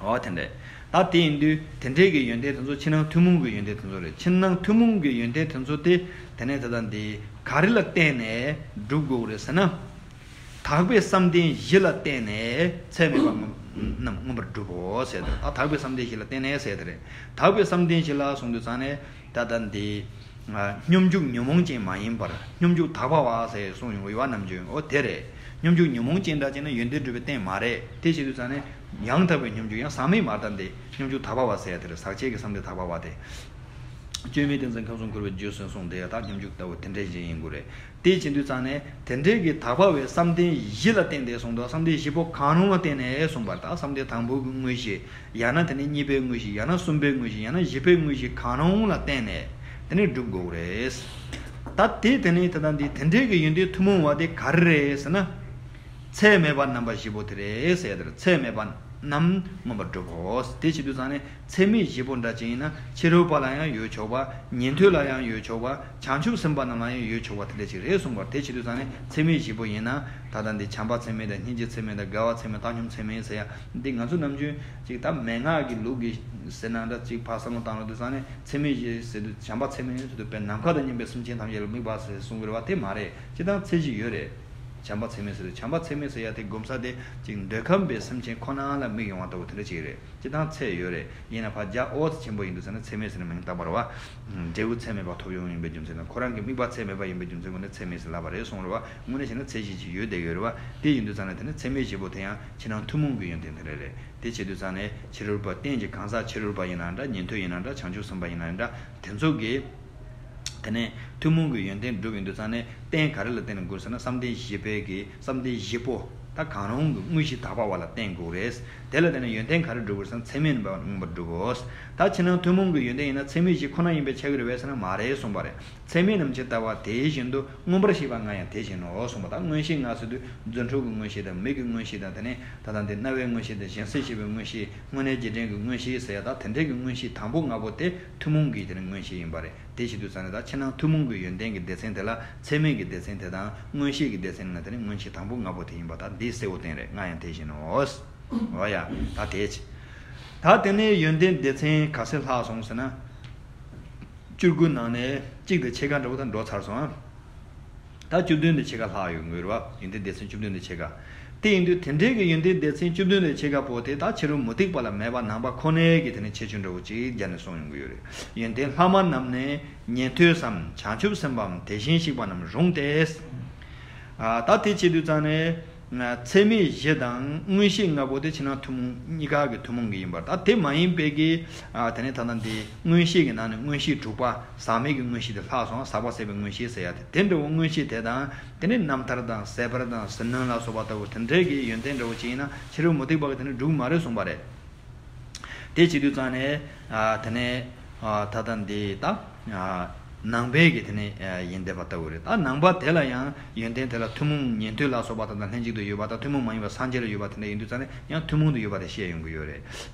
འོ་དེ་འདྲས། ད་དེ་ཡིན་དུས་དེ་འདྲས་ཀྱི་ཡོན་ཏན་དེ་ཚོ་ཕྱི་ནང་ཐུན་མོང་གི་ཡོན་ཏན་དེ་ཚོ་རེད། ཕྱི་ནང་ཐུན་མོང་གི་ཡོན་ཏན་དེ་ཚོ་དེ་དེ་ནས་ད་ལྟ་འདི་ག་རེ་ལ་བརྟེན་ནས་སྒྲུབ་དགོས་རེད་ཟེར་ན། དག་པའི་བསམ་གཏན་བཞི་ལ་བརྟེན་ནས་ཚད་མེད་པ་རྣམས་མངོན་པར་སྒྲུབ་བོ་ཟེར་ཏེ། ད་དག་པའི་བསམ་གཏན་བཞི་ལ་བརྟེན་ནས་ཟེར་དེ་རེད། དག་པའི་བསམ་གཏན་བཞི་ལ་གསུངས་དུས་ཙང་ནས་ད་ལྟ་འདི། ཨ། སྙོམས་འཇུག་ཉོན་མོངས་ཅན་མ་ཡིན་པར་སྙོམས་འཇུག་དག་པ་བ་ཟེར་གསུངས་ཡོང་གི་ཡོད་པ་ནམ་རྒྱུན། འོ་དེ་རེད། སྙོམས་འཇུག་ཉོན་མོངས་ཅན་འདྲ་བྱས་ན་ཡོན་ཏན་སྒྲུབ་པའི་རྟེན་མ་རེད། དེ་བྱེད་དུས་ཙང་ནས་ཡང་དག་པའི་སྙོམས་འཇུག་ཡང་ཟག་མེད་མ་དག་འདི་སྙོམས་འཇུག་དག་པ་བ་ཟེར་ཡ་དེ་རེད། ཟག་བཅས་ཀྱི་བསམ་གཏན་དག་པ་བ་དེ། བཅོས་མའི་ཏིང་འཛིན་ཁམས་གསུམ་འཁོར་བའི་རྒྱུ་ཟེར་གསུངས་དེ་ཡང་ད་སྙོམས་འཇུག་ལྟ་བུ་དེ་འདྲའི་ཞིག་ཡིན་དགོས་རེད། དེ་བྱེད་དུས་ཙང་ནས་དེ་འདྲའི་གི་དག་པ་བའི་བསམ་གཏན་བཞི་ལ་བརྟེན་ཏེ་གསུངས་འདུག་བསམ་གཏན་བཞི་པོ་གང་རུང་ལ་བརྟེན་ནས་གསུངས་པ་རེད། ད་བསམ་གཏན་དང་པོ་གི་དངོས་གཞི། ཡང་ན་དེ་ནས་གཉིས་པའི་དངོས་གཞི། ཡང་ན་གསུམ་པའི་དངོས་གཞི། ཡང་ན་བཞི་པའི་དངོས་གཞི་གང་རུང་ལ་བརྟེན་ནས་དེ་ནས་སྒྲུབ་དགོས་རེད། ད་དེ་དེ་ནས་ད་ལྟ་འདི་དེ་འདྲའི་གི་ཡོན་ཏན་ཐུན་མོང་བ་དེ་ག་རེ་རེད་ཟེར་ན། ཚད་མེད་པ་རྣམ་པ་བཞི་པོ་དེ་རེད་ཟེར་ཡ་དེ་རེད། ཚད་མེད་པ་རྣམས་མངོན་པར་སྒྲུབ་བོ། དེ་བྱེད་དུས་ཙང་ནས་ཚད་མེད་བཞི་པོ་འདྲ་ཅིག་ཡིན་ན་ཕྱི་རོལ་པ་ལ་ཡང་ཡོད་ཆོག་པ། ཉན་ཐོས་ལ་ཡང་ཡོད་ཆོག་པ། བྱང་ཆུབ་སེམས་དཔའ་རྣམས་ལ་ཡང་ཡོད་ཆོག་པ་དེ་འདྲ་ཅིག་རེད་གསུངས་པ་རེད། དེ་བྱེད་དུས་ཙང་ནས་ཚད་མེད་བཞི་པོ་ཡིན་ན། ད་ལྟ་འདི་བྱམས་པ་ཚད་མེད་དང་། སྙིང་རྗེ་ཚད་མེད་དང་། དགའ་བ་ཚད་མེད། བཏང་སྙོམས་ཚད་མེད་ཟེར་ཡ་འདི་ང་ཚོ་ནམ་རྒྱུན་ཅིག་ད་མན་ངག་གི་ལུགས་ཀྱི་ཟེར་ན་འདྲ་ཅིག་ཕར་བསམ་བློ་བཏང་ལ་དུས་ཙང་ནས་ཚད་མེད་བཞི་ཟེར་དུས་བྱམས་པ་ཚད་མེད་ཟེར་དུས་དཔེ་ནམ་མཁའ་དང་མཉམ་པའི་སེམས་ཅན་ཐམས་ཅད་ལ་དམིགས་པ་ཟེར་གསུང་གི་རེད་བ། དེ་མ་རེད། སྤྱིར་བཏང་ཚད་གཞི་ཡོད་རེད། བྱམས་པ་ཚད་མེད་ཟེར་དུས་བྱམས་པ་ཚད་མེད་ཟེར་ཡ་དེ་སྒོམ་ས་དེ་ཅིག་འདོད་ཁམས་པའི་སེམས་ཅན་ཁོ་ན་ལ་དམིགས་ཡོང་བ་ལྟ་བུ་དེ་འདྲ་ཅིག་རེད། སྤྱིར་བཏང་ཚད་ཡོད་རེད། ཡིན་ན་ཕར་རྒྱ་ཨོ་ཚ་ཆེན་པོ་ཡིན་དུས་ཙང་ནས་ཚད་མེད་ཟེར་ནས་མིང་བཏགས་པ་རེད་བ། འབྲས་བུ་ཚད་མེད་པ་ཐོབ་ཡོང་ཡིན་པའི་རྒྱུ་མཚན་དང་། ཁོ་རང་གི་དམིགས་པ་ཚད་མེད་པ་ཡིན་པའི་རྒྱུ་མཚན་ངོས་ནས་ཚད་མེད་ཟེར་ལབ་པ་རེད་གསུངས་རེད་བ། དངོས་གནས་བྱས་ན་ཚད་གཞི་ཅིག་ཡོད་བསྡད་ཡོད་རེད་བ། དེ་ཡིན་དུས་ཙང་ནས་དེ་ནི་ཚད་མེད་བཞི་པོ་དེ་ཡང་ཕྱི་ནང་ཐུན་མོང་གི་ཡོན་ཏན་དེ་འདྲ་རེད། དེ་བྱེད་དུས་ཙང་ནས་ཕྱི་རོལ་པ་རྟེན་གྱི་གང་ཟག་ཕྱི་རོལ་པ་ཡིན་ན་འདྲ། ཉན་ཐོས་ཡིན་ན་འདྲ། བྱང་ཆུབ་སེམས་དཔའ་ཡིན་ན་འདྲ། དེ་ཚོ་གིས་དེ་ནས་ཐུན་མོང་གི་ཡོན་ཏན་སྒྲུབ་ཡོང་དུས་ཙང་ནས་རྟེན་ག་རེ་ལ་བརྟེན་ནས་དགོས་ཟེར་ན། བསམ་གཏན་བཞི་པའི་གི་བསམ་གཏན་བཞི་པོ་ད་གང་རུང་གི་དངོས་གཞི་དག་པ་བ་ལ་བརྟེན་དགོས་རེད། དེ་ལ་བརྟེན་ནས་ཡོན་ཏན་ག་རེ་སྒྲུབ་དགོས་ཟེར་ན། ཚད་མེད་པ་མངོན་པར་སྒྲུབ་དགོས། ད་ཕྱི་ནང་ཐུན་མོང་གི་ཡོན་ཏན་ཡིན་ན་ཚད་མེད་བཞི་ཁོ་ན་ཡིན་པས་ཆགས་ཀྱི་རེད་པས་ཟེར་ན་མ་རེད་གསུངས་པ་རེད། ཚད་མེད་རྣམས་ཇི་ལྟ་བ་དེ་བཞིན་དུ་མངོན་པར་ཤེས་པ་ལྔ་ཡང་དེ་བཞིན་ནོ་གསུངས་པ། ད་མངོན་ཤེས་ལྔ་ཟེར་དུས་རྫུ་འཕྲུལ་གྱི་མངོན་ཤེས་དང་། མིག་གི་མངོན་ཤེས་དང་། དེ་ནས་ད་ལྟ་འདི་རྣ་བའི་མངོན་ཤེས་དང་། གཞན་སེལ་བྱེད་པའི་མངོན་ཤེས། དངོས་གནས་རྗེས་དྲན་གྱི་མངོན་ཤེས་ཟེར་ཡ་ད་དེ་འདྲའི་གི་མངོན་ཤེས་དང་པོ་ལྔ་པོ་དེ་ཐུན་མོང་གི་དེ་ནི་མངོན་ཤེས་ཡིན་པ་རེད། དེ་བྱེད་དུས་ཙང་ནས་ད་ཕྱི་ནང་ཐུན་མོང་གི་ཡོན་ཏན་གྱི་སྡེ་ཚན་དེ་ལ་ཚད་མེད་ཀྱི་སྡེ་ཚན་དེ་དང་མངོན་ཤེས་ཀྱི་སྡེ་ཚན་ལ་དེ་ནི་མངོན་ཤེས་དང་པོ་ལྔ་པོ་དེ་ཡིན་པ་ད་འདི་གསལ་བོ་བསྟན་རེད། ལྔ་ཡང་དེ་བཞིན་ནོ། འོ་ཡ། ད་དེ་བྱས། ད་དེ་ནས་ཡོན་ཏན་སྡེ་ཚན་ག་ཚོད་ལྷག་སོང་ཟེར་ན། བཅུ་དགུ་ནང་ནས་གཅིག་དང་ཕྱེད་ཀ་འདྲ་བོ་ད་འགྲོ་ཚར་སོང་ཨ། ད་བཅུ་བདུན་དང་ཕྱེད་ཀ་ལྷག་ཡོང་གི་རེད་བ། ཡོན་ཏན་སྡེ་ཚན་བཅུ་བདུན་དང་ཕྱེད་ཀ། དེ་ཡིན་དུས་དེ་འདྲའི་གི་ཡོན་ཏན་སྡེ་ཚན་བཅུ་བདུན་དང་ཕྱེད་ཀ་པོ་དེ་ད་ཕྱི་རོལ་མུ་སྟེགས་པ་ལ་མེད་པ་ནང་པ་ཁོ་ནའི་གི་དེ་ནི་ཁྱད་ཆོས་འདྲ་བོ་ཅིག་སྦྱར་ནས་གསུངས་ཡོང་གི་ཡོད་རེད། ཡོན་ཏན་ལྷག་མ་རྣམས་ནི་ཉན་ཐོས་སམ། བྱང་ཆུབ་སེམས་དཔའམ། དེ་བཞིན་གཤེགས་པ་རྣམས་རུང་སྟེ། ཨ། ད་དེ་བྱེད་དུས་ཙང་ནས། ཚད་མེད་བཞི་དང་མངོན་ཤེས་ལྔ་པོ་དེ་ཕྱི་ནང་ཐུན་མོང་གཉིས་ཀ་གི་ཐུན་མོང་གི་ཡིན་པར། ད་དེ་མ་ཡིན་པའི་གི། ཨ། དེ་ནས་ད་ལྟ་འདི་མངོན་ཤེས་ཀྱི་ནང་ནས་མངོན་ཤེས་དྲུག་པ་ཟག་མེད་ཀྱི་མངོན་ཤེས་དེ་ལྷག་སོང་། ཟག་པ་ཟད་པའི་མངོན་ཤེས་ཟེར་ཡ་དེ། དེ་འདྲ་བོ་མངོན་ཤེས་དེ་དང་། དེ་ནས་རྣམ་ཐར་དང་ཟད་པར་དང་ཟིལ་གནོན་ལ་སོགས་པ་ལྟ་བུ་དེ་འདྲའི་གི་ཡོན་ཏན་འདྲ་བོ་ཅིག་ཡིན་ན་ཕྱི་རོལ་མུ་སྟེགས་པ་གི་དེ་ནི་འགྲུབ་མ་རེད་གསུངས་པ་རེད། དེ་བྱེད་དུས་ཙང་ནས། ཨ། དེ་ནས། ཨ། ད་ལྟ་འདི་ད། ཨ། ནང་པའི་གི་དེ་ནས། ཨ། ཡིན་བསྡད་པ་ལྟ་བུ་རེད། ད་ནང་པ་དེ་ལ་ཡང་ཡོན་ཏན་དེ་ལ་ཐུན་མོང་ཉན་ཐོས་ལ་སོགས་པ་དང་ལྷན་ཅིག་ཏུ་ཡོད་པ་དང་། ཐུན་མོང་མ་ཡིན་པ་སངས་རྒྱས་ལ་ཡོད་པ་དེ་འདྲ་ཡིན་དུས་ཙང་ནས་ཡང་ཐུན་མོང་དུ་ཡོད་པ་དེ་བཤད་ཡོང་གི་ཡོད་རེད།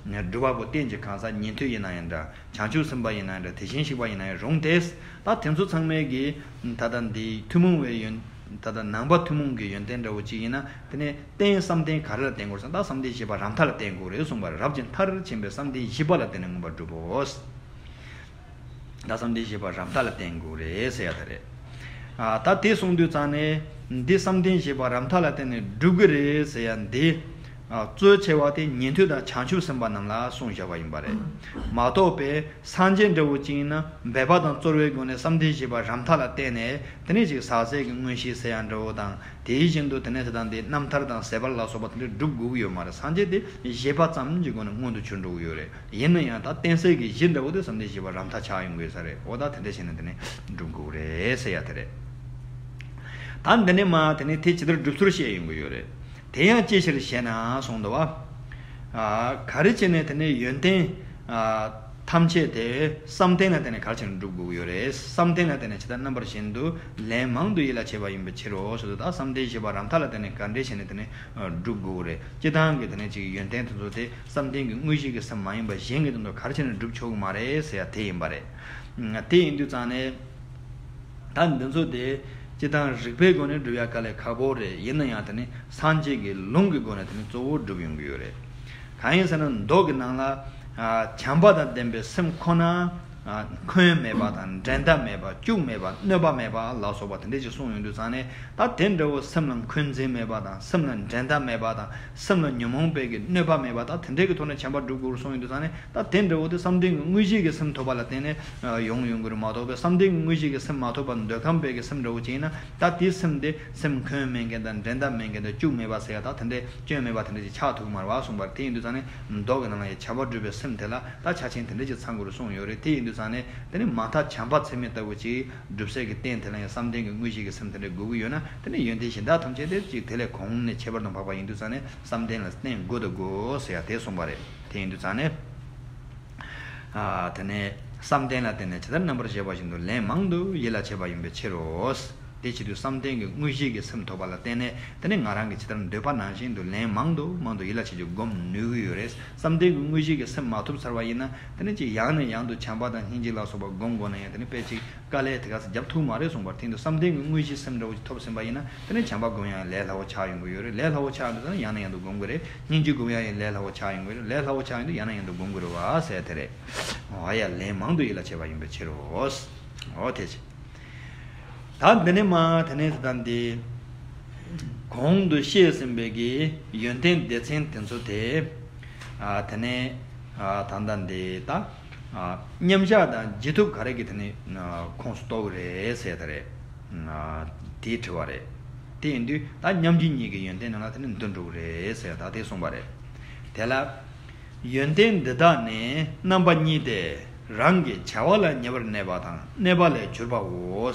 སྒྲུབ་པ་པོ་རྟེན་གྱི་གང་ཟག་ཉན་ཐོས་ཡིན་ན་ཡང་འདྲ། བྱང་ཆུབ་སེམས་དཔའ་ཡིན་ན་ཡང་འདྲ། དེ་བཞིན་གཤེགས་པ་ཡིན་ན་ཡང་རུང་སྟེ། ད་དེ་ཚོ་ཚང་མའི་གི་ད་ལྟ་འདི་ཐུན་མོང་བའི་ཡོན། ད་ལྟ་ནང་པ་ཐུན་མོང་གི་ཡོན་ཏན་འདྲ་བོ་ཅིག་ཡིན་ན། དེ་ནས་རྟེན་བསམ་གཏན་ག་རེ་ལ་བརྟེན་དགོས་ཟེར་ན། ད་བསམ་གཏན་བཞི་པ་རབ་མཐའ་ལ་བརྟེན་དགོས་རེད་གསུངས་པ་རེད། རབ་ཀྱི་མཐར་ཕྱིན་པའི་བསམ་གཏན་བཞི་པ་ལ་བརྟེན་ནས་མངོན་པར་སྒྲུབ་བོ། ད་བསམ་གཏན་བཞི་པ་རབ་མཐའ་ལ་བརྟེན་དགོས་རེད་ཟེར་ཡ་ད་རེད། ཨ། ད་དེ་གསུངས་དུས་ཙང་ནས་འདི་བསམ་གཏན་བཞི་པ་རབ་མཐའ་ལ་བརྟེན་ནས་སྒྲུབ་ཀྱི་རེད་ཟེར་ཡ་འདི། ཨ། གཙོ་ཆེ་བ་དེ་ཉན་ཐོས་དང་བྱང་ཆུབ་སེམས་དཔའ་རྣམས་ལ་གསུངས་བཞག་པ་ཡིན་པ་རེད། མ་གཏོགས་པའི་སངས་རྒྱས་འདྲ་བོ་ཅིག་ཡིན་ན་འབད་པ་དང་རྩོལ་བའི་སྒོ་ནས་བསམ་གཏན་བཞི་པ་རབ་མཐའ་ལ་བརྟེན་ནས་དེ་ནས་ཅིག་ཟག་ཟད་ཀྱི་མངོན་ཤེས་ཟེར་ཡ་འདྲ་བོ་དང་། དེ་བཞིན་དུ་དེ་ནས་དེ་དང་དེ་རྣམ་ཐར་དང་ཟད་པ་ལ་སོགས་པ་དེ་འདྲ་སྒྲུབ་དགོས་ཀྱི་ཡོད་མ་རེད། སངས་རྒྱས་དེ་བཞེད་པ་ཙམ་གྱི་སྒོ་ནས་མངོན་དུ་གྱུར་འགྲོ་གི་ཡོད་རེད། ཡིན་ན་ཡང་ད་རྟེན་གསལ་གྱི་གཞི་འདྲ་བོ་དེ་བསམ་གཏན་བཞི་པ་རབ་མཐའ་ཆགས་ཡོང་གི་ཡོད་ས་རེད། འོ་ད་དེ་འདྲ་བྱས་ནས་དེ་ནས་སྒྲུབ་དགོས་རེད་ཟེར་ཡ་དེ་རེད། ད་འདི་ནས་མ་དེ་ནས་དེ་ཇི་ལྟར་སྒྲུབ་ཚུལ་བཤད་ཡོང་གི་ཡོད་རེད། དེ་ཡང་ཅི་ཕྱིར་ཞེ་ན་གསུངས་འདུག་བ། ཨ། ག་རེ་བྱས་ནས་དེ་ནས་ཡོན་ཏན། ཨ། ཐམས་ཅད་དེ་བསམ་གཏན་ལ་བརྟེན་ནས་ག་རེ་བྱས་ནས་འགྲུབ་དགོས་ཀྱི་ཡོད་རེད། བསམ་གཏན་ལ་བརྟེན་ནས་ཇི་ལྟར་རྣམ་པར་བཞིན་དུ་ལན་མང་དུ་ཡིད་ལ་བྱེད་པ་ཡིན་པའི་ཕྱིར་རོ་ཞེས་སོ། ད་བསམ་གཏན་བཞི་པ་རང་མཐའ་ལ་བརྟེན་ནས་ག་འདྲས་བྱས་ནས་དེ་ནི་འགྲུབ་དགོས་ཀྱི་རེད། སྤྱིར་བཏང་གི་དེ་ནི་ཅིག་ཡོན་ཏན་དེ་ཚོ་དེ་བསམ་གཏན་གྱི་དངོས་གཞི་གི་སེམས་མ་ཡིན་པ་གཞན་གྱི་དོན་དུ་ག་རེ་བྱས་ནས་འགྲུབ་ཆོག་གི་མ་རེད་ཟེར་ཡ་དེ་ཡིན་པ་རེད། དེ་ཡིན་དུས་ཙང་ནས། ད་འདི་ཚོ་དེ་སྤྱིར་བཏང་རིགས་པའི་སྒོ་ནས་སྒྲུབ་ཡ་དཀའ་ལས་ཁག་པོ་རེད། ཡིན་ན་ཡང་དེ་ནི་སངས་རྒྱས་ཀྱི་ལུང་གི་སྒོ་ནས་དེ་ནི་གཙོ་བོ་སྒྲུབ་ཡོང་གི་ཡོད་རེད། གང་ཡིན་ཟེར་ན་མདོ་གི་ནང་ལ་ཨ་བྱམས་པ་དང་ལྡན་པའི་སེམས་ཁོ་ན་ཨ་འཁོན་མེད་པ་དང་འགྲན་ཟླ་མེད་པ་སྐྱུག་མེད་པ་གནོད་པ་མེད་པ་ལ་སོགས་པ་དེ་འདྲས་ཅིག་གསུངས་ཡོང་དུས་ཙང་ནས། ད་དེ་འདྲ་བོ་སེམས་ལ་འཁོན་འཛིན་མེད་པ་དང་སེམས་ལ་འགྲན་ཟླ་མེད་པ་དང་སེམས་ལ་ཉོན་མོངས་པའི་གི་གནོད་པ་མེད་པ་དང་དེ་འདྲས་ཀྱི་ཐོག་ནས་བྱམས་པ་སྒྲུབ་དགོས་རེད་གསུངས་ཡོང་དུས་ཙང་ནས། ད་དེ་འདྲ་བོ་དེ་བསམ་གཏན་གྱི་དངོས་གཞི་གི་སེམས་ཐོབ་པ་ལ་བརྟེན་ནས་ཡོང་ཡོང་གི་རེད་མ་གཏོགས་པའི་བསམ་གཏན་གྱི་དངོས་གཞི་གི་སེམས་མ་ཐོབ་པར་འདོད་ཁམས་པའི་གི་སེམས་འདྲ་བོ་ཅིག་ཡིན་ན། ད་དེའི་སེམས་དེ་སེམས་འཁོན་མེད་མཁན་དང་འགྲན་ཟླ་མེད་མཁན་དང་སྐྱུག་མེད་པ་ཟེར་ཡ་ད་དེ་འདྲའི་སྐྱོན་མེད་པ་དེ་འདྲ་ཅིག་ཆགས་ཐུབ་ཀྱི་མ་རེད་བ་གསུངས་པ་རེད། དེ་ཡིན་དུས་ཙང་ནས་མདོ་གི་ནང་ལ་ཡ་བྱམས་པ་སྒྲུབ་པའི་སེམས་དེ་ལ་ད་ཆ་ཆེན་དེ་འདྲ་ཅིག་ཚང་དགོས་རེད་གསུངས་ཡོད་རེད། དེ་ཡིན་དུས་ཙང་ནས་དེ་ནི་མ་མཐའ་བྱམས་པ་ཚད་མེད་ལྟ་བུ་ཅིག་སྒྲུབ་སའི་གི་རྟེན་དེ་ལ་ཡང་བསམ་གཏན་གྱི་དངོས་གཞི་གི་སེམས་དེ་འདྲ་དགོས་ཀྱི་ཡོད་ན། དེ་ནི་ཡོན་ཏན་གཞན་དག་ཐམས་ཅད་དེ་ཅིག་དེ་ལས་གོང་ནས་ཁྱད་པར་དུ་འཕགས་པ་ཡིན་དུས་ཙང་ནས་བསམ་གཏན་ལ་བརྟེན་དགོས་དང་དགོས་ཟེར་ཡ་དེ་གསུངས་པ་རེད། དེ་ཡིན་དུས་ཙང་ནས། ཨ་དེ་ནས་བསམ་གཏན་ལ་བརྟེན་ནས་ཇི་ལྟར་རྣམ་པར་བཞེད་པ་བཞིན་དུ་ལན་མང་དུ་ཡིད་ལ་བྱེད་པ་ཡིན་པའི་ཕྱིར་རོ། དེ་བྱེད་དུས་བསམ་གཏན་གྱི་དངོས་གཞི་གི་སེམས་ཐོབ་པ་ལ་བརྟེན་ནས་དེ་ནས་ང་རང་གིས་ཇི་ལྟར་འདོད་པ་ནང་བཞིན་དུ་ལན་མང་དུ་མང་དུ་ཡིད་ལ་བྱེད་རྒྱུ་སྒོམ་ནུས་ཀྱི་ཡོད་རེད། བསམ་གཏན་གྱི་དངོས་གཞི་གི་སེམས་མ་ཐོབ་ཚར་བ་ཡིན་ན། དེ་ནས་ཅིག་ཡང་ནས་ཡང་དུ་བྱམས་པ་དང་སྙིང་རྗེ་ལ་སོགས་པ་སྒོམ་དགོས་ན་ཡང་དེ་ནས་དཔེ་ཅིག་དཀའ་ལས་དེ་ག་ཚོད་རྒྱབ་ཐུབ་མ་རེད་གསུངས་པར་ཐེངས་དུ་བསམ་གཏན་གྱི་དངོས་གཞི་སེམས་འདྲ་བོ་ཅིག་ཐོབ་ཟིན་པ་ཡིན་ན། དེ་ནས་བྱམས་པ་སྒོམ་ཡང་ལས་སླ་བོ་ཆགས་ཡོང་གི་ཡོད་རེད། ལས་སླ་བོ་ཆགས་ཡོང་དུས་ཙང་ཡང་ནས་ཡང་དུ་སྒོམ་གི་རེད། སྙིང་རྗེ་སྒོམ་ཡང་ཡང་ལས་སླ་བོ་ཆགས་ཡོང་གི་རེད། ལས་སླ་བོ་ཆགས་ཡོང་དུས་ཡང་ནས་ཡང་དུ་སྒོམ་གི་རེད་བ་ཟེར་དེ་རེད། འོ་ཡ་ལན་མང་དུ་ཡིད་ལ་བྱེད་པ་ཡིན་པའི་ཕྱིར་རོ། འོ་དེ་བྱས། ད་འདི་ནས་མ་དེ་ནས་ད་འདི་གོང་དུ་བཤད་ཟིན་པའི་གི་ཡོན་ཏན་སྡེ་ཚན་དེ་ཚོ་དེ། ཨ་དེ་ནས་ཨ་ད་ལྟ་འདི་ད་ཨ་མཉམ་གཞག་དང་རྗེས་ཐོབ་ག་རེ་གི་དེ་ནས་ཨ་ཁོངས་སུ་གཏོགས་ཀྱི་རེད་ཟེར་ད་རེད། ཨ་དེའི་དྲི་བ་རེད། དེ་ཡིན་དུས་ད་མཉམ་རྗེས་གཉིས་ཀྱི་ཡོན་ཏན་ནང་ལ་དེ་ནས་འདུ་འགྲོ་གི་རེད་ཟེར་ད་དེ་གསུངས་པ་རེད། དེ་ལ། ཡོན་ཏན་འདི་དག་ནི་རྣམ་པ་གཉིས་ཏེ། རང་གི་བྱ་བ་ལ་ཉེ་བར་གནས་པ་དང་གནས་པ་ལས་གྱུར་པའོ།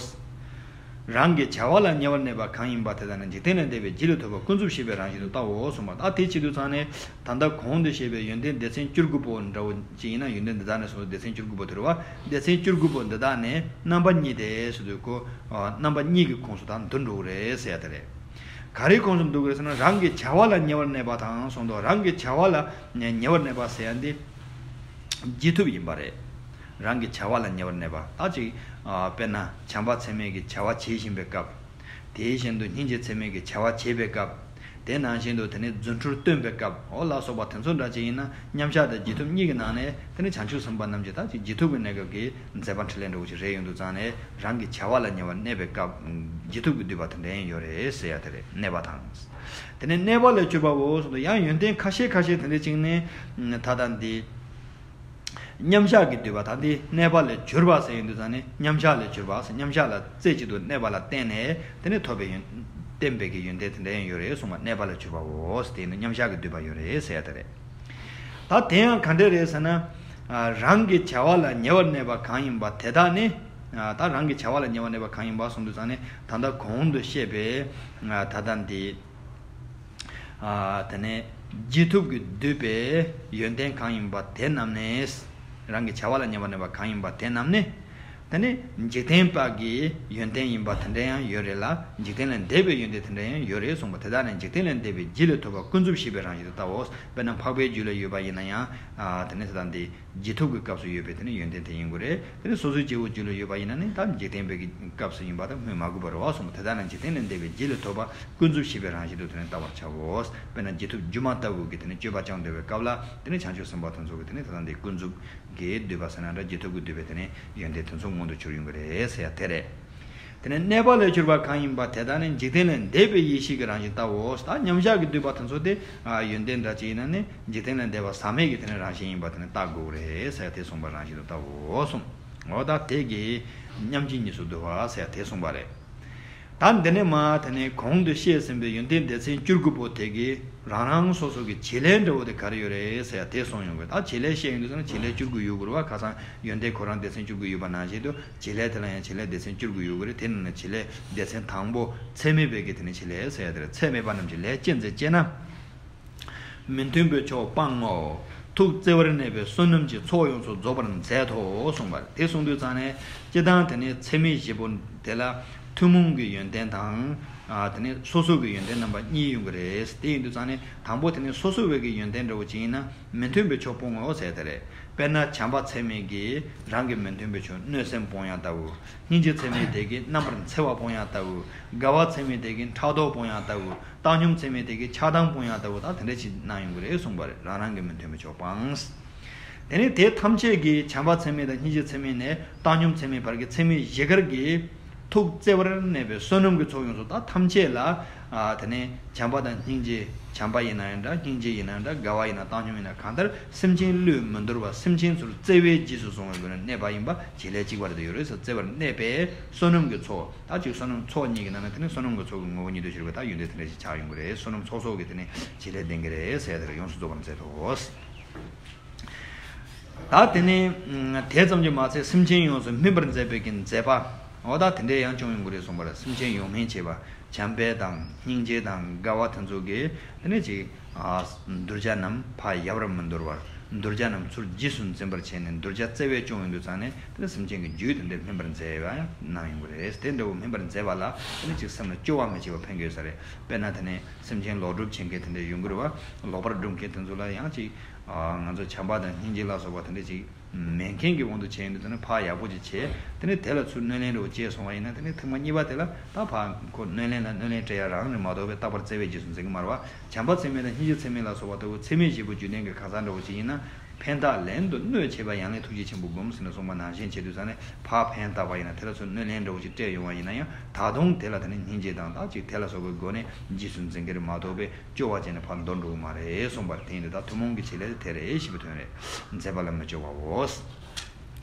རང་གི་བྱ་བ་ལ་ཉེ་བར་གནས་པ་གང་ཡིན་པ་དེ་དག་ནི་འཇིག་རྟེན་ལས་འདས་པའི་རྒྱུད་ལས་ཐོབ་པ་ཀུན་རྫོབ་ཤེས་པའི་རང་བཞིན་དུ་བལྟའོ་གསུངས་པ། ད་དེ་བྱེད་དུས་ཙང་ནས་ད་ལྟ་གོང་དུ་བཤད་པའི་ཡོན་ཏན་སྡེ་ཚན་བཅུ་དགུ་པོ་འདྲ་བོ་ཅིག་ཡིན་ན། ཡོན་ཏན་འདི་དག་ནི་གསུངས་སྡེ་ཚན་བཅུ་དགུ་པོ་དེ་རེད་བ། སྡེ་ཚན་བཅུ་དགུ་པོ་འདི་དག་ནི་རྣམ་པ་གཉིས་ཏེ་ཟེར་དུས་ཁོ་རྣམ་པ་གཉིས་ཀྱི་ཁོངས་སུ་ད་འདུ་འགྲོ་གི་རེད་ཟེར་ཡ་དེ་རེད། ག་རེའི་ཁོངས་སུ་འདུ་གི་རེད་ཟེར་ན། རང་གི་བྱ་བ་ལ་ཉེ་བར་གནས་པ་དང་གསུངས་འདུག་རང་གི་བྱ་བ་ལ་ཉེ་བར་གནས་པ་ཟེར་ཡ་འདི་རྗེས་ཐོབ་ཡིན་པ་རེད། རང་གི་བྱ་བ་ལ་ཉེ་བར་གནས་པ། ད་ཅིག་ཨ་དཔེར་ན་བྱམས་པ་ཚད་མེད་ཀྱི་བྱ་བ་བྱེད་བཞིན་པའི་སྐབས། དེ་བཞིན་དུ་སྙིང་རྗེ་ཚད་མེད་ཀྱི་བྱ་བ་བྱེད་པའི་སྐབས། དེ་ནང་བཞིན་དུ་དེ་ནས་རྫུ་འཕྲུལ་སྟོན་པའི་སྐབས། འོ་ལ་སོགས་པ་དེ་ཚོ་འདྲ་ཅིག་ཡིན་ན། མཉམ་གཞག་དང་རྗེས་ཐོབ་གཉིས་ཀྱི་ནང་ནས་དེ་ནས་བྱང་ཆུབ་སེམས་དཔའ་རྣམས་ཀྱི་ད་ཅིག་རྗེས་ཐོབ་ཀྱི་གནས་སྐབས་ཀྱི་མཛད་པ་འཕྲིན་ལས་འདྲ་བོ་ཞིག་རེད་ཡོང་དུས་ཙང་ནས། རང་གི་བྱ་བ་ལ་ཉེ་བར་གནས་པའི་སྐབས་རྗེས་ཐོབ་ཀྱི་བསྡུས་པ་དེ་འདྲ་ཡང་ཡོད་རེད་ཟེར་ཡ་དེ་རེད། གནས་པ་དང་། དེ་ནས་གནས་པ་ལས་གྱུར་པའོ་གསུངས་འདུག་ཡང་ཡོན་ཏན་ཁ་ཤས་ཁ་ཤས་དེ་འདྲ་ཅིག་ནི་ད་ལྟ་འདི་མཉམ་གཞག་གི་བསྡུས་པ། ད་འདི་གནས་པ་ལས་གྱུར་པ་ཟེར་ཡོང་དུས་ཙང་ནས། མཉམ་གཞག་ལས་གྱུར་པ་ཟེར། མཉམ་གཞག་ལ་རྩེ་གཅིག་ཏུ་གནས་པ་ལ་བརྟེན་ནས་དེ་ནས་ཐོབ་པའི་ཡོན་བརྟེན་པའི་གི་ཡོན་ཏན་དེ་འདྲ་ཡང་ཡོད་རེད་གསུངས་པ། གནས་པ་ལས་གྱུར་པའོ་ཟེར། དེ་ནི་མཉམ་གཞག་གི་བསྡུས་པ་ཡོད་རེད་ཟེར་ཡ་དེ་རེད། ད་དེ་ཡང་ག་འདྲ་རེད་ཟེར་ན། ཨ་རང་གི་བྱ་བ་ལ་ཉེ་བར་གནས་པ་གང་ཡིན་པ་དེ་དག་ནི། ཨ་ད་རང་གི་བྱ་བ་ལ་ཉེ་བར་གནས་པ་གང་ཡིན་པ་གསུངས་དུས་ཙང་ནས། ད་ལྟ་གོང་དུ་བཤད་པའི་ཨ་ད་ལྟ་འདི་ཨ་དེ་ནས་རྗེས་ཐོབ་ཀྱིས་བསྡུས་པའི་ཡོན་ཏན་གང་ཡིན་པ་དེ་རྣམས་ནི། རང་གི་བྱ་བ་ལ་ཉེ་བར་གནས་པ་གང་ཡིན་པ་དེ་རྣམས་ནི། དེ་ནི་འཇིག་རྟེན་པ་གི་ཡོན་ཏན་ཡིན་པ་དེ་འདྲ་ཡང་ཡོད་རེད་ལ། འཇིག་རྟེན་ལས་འདས་པའི་ཡོན་ཏན་དེ་འདྲ་ཡང་ཡོད་རེད་གསུངས་པ། དེ་དག་ནི་འཇིག་རྟེན་ལས་འདས་པའི་རྒྱུད་ལས་ཐོབ་པ་ཀུན་རྫོབ་ཤེས་པའི་རང་བཞིན་དུ་ལྟའོ། དཔེར་ན་འཕགས་པའི་རྒྱུད་ལ་ཡོད་པ་ཡིན་ན་ཡང་། ཨ་དེ་ནི་ད་ལྟ་འདི་རྗེས་ཐོབ་ཀྱི་སྐབས་སུ་ཡོད་པའི་དེ་ནི་ཡོན་ཏན་དེ་ཡིན་དགོས་རེད། དེ་ནི་སོ་སོའི་སྐྱེ་བོའི་རྒྱུད་ལ་ཡོད་པ་ཡིན་ན་ནི་ད་འཇིག་རྟེན་པའི་གི་སྐབས་སུ་ཡིན་པ་དང་སྨོས་མ་དགོས་པ་རེད་བ་གསུངས་པ། དེ་དག་ནི་འཇིག་རྟེན་ལས་འདས་པའི་རྒྱུད་ལས་ཐོབ་པ་ཀུན་རྫོབ་ཤེས་པའི་རང་བཞིན་དུ་དེ་ནི་ལྟ་བར་བྱའོ། དཔེར་ན་རྗེས་ཐོབ་སྒྱུ་མ་ལྟ་བུ་གི་དེ་ནི་སྤྱོད་པ་སྦྱང་འདོད་པའི་སྐབས་ལ། དེ་ནི་བྱང་ཆུབ་སེམས་དཔའ་དེ་ཚོ་གི་དེ་ནི་ད་ལྟ་འདི་ཀུན་རྫོབ་ཀྱི་བསྡུས་པ་ཟེར་ན་འདྲ། རྗེས་ཐོབ་ཀྱི་བསྡུས་པའི་དེ་ནི་ཡོན་ཏན་དེ་ཚོ་མངོན་དུ་གྱུར་ཡོང་གི་རེད་ཟེར་ཡ་དེ་རེད། དེ་ནས་གནས་པ་ལས་གྱུར་པ་གང་ཡིན་པ་དེ་དག་ནི་འཇིག་རྟེན་ལས་འདས་པའི་ཡེ་ཤེས་ཀྱི་རང་བཞིན་ལྟའོ། ད་མཉམ་གཞག་གི་བསྡུས་པ་དེ་ཚོ་དེ་ཨ་ཡོན་ཏན་འདྲ་ཅིག་ཡིན་ན་ནི་འཇིག་རྟེན་ལས་འདས་པ་ཟག་མེད་ཀྱི་དེ་ནི་རང་བཞིན་ཡིན་པ་དེ་ནི་བལྟ་དགོས་རེད་ཟེར་ཡ་དེ་གསུངས་པ་རང་བཞིན་དུ་ལྟའོ་གསུངས། འོ་ད་དེ་གི་མཉམ་རྗེས་གཉིས་སུ་བསྡུ་བ་ཟེར་ཡ་དེ་གསུངས་པ་རེད། ད་འདི་ནས་མ་དེ་ནས་གོང་དུ་བཤད་ཟིན་པའི་ཡོན་ཏན་སྡེ་ཚན་བཅུ་དགུ་པོ་དེ་གིས་རང་རང་སོ་སོ་གི་བྱེད་ལས་འདྲ་བོ་དེ་ག་རེ་ཡོད་རེད་ཟེར་ཡ་དེ་གསུངས་ཡོང་གི། ད་བྱེད་ལས་བཤད་ཡོང་དུས་ཙམ་ན་བྱེད་ལས་བཅུ་དགུ་ཡོད་དགོས་རེད་བ། ཁ་སང་ཡོན་ཏན་ཁོ་རང་སྡེ་ཚན་བཅུ་དགུ་ཡོད་པ་ནང་བཞིན་དུ། བྱེད་ལས་དེ་ལ་ཡང་བྱེད་ལས་སྡེ་ཚན་བཅུ་དགུ་ཡོད་དགོས་རེད། དེ་ནང་ནས་བྱེད་ལས་སྡེ་ཚན་དང་པོ་ཚད་མེད་པའི་གི་དེ་ནས་བྱེད་ལས་ཟེར་ཡ་དེ་རེད། ཚད་མེད་པ་རྣམས་ཀྱི་ལས་ཅི་མཛད་ཅེ་ན། མི་མཐུན་པའི་ཕྱོགས་སྤང་ངོ་། ཐུགས་བརྩེ་བར་གནས་པའི་བསོད་ནམས་ཀྱི་ཚོགས་ཡོངས་སུ་རྫོགས་པར་མཛད་དོ་གསུངས་པ་རེད། དེ་གསུངས་དུས་ཙང་ནས་སྤྱིར་བཏང་དེ་ནས་ཚད་མེད་བཞི་པོ་དེ་ལ་ཐུན་མོང་གི་ཡོན་ཏན་དང་། ཨ། དེ་ནས་སོ་སོ་གི་ཡོན་ཏན་རྣམ་པ་གཉིས་ཡོང་གི་རེད། དེ་ཡིན་དུས་ཙང་ནས་དང་པོ་དེ་ནས་སོ་སོ་བའི་གི་ཡོན་ཏན་འདྲ་བོ་ཅིག་ཡིན་ན། མི་མཐུན་པའི་ཕྱོགས་སྤོང་ངོ་ཟེར་དེ་རེད། དཔེར་ན་བྱམས་པ་ཚད་མེད་ཀྱིས་རང་གི་མི་མཐུན་པའི་ཕྱོགས་གནོད་སེམས་སྤོང་ཡག་ལྟ་བུ། སྙིང་རྗེ་ཚད་མེད་དེ་གིས་རྣམ་པར་འཚེ་བ་སྤོང་ཡག་ལྟ་བུ། དགའ་བ་ཚད་མེད་དེ་གིས་ཕྲག་དོག་སྤོང་ཡག་ལྟ་བུ། བཏང་སྙོམས་ཚད་མེད་དེ་གིས་ཆགས་སྡང་སྤོང་ཡག་ལྟ་བུ་དང་དེ་འདྲ་ཞིག་གནང་ཡོང་གི་རེད་གསུངས་པ་རེད། རང་རང་གི་མི་མཐུན་པའི་ཕྱོགས་སྤངས། དེ་ནས་དེ་ཐམས་ཅད་ཀྱིས་བྱམས་པ་ཚད་མེད་དང་སྙིང་རྗེ་ཚད་མེད་ནས་བཏང་སྙོམས་ཚད་མེད་བར་གྱི་ཚད་མེད་བཞི་ཀར་གྱིས། ཐུགས་བརྩེ་བར་གནས་པའི་བསོད་ནམས་ཀྱི་ཚོགས་ཡོངས་སུ་དག་ཐམས་ཅད་ལ། ཨ། དེ་ནས་བྱམས་པ་དང་སྙིང་རྗེ། བྱམས་པ་ཡིན་ན་ཡང་འདྲ། སྙིང་རྗེ་ཡིན་ན་འདྲ། དགའ་བ་ཡིན་ན། བཏང་སྙོམས་ཡིན་ན། གང་ལྟར་སེམས་ཅན་བློས་མི་འདོར་བ། སེམས་ཅན་ཚུར་བརྩེ་བའི་རྗེས་སུ་བཟུང་བའི་སྒོ་ནས་གནས་པ་ཡིན་པ་བྱེད་ལས་གཅིག་པར་དུ་ཡོད་རེད་ཟེར། བརྩེ་བར་གནས་པའི་བསོད་ནམས་ཀྱི་ཚོགས། ད་ཅིག་བསོད་ནམས་ཚོགས་གཉིས་ཀྱི་ནང་ནས་དེ་ནས་བསོད་ནམས་ཀྱི་ཚོགས་ཀྱི་ངོ་བོ་ཉིད་དུ་གྱུར་པའི་ད་ཡོན་ཏན་དེ་འདྲ་ཞིག་ཆགས་ཡོང་གི་རེད། བསོད་ནམས་ཚོགས་གསོག་གི་དེ་ནས་བྱེད་ལས་ལྡན་གྱི་རེད་ཟེར་དེ་ལ་ཡོངས་སུ་རྫོགས་པར་མཛད་དོ། ད་དེ་ནས་དེ་ཙམ་གྱིས་མ་ཚད་སེམས་ཅན་ཡོངས་སུ་སྨིན་པར་མཛད་པའི་གི་མཛད་པ། འོ་ད་དེ་འདྲའི་ཡང་སྐྱོང་ཡོང་གི་རེད་གསུངས་པ་རེད། སེམས་ཅན་ཡོངས་སྨིན་བྱེད་པ། བྱམས་པ་དང་སྙིང་རྗེ་དང་དགའ་བ་དེ་ཚོ་གིས་དེ་ནས་ཅིག་གདུལ་བྱ་རྣམས་ཕར་ཡལ་བར་མི་འདོར་བར། གདུལ་བྱ་རྣམས་ཚུར་རྗེས་སུ་འཛིན་པར་བྱས་ནས་གདུལ་བྱ་བརྩེ་བས་སྐྱོང་ཡོང་དུས་ཙང་ནས་དེ་ནས་སེམས་ཅན་གྱི་རྒྱུད་དེ་འདྲ་སྨིན་པར་མཛད་པ་ཡང་གནང་ཡོང་གི་རེད། དེ་འདྲ་བོ་སྨིན་པར་མཛད་པ་ལ་དེ་ནས་ཅིག་སེམས་ལ་སྐྱོ་བ་མི་བྱེད་པ་ཕན་གྱི་ཡོད་ས་རེད། དཔེར་ན་དེ་ནས་སེམས་ཅན་ལོག་སྒྲུབ་བྱེད་མཁན་དེ་འདྲ་ཡོང་གི་རེད་བ། ལོག་པར་སྒྲུབ་མཁན་དེ་ཚོ་ལ་ཡང་ཅིག་ང་ཚོ་བྱམས་པ་དང་སྙིང་རྗེ་ལ་སོགས་པ་དེ་འདྲ་ཅིག་མེད་མཁན་གྱི་དབང་དུ་བྱས་ཡོང་དུས་ཙང་ནས་ཕར་ཡག་པོ་ཅིག་བྱས། དེ་ནས་དེ་ལ་ཚུར་གནོད་ལན་འདྲ་བོ་བྱས་སོང་བ་ཡིན་ན། དེ་ནས་ཐེངས་མ་གཉིས་པ་དེ་ལ་ད་ཕར་ཁོ་གནོད་ལན་ལ་གནོད་ལན་སྤྲད་ཡ་རང་རེད་མ་གཏོགས་པའི་རྟག་པར་བརྩེ་བས་རྗེས་སུ་འཛིན་གྱི་མ་རེད་བ། བྱམས་པ་ཚད་མེད་དང་སྙིང་རྗེ་ཚད་མེད་ལ་སོགས་པ་ལྟ་བུ་ཚད་མེད་བཞི་པོ་རྒྱུད་ལྡན་གྱི་གང་ཟག་འདྲ་བོ་ཅིག་ཡིན་ན། ཕན་བཏགས་ལན་དུ་གནོད་བྱེད་པ་ཡང་ལན་ཐུགས་རྗེ་ཆེན་པོ་བསྒོམ་ཟེར་ནས་གསུངས་པ་ནང་བཞིན་བྱེད་དུས་ཙང་ནས་ཕར་ཕན་བཏགས་པ་ཡིན་ན། དེ་ལ་ཚུར་གནོད་ལན་འདྲ་བོ་ཅིག་སྤྲད་ཡོང་བ་ཡིན་ན་ཡང་ད་དུང་དེ་ལ་དེ་ནས་སྙིང་རྗེ་དང་ད་ཅིག་དེ་ལ་སོགས་པའི་སྒོ་ནས་རྗེས་སུ་འཛིན་གྱི་རེད་མ་གཏོགས་པའི་སྐྱོ་བ་བྱས་ནས་ཕར་འདོར་འགྲོ་གི་མ་རེད་གསུངས་པ་རེད། དེ་ཡིན་དུས་ད་ཐུན་མོང་གི་བྱེད་ལས་དེ་རེད་ཞེས་པའི་དོན་རེད། མཛད་པ་ལ་མི་སྐྱོ་བའོ།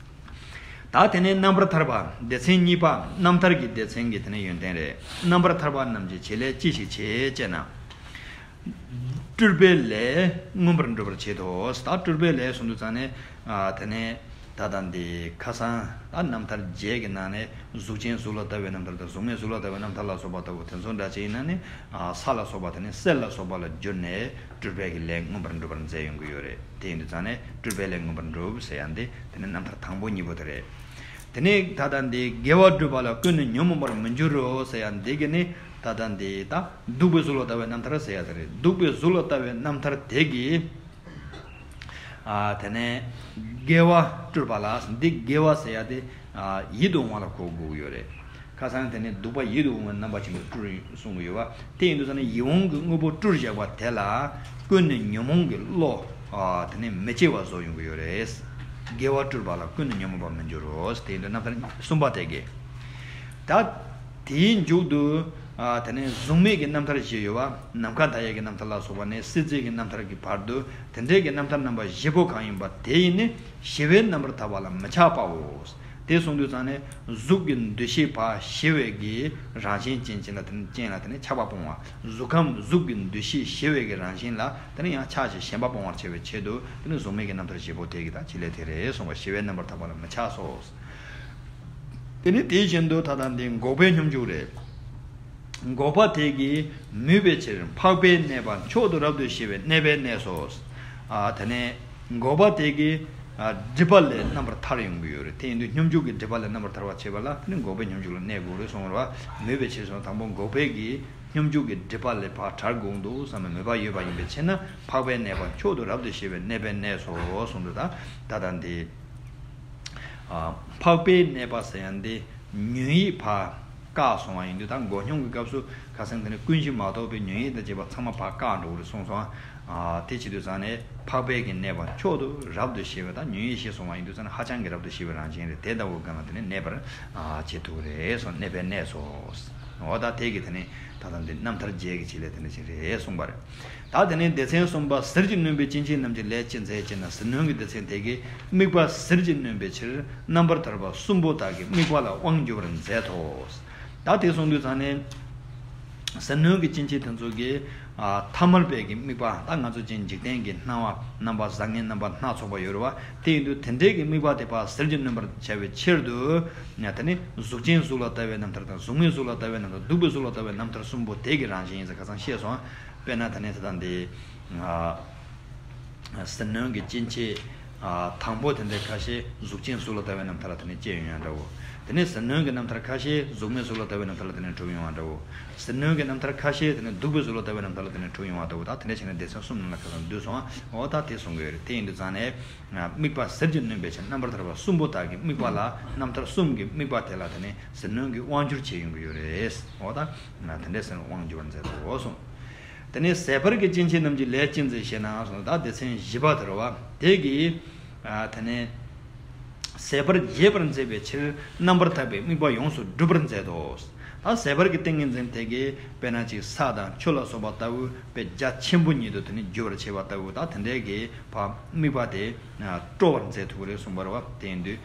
ད་དེ་ནས་རྣམ་པར་ཐར་པ་སྡེ་ཚན་གཉིས་པ། རྣམ་ཐར་གྱི་སྡེ་ཚན་གྱི་དེ་ནས་ཡོན་ཏན་རེད། རྣམ་པར་ཐར་པ་རྣམས་ཀྱི་བྱེད་ལས་ཅི་ཞིག་བྱེད་ཅེ་ན། སྤྲུལ་པའི་ལས་མངོན་པར་འགྲུབ་པར་བྱེད་དོ། ད་སྤྲུལ་པའི་ལས་གསུངས་དུས་ཙང་ནས། ཨ། དེ་ནས་ད་ལྟ་འདི་ཁ་སང་ད་རྣམ་ཐར་བརྒྱད་ཀྱི་ནང་ནས་གཟུགས་ཅན་གཟུགས་ལ་ལྟ་བའི་རྣམ་ཐར་དང་། གཟུགས་མེད་གཟུགས་ལ་ལྟ་བའི་རྣམ་ཐར་ལ་སོགས་པ་ལྟ་བུ་དེ་ཚོ་འདྲ་ཅིག་ཡིན་ན་ནི། ཨ། ས་ལ་སོགས་པ་དེ་ནས་གསེར་ལ་སོགས་པ་ལ་བསྒྱུར་ནས་སྤྲུལ་པའི་གི་ལས་མངོན་པར་འགྲུབ་པར་མཛད་ཡོང་གི་ཡོད་རེད། དེ་ཡིན་དུས་ཙང་ནས་སྤྲུལ་པའི་ལས་མངོན་པར་འགྲུབ་ཟེར་ཡ་འདི་དེ་ནས་རྣམ་ཐར་དང་པོ་གཉིས་པོ་དེ་རེད། དེ་ནས་ད་ལྟ་འདི་དགེ་བ་བསྒྲུབ་པ་ལ་ཀུན་ནས་ཉོན་མོངས་པར་མི་འགྱུར་རོ་ཟེར་ཡ་འདི་གི་ནི། ད་ལྟ་འདི་ད་སྡུག་པའི་གཟུགས་ལ་ལྟ་བའི་རྣམ་ཐར་ཟེར་ཡ་དེ་རེད། སྡུག་པའི་གཟུགས་ལ་ལྟ་བའི་རྣམ་ཐར་དེ་གིས། ཨ། དེ་ནས་དགེ་བ་སྤྲུལ་པ་ལ། འདི་དགེ་བ་ཟེར་ཡ་དེ། ཨ། ཡིད་དུ་འོང་བ་ལ་གོ་དགོས་ཀྱི་ཡོད་རེད། ཁ་སང་དེ་ནས་སྡུག་པ་ཡིད་དུ་འོང་བའི་རྣམ་པ་ཅན་དུ་སྤྲུལ་གསུང་གི་ཡོད་པ། དེ་ཡིན་དུས་ཙང་ནས་ཡིད་འོང་གི་དངོས་པོ་སྤྲུལ་བཞག་པ་དེ་ལ་ཀུན་ནས་ཉོན་མོངས་ཀྱི་བློ། ཨ། དེ་ནས་མི་སྐྱེ་བ་བཟོ་ཡོང་གི་ཡོད་རེད། དགེ་བ་སྤྲུལ་པ་ལ་ཀུན་ནས་ཉོན་མོངས་པར་མི་འགྱུར་རོ། དེ་ཡིན་དུས་རྣམ་ཐར་གསུམ་པ་དེ་གི། ད་དེའི་མཇུག་ཏུ། ཨ། དེ་ནས་གཟུགས་མེད་ཀྱི་རྣམ་ཐར་བཞི་ཡོད་པ། ནམ་མཁའ་མཐའ་ཡས་ཀྱི་རྣམ་ཐར་ལ་སོགས་པ་ནས་སྲིད་རྩེ་གི་རྣམ་ཐར་གྱི་བར་དུ་དེ་འདྲའི་གི་རྣམ་ཐར་རྣམ་པ་བཞི་པོ་གང་ཡིན་པ་དེ་ཡིས་ནི་ཞི་བའི་རྣམ་པར་ཐར་པ་ལ་མི་ཆགས་པའོ། དེ་གསུངས་དུས་ཙང་ནས་གཟུགས་ཀྱི་འདུ་ཤེས་ཕར་ཞི་བའི་གི་རང་བཞིན་ཅན་ཅན་ལ་དེ་ནས་ཅན་ལ་དེ་ནས་ཆགས་པ་སྤོང་བ། གཟུགས་ཁམས་གཟུགས་ཀྱི་འདུ་ཤེས་ཞི་བའི་གི་རང་བཞིན་ལ་དེ་ནས་ཡང་ཆགས་ཞེན་ཞེན་པ་སྤོང་བར་བྱ་བའི་ཆེད་དུ་དེ་ནས་གཟུགས་མེད་ཀྱི་རྣམ་ཐར་བཞི་པོ་དེ་གི་ད་བྱེད་ལས་དེ་རེད་གསུངས་པ། ཞི་བའི་རྣམ་པར་ཐར་པ་ལ་མི་ཆགས་སོ། དེ་ནི་དེ་བཞིན་དུ་ད་ལྟ་འདི་འགོག་པའི་སྙོམས་འཇུག་རེད། འགོག་པ་དེ་གིས་མོས་པའི་ཕྱིར་འཕགས་པའི་གནས་པ་མཆོག་ཏུ་རབ་ཏུ་ཞི་བའི་གནས་པའི་གནས་སོ། ཨ། དེ་ནས་འགོག་པ་དེ་གིས། ཨ། སྒྲིབ་པ་ལས་རྣམ་པར་ཐར་ཡོང་གི་ཡོད་རེད། དེ་ཡིན་དུས་སྙོམས་འཇུག་གི་སྒྲིབ་པ་ལས་རྣམ་པར་ཐར་བར་བྱེད་པ་ལ་དེ་ནི་འགོག་པའི་སྙོམས་འཇུག་ལ་གནས་དགོས་རེད་གསུངས་པ་རེད་བ། མོས་པའི་ཕྱིར་སོང་དང་པོ་འགོག་པའི་གིས་སྙོམས་འཇུག་གི་སྒྲིབ་པ་ལས་ཕར་ཐར་དགོས་འདུག་བསམ་པའི་མོས་པ་ཡོད་པ་ཡིན་པའི་ཕྱིར་ན། འཕགས་པའི་གནས་པ་མཆོག་ཏུ་རབ་ཏུ་ཞི་བའི་གནས་པའི་གནས་སོ་གསུངས་འདུག་ད་ད་ལྟ་འདི། ཨ། འཕགས་པའི་གནས་པ་ཟེར་ཡ་འདི་ཉོན་ཡིད་ཕར་བཀག་སོང་བ་ཡིན་དུས། ད་འགོག་སྙོམས་ཀྱི་སྐབས་སུ་ཁ་སང་དེ་ནི་ཀུན་གཞི་མ་གཏོགས་པའི་ཉོན་ཡིད་དང་བཅས་པ་ཚང་མ་ཕར་བཀག་འགྲོ་གི་རེད་གསུངས་སོང་། ཨ། དེ་བྱེད་དུས་ཙང་ནས་འཕགས་པའི་གི་གནས་པ་མཆོག་ཏུ་རབ་ཏུ་ཞི་བ། ད་ཉོན་ཡིད་ཞི་སོང་བ་ཡིན་དུས་ཙང་ནས་ཧ་ཅང་གི་རབ་ཏུ་ཞི་བའི་རང་བཞིན་རེད། དེ་ལྟ་བུའི་སྒང་ལ་དེ་ནི་གནས་པར། ཨ། བྱེད་ཐུབ་ཀྱི་རེད་གསུངས། གནས་པའི་གནས་སོ། འོ་ད་དེ་གི་དེ་ནི་ད་ལྟ་འདི་རྣམ་ཐར་རྒྱས་ཀྱི་བྱེད་ལས་དེ་འདྲ་ཞིག་རེད་གསུངས་པ་རེད། ད་དེ་ནས་སྡེ་ཚན་གསུམ་པ། ཟིལ་གྱིས་གནོན་པའི་སྐྱེ་མཆེད་རྣམས་ཀྱི་ལས་ཅི་མཛད་ཅེ་ན། ཟིལ་གནོན་གྱི་སྡེ་ཚན་དེ་གིས་དམིགས་པ་ཟིལ་གྱིས་གནོན་པའི་ཕྱིར་རྣམ་པར་ཐར་པ་གསུམ་པོ་དག་གི་དམིགས་པ་ལ་དབང་བསྒྱུར་བར་མཛད་དོ། ད་དེ་གསུངས་དུས་ཙང་ནས་ཟིལ་གནོན་གྱི་སྐྱེ་མཆེད་དེ་ཚོ་གི། ཨ། ཐ་མལ་པའི་གི་དམིགས་པ། ད་ང་ཚོ་ཅན་འཇིག་རྟེན་གྱི་སྣང་བ་རྣམ་པ་བཟང་ངན་རྣམ་པ་སྣ་ཚོགས་པ་ཡོད་རེད་བ། དེ་ཡིན་དུས་དེ་འདྲའི་གི་དམིགས་པ་དེ་ཕར་ཟིལ་གྱིས་གནོན་པར་བྱ་བའི་ཕྱིར་དུ། ཡང་དེ་ནི་གཟུགས་ཅན་གཟུགས་ལ་ལྟ་བའི་རྣམ་ཐར་དང་། གཟུགས་མེད་གཟུགས་ལ་ལྟ་བའི་རྣམ་ཐར། སྡུག་པའི་གཟུགས་ལ་ལྟ་བའི་རྣམ་ཐར་གསུམ་པོ་དེ་གི་རང་བཞིན་ཡིན་ཟེར་ཁ་སང་བཤད་སོང་། དཔེར་ན་ད་ནི་ད་ལྟ་འདི། ཨ། ཟིལ་གནོན་གྱི་སྐྱེ་མཆེད་དང་པོ་དེ་འདྲའི་ཁ་ཤས་གཟུགས་ཅན་གཟུགས་ལ་ལྟ་བའི་རྣམ་ཐར་ལ་དེ་ནས་སྐྱེ་ཡོང་ཡང་འདྲ་བོ། དེ་ནས་ཟིལ་གནོན་གྱི་རྣམ་ཐར་ཁ་ཤས་གཟུགས་མེད་གཟུགས་ལ་ལྟ་བའི་རྣམ་ཐར་ལ་དེ་ནས་གྲུབ་ཡོང་བ་འདྲ་བོ། ཟིལ་གནོན་གྱི་རྣམ་ཐར་ཁ་ཤས་དེ་ནས་གདུག་པའི་གཟུགས་ལ་ལྟ་བའི་རྣམ་ཐར་ལ་དེ་ནས་གྲུབ་ཡོང་བ་འདྲ་བོ། ད་དེ་འདྲ་བྱས་ནས་སྡེ་ཚན་གསུམ་ནང་ལ་ཁ་སང་བསྡུས་སོང་བ། འོ་ད་དེ་གསུང་གི་ཡོད་རེད། དེ་ཡིན་དུས་ཙང་ནས། དམིགས་པ་ཟིལ་གྱིས་གནོན་པའི་ཕྱིར། རྣམ་པར་ཐར་པ་གསུམ་པོ་དག་གི་དམིགས་པ་ལ་རྣམ་ཐར་གསུམ་གྱི་དམིགས་པ་དེ་ལ་དེ་ནས་ཟིལ་གནོན་གྱི་དབང་བསྒྱུར་བྱེད་ཡོང་གི་ཡོད་རེད། འོ་ད་དེ་འདྲའི་ཟིལ་གནོན་དབང་བསྒྱུར་བར་མཛད་དོ་གསུངས། དེ་ནས་ཟད་པར་གྱི་སྐྱེ་མཆེད་རྣམས་ཀྱི་ལས་ཅི་མཛད་ཞེ་ན་གསུངས། ད་སྡེ་ཚན་བཞི་པ་དེ་རེད་བ། དེ་གིས་དེ་ནས་ཟད་པར་རྒྱས་པར་མཛད་པའི་ཕྱིར་རྣམ་པར་ཐར་པའི་དམིགས་པ་ཡོངས་སུ་འགྲུབ་པར་མཛད་དོ། ད་ཟད་པར་གྱི་ཏིང་ངེ་འཛིན་དེ་གིས་དཔེར་ན་ཅིག་ས་དང་ཆུ་ལ་སོགས་པ་ལྟ་བུ་དཔེ་རྒྱ་ཆེན་པོ་ཉིད་དུ་དེ་ནི་རྒྱུ་བར་བྱེད་པ་ལྟ་བུ། ད་དེ་འདྲའི་གི་ཕ་དམིགས་པ་དེ་སྤྲོ་བར་མཛད་ཐུབ་ཀྱི་རེད་གསུངས་པ་རེད་བ། དེ་ཡིན་དུས་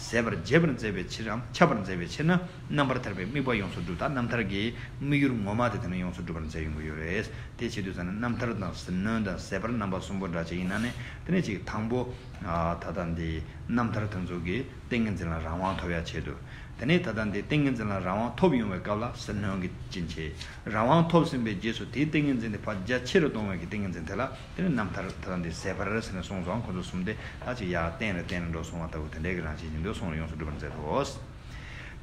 ཟད་པར་རྒྱས་པར་མཛད་པའི་ཕྱིར་རམ་ཁྱབ་པར་མཛད་པའི་ཕྱིར་ན་རྣམ་པར་ཐར་པའི་དམིགས་པ་ཡོངས་སུ་འགྲུབ། ད་རྣམ་ཐར་གྱི་དམིགས་ཡུལ་ངོ་མ་དེ་དེ་ནི་ཡོངས་སུ་འགྲུབ་པར་མཛད་ཡོང་གི་ཡོད་རེད། དེ་བྱེད་དུས་ཙམ་ནས་རྣམ་ཐར་དང་ཟིལ་གནོན་དང་ཟད་པར་རྣམ་པ་གསུམ་པོ་འདྲ་ཅིག་ཡིན་ན་ནི་དེ་ནི་ཅིག་དང་པོ། ད་ལྟ་འདི་རྣམ་ཐར་དེ་ཚོ་གི་ཏིང་ངེ་འཛིན་ལ་རང་དབང་ཐོབ་ཡ་ཆེད་དུ། དེ་ནས་ད་ལྟ་འདི་ཏིང་ངེ་འཛིན་ལ་རང་དབང་ཐོབ་ཡོང་བའི་སྐབས་ལ་ཟིལ་གནོན་གྱི་སྐྱེ་མཆེད། རང་དབང་ཐོབ་ཟིན་པའི་རྗེས་སུ་དེའི་ཏིང་ངེ་འཛིན་དེ་ཕར་རྒྱ་ཆེ་རུ་གཏོང་བའི་གི་ཏིང་ངེ་འཛིན་དེ་ལ་དེ་ནི་རྣམ་ཐར་ད་ལྟ་འདི་ཟད་པར་ཟེར་ནས་གསུངས་སོང་། ཁོ་ཚོ་གསུམ་དེ་ད་ཅིག་ཡར་བརྟན་རུ་བརྟན་རུ་འགྲོ་སོང་བ་ལྟ་བུ་དེ་འདྲའི་གི་རང་བཞིན་ཡིན་འདུག་གསུངས་རེ་ཡོངས་སུ་འགྲུབ་པར་མཛད་དོ།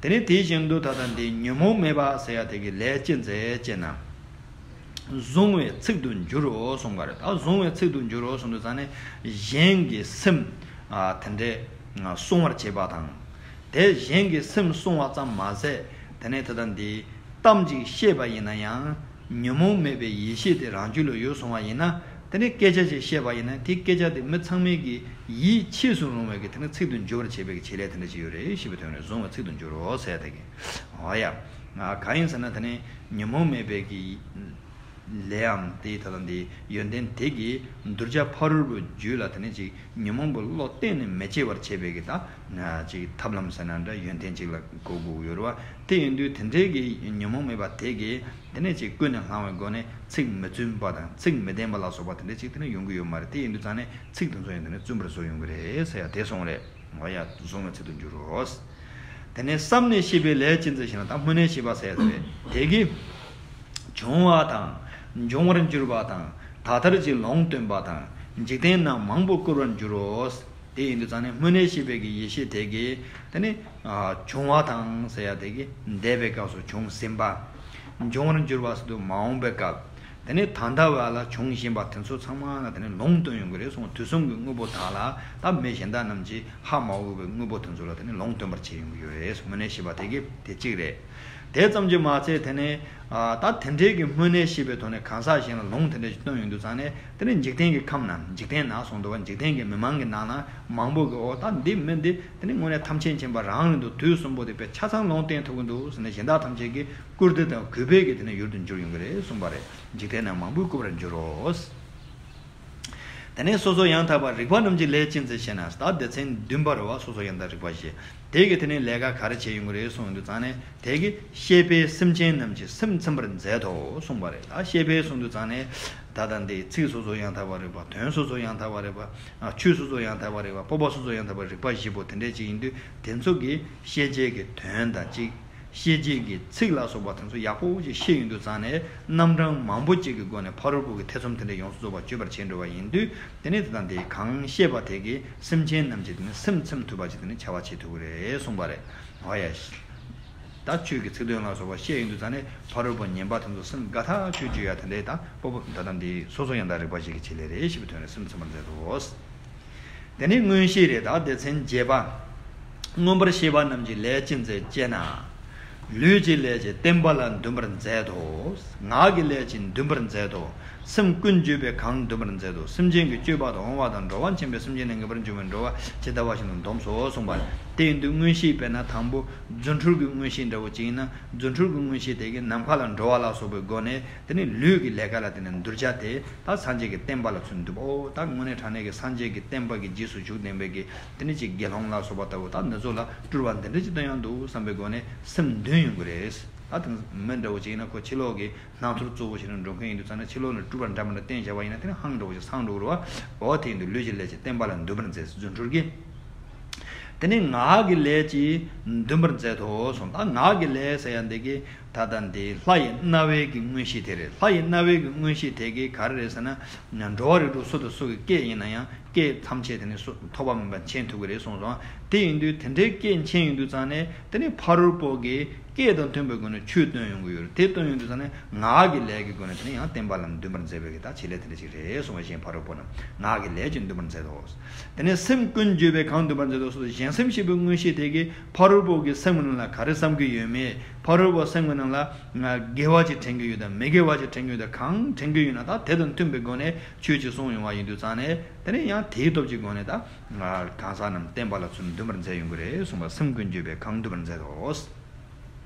དེ་ནས་དེ་བཞིན་དུ་ད་ལྟ་འདི་ཉོན་མོངས་མེད་པ་ཟེར་ཡ་དེ་གི་ལས་ཅི་མཛད་ཅེ་ན། གཟུང་བའི་ཚིག་ཏུ་འགྱུར་རོ་གསུངས་པ་རེད། ད་གཟུང་བའི་ཚིག་ཏུ་འགྱུར་རོ་གསུངས་དུས་ཙང་ནས་གཞན་གྱི་སེམས་དེ་འདྲས་བསྲུང་བར་བྱེད་པ་དང་། དེ་གཞན་གྱི་སེམས་བསྲུང་བ་ཙམ་མ་ཟད་དེ་ནས་ད་ལྟ་འདི་གཏམ་ཅིག་བཤད་པ་ཡིན་ན་ཡང་ཉོན་མོངས་མེད་པའི་ཡེ་ཤེས་དེ་རང་རྒྱུད་ལ་ཡོད་སོང་བ་ཡིན་ན། དེ་ནས་སྐད་ཆ་ཅིག་བཤད་པ་ཡིན་ན་དེ་སྐད་ཆ་དེ་མི་ཚང་མའི་གི་ཡིད་ཆེས་སུ་རུང་བའི་གི་དེ་ནས་ཚིག་ཏུ་འགྱུར་བར་བྱེད་པའི་གི་བྱེད་ལས་དེ་འདྲ་ཅིག་ཡོད་རེད་ཞེས་པའི་དོན་རེད། གཟུང་བའི་ཚིག་ཏུ་འགྱུར་རོ་ཟེར་དེ་གི། འོ་ཡ། གང་ཡིན་ཟེར་ན་དེ་ནི་ཉོན་མོངས་མེད་པའི་གི་ལས་འམ་དེའི་ད་ལྟ་འདི་ཡོན་ཏན་དེ་གིས་གདུལ་བྱ་ཕ་རོལ་པོའི་རྒྱུད་ལ་དེ་ནི་ཅིག་ཉོན་མོངས་པའི་བློ་གཏན་ནས་མི་སྐྱེ་བར་བྱེད་པའི་གི་ད་ཅིག་ཐབས་ལམ་ཟེར་ན་འདྲ་ཡོན་ཏན་ཅིག་ལ་གོ་དགོས་ཀྱི་ཡོད་རེད་བ། དེ་ཡིན་དུས་དེ་འདྲའི་གི་ཉོན་མོངས་མེད་པ་དེ་གིས་དེ་ནི་ཅིག་ཀུན་ནས་བསླང་བའི་སྒོ་ནས་ཚིག་མི་བཙུན་པ་དང་ཚིག་མི་བདེན་པ་ལ་སོགས་པ་དེ་འདྲ་ཅིག་དེ་ནི་ཡོང་གི་ཡོད་མ་རེད། དེ་ཡིན་དུས་ཙང་ནས་ཚིག་དེ་ཚོ་ཡང་དེ་ནི་བཙུན་པར་བཟོ་ཡོང་གི་རེད་ཟེར་ཡ་དེ་གསུངས་རེད། འོ་ཡ། གཟུང་བའི་ཚིག་ཏུ་འགྱུར་རོ། དེ་ནས་བསམ་ནས་ཤེས་པའི་ལས་ཅི་མཛད་ཞེ་ན། ད་སྨོན་ལམ་ཤེས་པ་ཟེར་ཡ་དེ་རེད། དེ་གིས་འབྱུང་བ་དང་། འབྱུང་བར་འགྱུར་བ་དང་། ད་ལྟར་གྱི་ལུང་སྟོན་པ་དང་། འཇིག་རྟེན་རྣམས་མང་པོ་བསྐུར་བར་འགྱུར་རོ། དེ་ཡིན་དུས་ཙང་ནས་སྨོན་ལམ་ཤེས་པའི་གི་ཡེ་ཤེས་དེ་གིས་དེ་ནི་འབྱུང་བ་དང་ཟེར་ཡ་དེ་གིས་འདས་པའི་སྐབས་སུ་བྱུང་ཟིན་པ། འབྱུང་བར་འགྱུར་བ་ཟེར་དུས་མ་འོངས་པའི་སྐབས། དེ་ནས་ད་ལྟ་བ་ལ་བྱུང་བཞིན་པ་དེ་ཚོ་ཚང་མ་ལ་དེ་ནས་ལུང་སྟོན་ཡོང་གི་རེད་གསུངས། དུས་གསུམ་གྱི་དངོས་པོ་དག་ལ་ད་མི་གཞན་དག་རྣམས་ཀྱིས་ཧ་མ་གོ་བའི་དངོས་པོ་དེ་ཚོ་ལ་དེ་ནས་ལུང་སྟོན་པར་བྱེད་ཡོང་གི་ཡོད་རེད། སྨོན་ལམ་ཤེས་པ་དེ་གི་དེ་གཅིག་རེད། དེ་ཙམ་གྱིས་མ་ཚད་དེ་ནས་ད་དེ་འདྲའི་གི་སྨོན་ལམ་ཤེས་པའི་ཐོག་ནས་གང་ཟག་གཞན་ལ་ལུང་དེ་འདྲ་ཞིག་སྟོན་ཡོང་དུས་ཙང་ནས་དེ་ནས་འཇིག་རྟེན་གྱི་ཁམས་ན་འཇིག་རྟེན་ན་གསུངས་འདུག་བ། འཇིག་རྟེན་གྱི་མི་མང་གི་ནང་ན་མང་པོ་གི་འོ་ད་འདི་མི་འདི་དེ་ནས་དངོས་གནས་ཐམས་ཅད་མཁྱེན་པ་རང་རེད་འདུག་དུས་གསུམ་པོ་དེ་དཔེ་ཆ་ཚང་ལུང་བསྟན་ཐུབ་ཀྱི་འདུག་ཟེར་ནས་གཞན་དག་ཐམས་ཅད་ཀྱིས་བཀུར་སྟི་དང་གུས་པའི་གི་དེ་ནས་ཡུལ་དུ་འགྱུར་ཡོང་གི་རེད་གསུངས་པ་རེད། འཇིག་རྟེན་ན་མང་པོས་བཀུར་བར་འགྱུར་རོ། དེ་ནས་སོ་སོ་ཡང་དག་པར་རིག་པ་རྣམས་ཀྱི་ལས་ཅི་མཛད་ཞེ་ན། ད་སྡེ་ཚན་བདུན་པ་རེད་བ། སོ་སོ་ཡང་དག་རིག་པ་ཞེས་དེ་གི་དེ་ནས་ལས་ཀ་ག་རེ་བྱས་ཡོང་གི་རེད་གསུངས་ཡོང་དུས་ཙང་ནས་དེ་གི་ཤེས་པས་སེམས་ཅན་རྣམས་ཀྱི་སེམས་ཚིམ་པར་མཛད་དོ་གསུངས་པ་རེད། ད་ཤེས་པས་གསུངས་དུས་ཙང་ནས་ད་ལྟ་འདི་ཚིག་སོ་སོ་ཡང་དག་པར་རིག་པ། དོན་སོ་སོ་ཡང་དག་པར་རིག་པ། ཆོས་སོ་སོ་ཡང་དག་པར་རིག་པ། སྤོབས་པ་སོ་སོ་ཡང་དག་པར་རིག་པ་བཞི་པོ་དེ་འདྲས་ཅིག་ཡིན་དུས་དེ་ཚོ་གི་ཤེས་བྱེད་ཀྱི་དོན་དང་གཅིག་ཤེས་བྱེད་ཀྱི་ཚིག་ལ་སོགས་པ་དེ་ཚོ་ཡག་པོ་ཅིག་ཤེས་ཡོང་དུས་ཙང་ནས་རྣམ་གྲངས་མང་པོ་ཅིག་གི་སྒོ་ནས་ཕ་རོལ་པོ་གི་ཐེ་ཚོམ་དེ་འདྲ་ཡོངས་སུ་རྫོགས་པ་གཅོད་པར་བྱེད་འགྲོ་བ་ཡིན་དུས། དེ་ནས་དེ་དང་དེ་གང་ཤེས་པ་དེ་གིས་སེམས་ཅན་རྣམས་ཀྱི་དེ་ནས་སེམས་ཚིམ་ཐུབ་པ་ཅིག་དེ་ནས་བྱ་བ་བྱེད་ཐུབ་ཀྱི་རེད་གསུངས་པ་རེད། འོ་ཡ། ད་ཆོས་ཀྱི་ཚིག་དོན་ལ་སོགས་པ་ཤེས་ཡོང་དུས་ཙང་ནས་ཕ་རོལ་པོ་ངན་པ་དེ་ཚོ་སེམས་དགའ་ཐག་ཆོད་ཆོད་ཡ་དེ་འདྲའི་ད་སྤོབས་པ་ད་ལྟ་འདི་སོ་སོ་ཡང་དག་རིག་པ་ཞིག་གི་ཆེད་ལས་རེད་ཞེས་པའི་དོན་ལ་སེམས་ཚིམ་པར་མཛད་དོ། དེ་ནས་མངོན་ཤེས་རེད། ད་སྡེ་ཚན་བརྒྱད་པ། མངོན་པར་ཤེས་པ་རྣམས་ཀྱི་ལས་ཅི་མཛད་ཅེ་ན། ལུས་ཀྱི་ལས་ཀྱིས་བརྟན་པ་ལ་འདུན་པར་མཛད་དོ། ངག་གི་ལས་ཀྱིས་འདུན་པར་མཛད་དོ། སེམས་ཀུན་བརྗོད་པས་གང་འདུན་པར་མཛད་དོ། སེམས་ཅན་གྱི་སྤྱོད་པ་དང་འོང་བ་དང་འགྲོ་བ་མཁྱེན་པས་སེམས་ཅན་ནི་ངེས་པར་འབྱུང་བའི་འགྲོ་བ་ཇི་ལྟ་བ་བཞིན་དུ་འདོམས་སོ་གསུངས་པ། དེ་ཡིན་དུས་མངོན་ཤེས་དཔེར་ན་དང་པོ་རྫུ་འཕྲུལ་གྱི་མངོན་ཤེས་འདྲ་བོ་ཅིག་ཡིན་ན་རྫུ་འཕྲུལ་གྱི་མངོན་ཤེས་དེ་གིས་ནམ་མཁའ་ལ་འགྲོ་བ་ལ་སོགས་པའི་སྒོ་ནས་དེ་ནི་ལུས་ཀྱི་ལས་ཀ་ལ་དེ་ནི་འདུལ་བྱ་དེ། ད་སངས་རྒྱས་ཀྱི་བསྟན་པ་ལ་ཚུར་འདུས་པ། ཨོ་ད་དངོས་གནས་དྲང་གནས་ཀྱི་སངས་རྒྱས་ཀྱི་བསྟན་པ་གི་རྗེས་སུ་ཞུགས་ལྡན་པའི་གི་དེ་ནི་ཅིག་དགེ་སློང་ལ་སོགས་པ་ལྟ་བུ་ད་འདི་ཚོ་ལ་སྤྲུལ་པ་འདི་འདྲ་ཅིག་སྟོན་ཡང་འདུག་བསམ་པའི་སྒོ་ནས་སེམས་འདུན་ཡོང་གི་རེད། ད་དེ་མི་འདྲ་བོ་ཅིག་ཡིན་ན་ཁོ་ཕྱི་ལོགས་ཀྱི་སྣང་ཚུལ་གཙོ་བོ་ཞིག་ལ་འགྲོ་མཁན་ཡིན་དུས་ཙང་ནས་ཕྱི་ལོགས་ནས་སྤྲུལ་པ་འདྲ་མི་འདྲ་བསྟན་བྱ་བ་ཡིན་ན་དེ་ནི་ཧང་འདྲ་བོ་ཞིག་སང་འགྲོ་གི་རེད་བ། ཨོ་དེ་ཡིན་དུས་ལུས་ཀྱི་ལས་ཀྱིས་བསྟན་པ་ལ་འདུན་པར་མཛད། རྫུ་འཕྲུལ་གྱིས། དེ་ནས་ངག་གི་ལས་ཀྱིས་འདུན་པར་མཛད་དོ་གསུངས། ད་ངག་གི་ལས་ཟེར་ཡ་འདི་གི་ད་ལྟ་འདི་ལྷ་ཡི་རྣ་བའི་གི་མངོན་ཤེས་དེ་རེད། ལྷ་ཡི་རྣ་བའི་གི་མངོན་ཤེས་དེ་གི་ག་རེ་རེད་ཟེར་ན། འགྲོ་བ་རིགས་དྲུག་སུ་དང་སུ་གི་སྐད་ཡིན་ན་ཡང་སྐད་ཐམས་ཅད་དེ་ནི་སུ་ཐོགས་པ་མེད་པར་མཁྱེན་ཐུབ་ཀྱི་རེད་གསུངས་སོང་། དེ་ཡིན་དུས་དེ་འདྲའི་སྐད་མཁྱེན་ཡོང་དུས་ཙང་ནས་དེ་ནི་ཕ་རོལ་པོ་གི་སྐད་དང་མཐུན་པའི་སྒོ་ནས་ཆོས་སྟོན་ཡོང་གི་ཡོད་རེད། དེ་སྟོན་ཡོང་དུས་ཙང་ནས་ངག་གི་ལས་ཀྱི་སྒོ་ནས་དེ་ནི་ཡང་བསྟན་པ་ལ་འདུན་པར་མཛད་པའི་གི་ད་བྱེད་ལས་དེ་འདྲ་ཞིག་རེད་གསུངས་པ་བཞིན་ཕ་རོལ་པོ་རྣམས་ངག་གི་ལས་ཀྱིས་འདུན་པར་མཛད་དོ། དེ་ནས་སེམས་ཀུན་བརྗོད་པས་གང་འདུན་པར་མཛད་དོ་ཟེར། གཞན་སེམས་ཤེས་པའི་མངོན་ཤེས་དེ་གིས་ཕ་རོལ་པོ་གི་སེམས་ཀྱི་ནང་ལ་ག་རེ་བསམ་གྱི་ཡོད་མེད། ཕ་རོལ་པོ་སེམས་ཀྱི་ནང་ལ་ང་དགེ་བ་ཅིག་དྲན་གྱི་ཡོད་དམ་མི་དགེ་བ་ཅིག་དྲན་གྱི་ཡོད་དམ། གང་དྲན་གྱི་ཡོད་ན་ད་དེ་དང་མཐུན་པའི་སྒོ་ནས་ཆོས་ཅིག་གསུངས་ཡོང་བ་ཡིན་དུས་ཙང་ནས་དེ་ནས་ཡང་དེའི་སྟོབས་ཀྱི་སྒོ་ནས་ད་གང་ཟག་རྣམས་བསྟན་པ་ལ་ཚུར་འདུན་པར་མཛད་ཡོང་གི་རེད་གསུངས་པ། སེམས་ཀུན་བརྗོད་པས་གང་འདུན་པར་མཛད་དོ།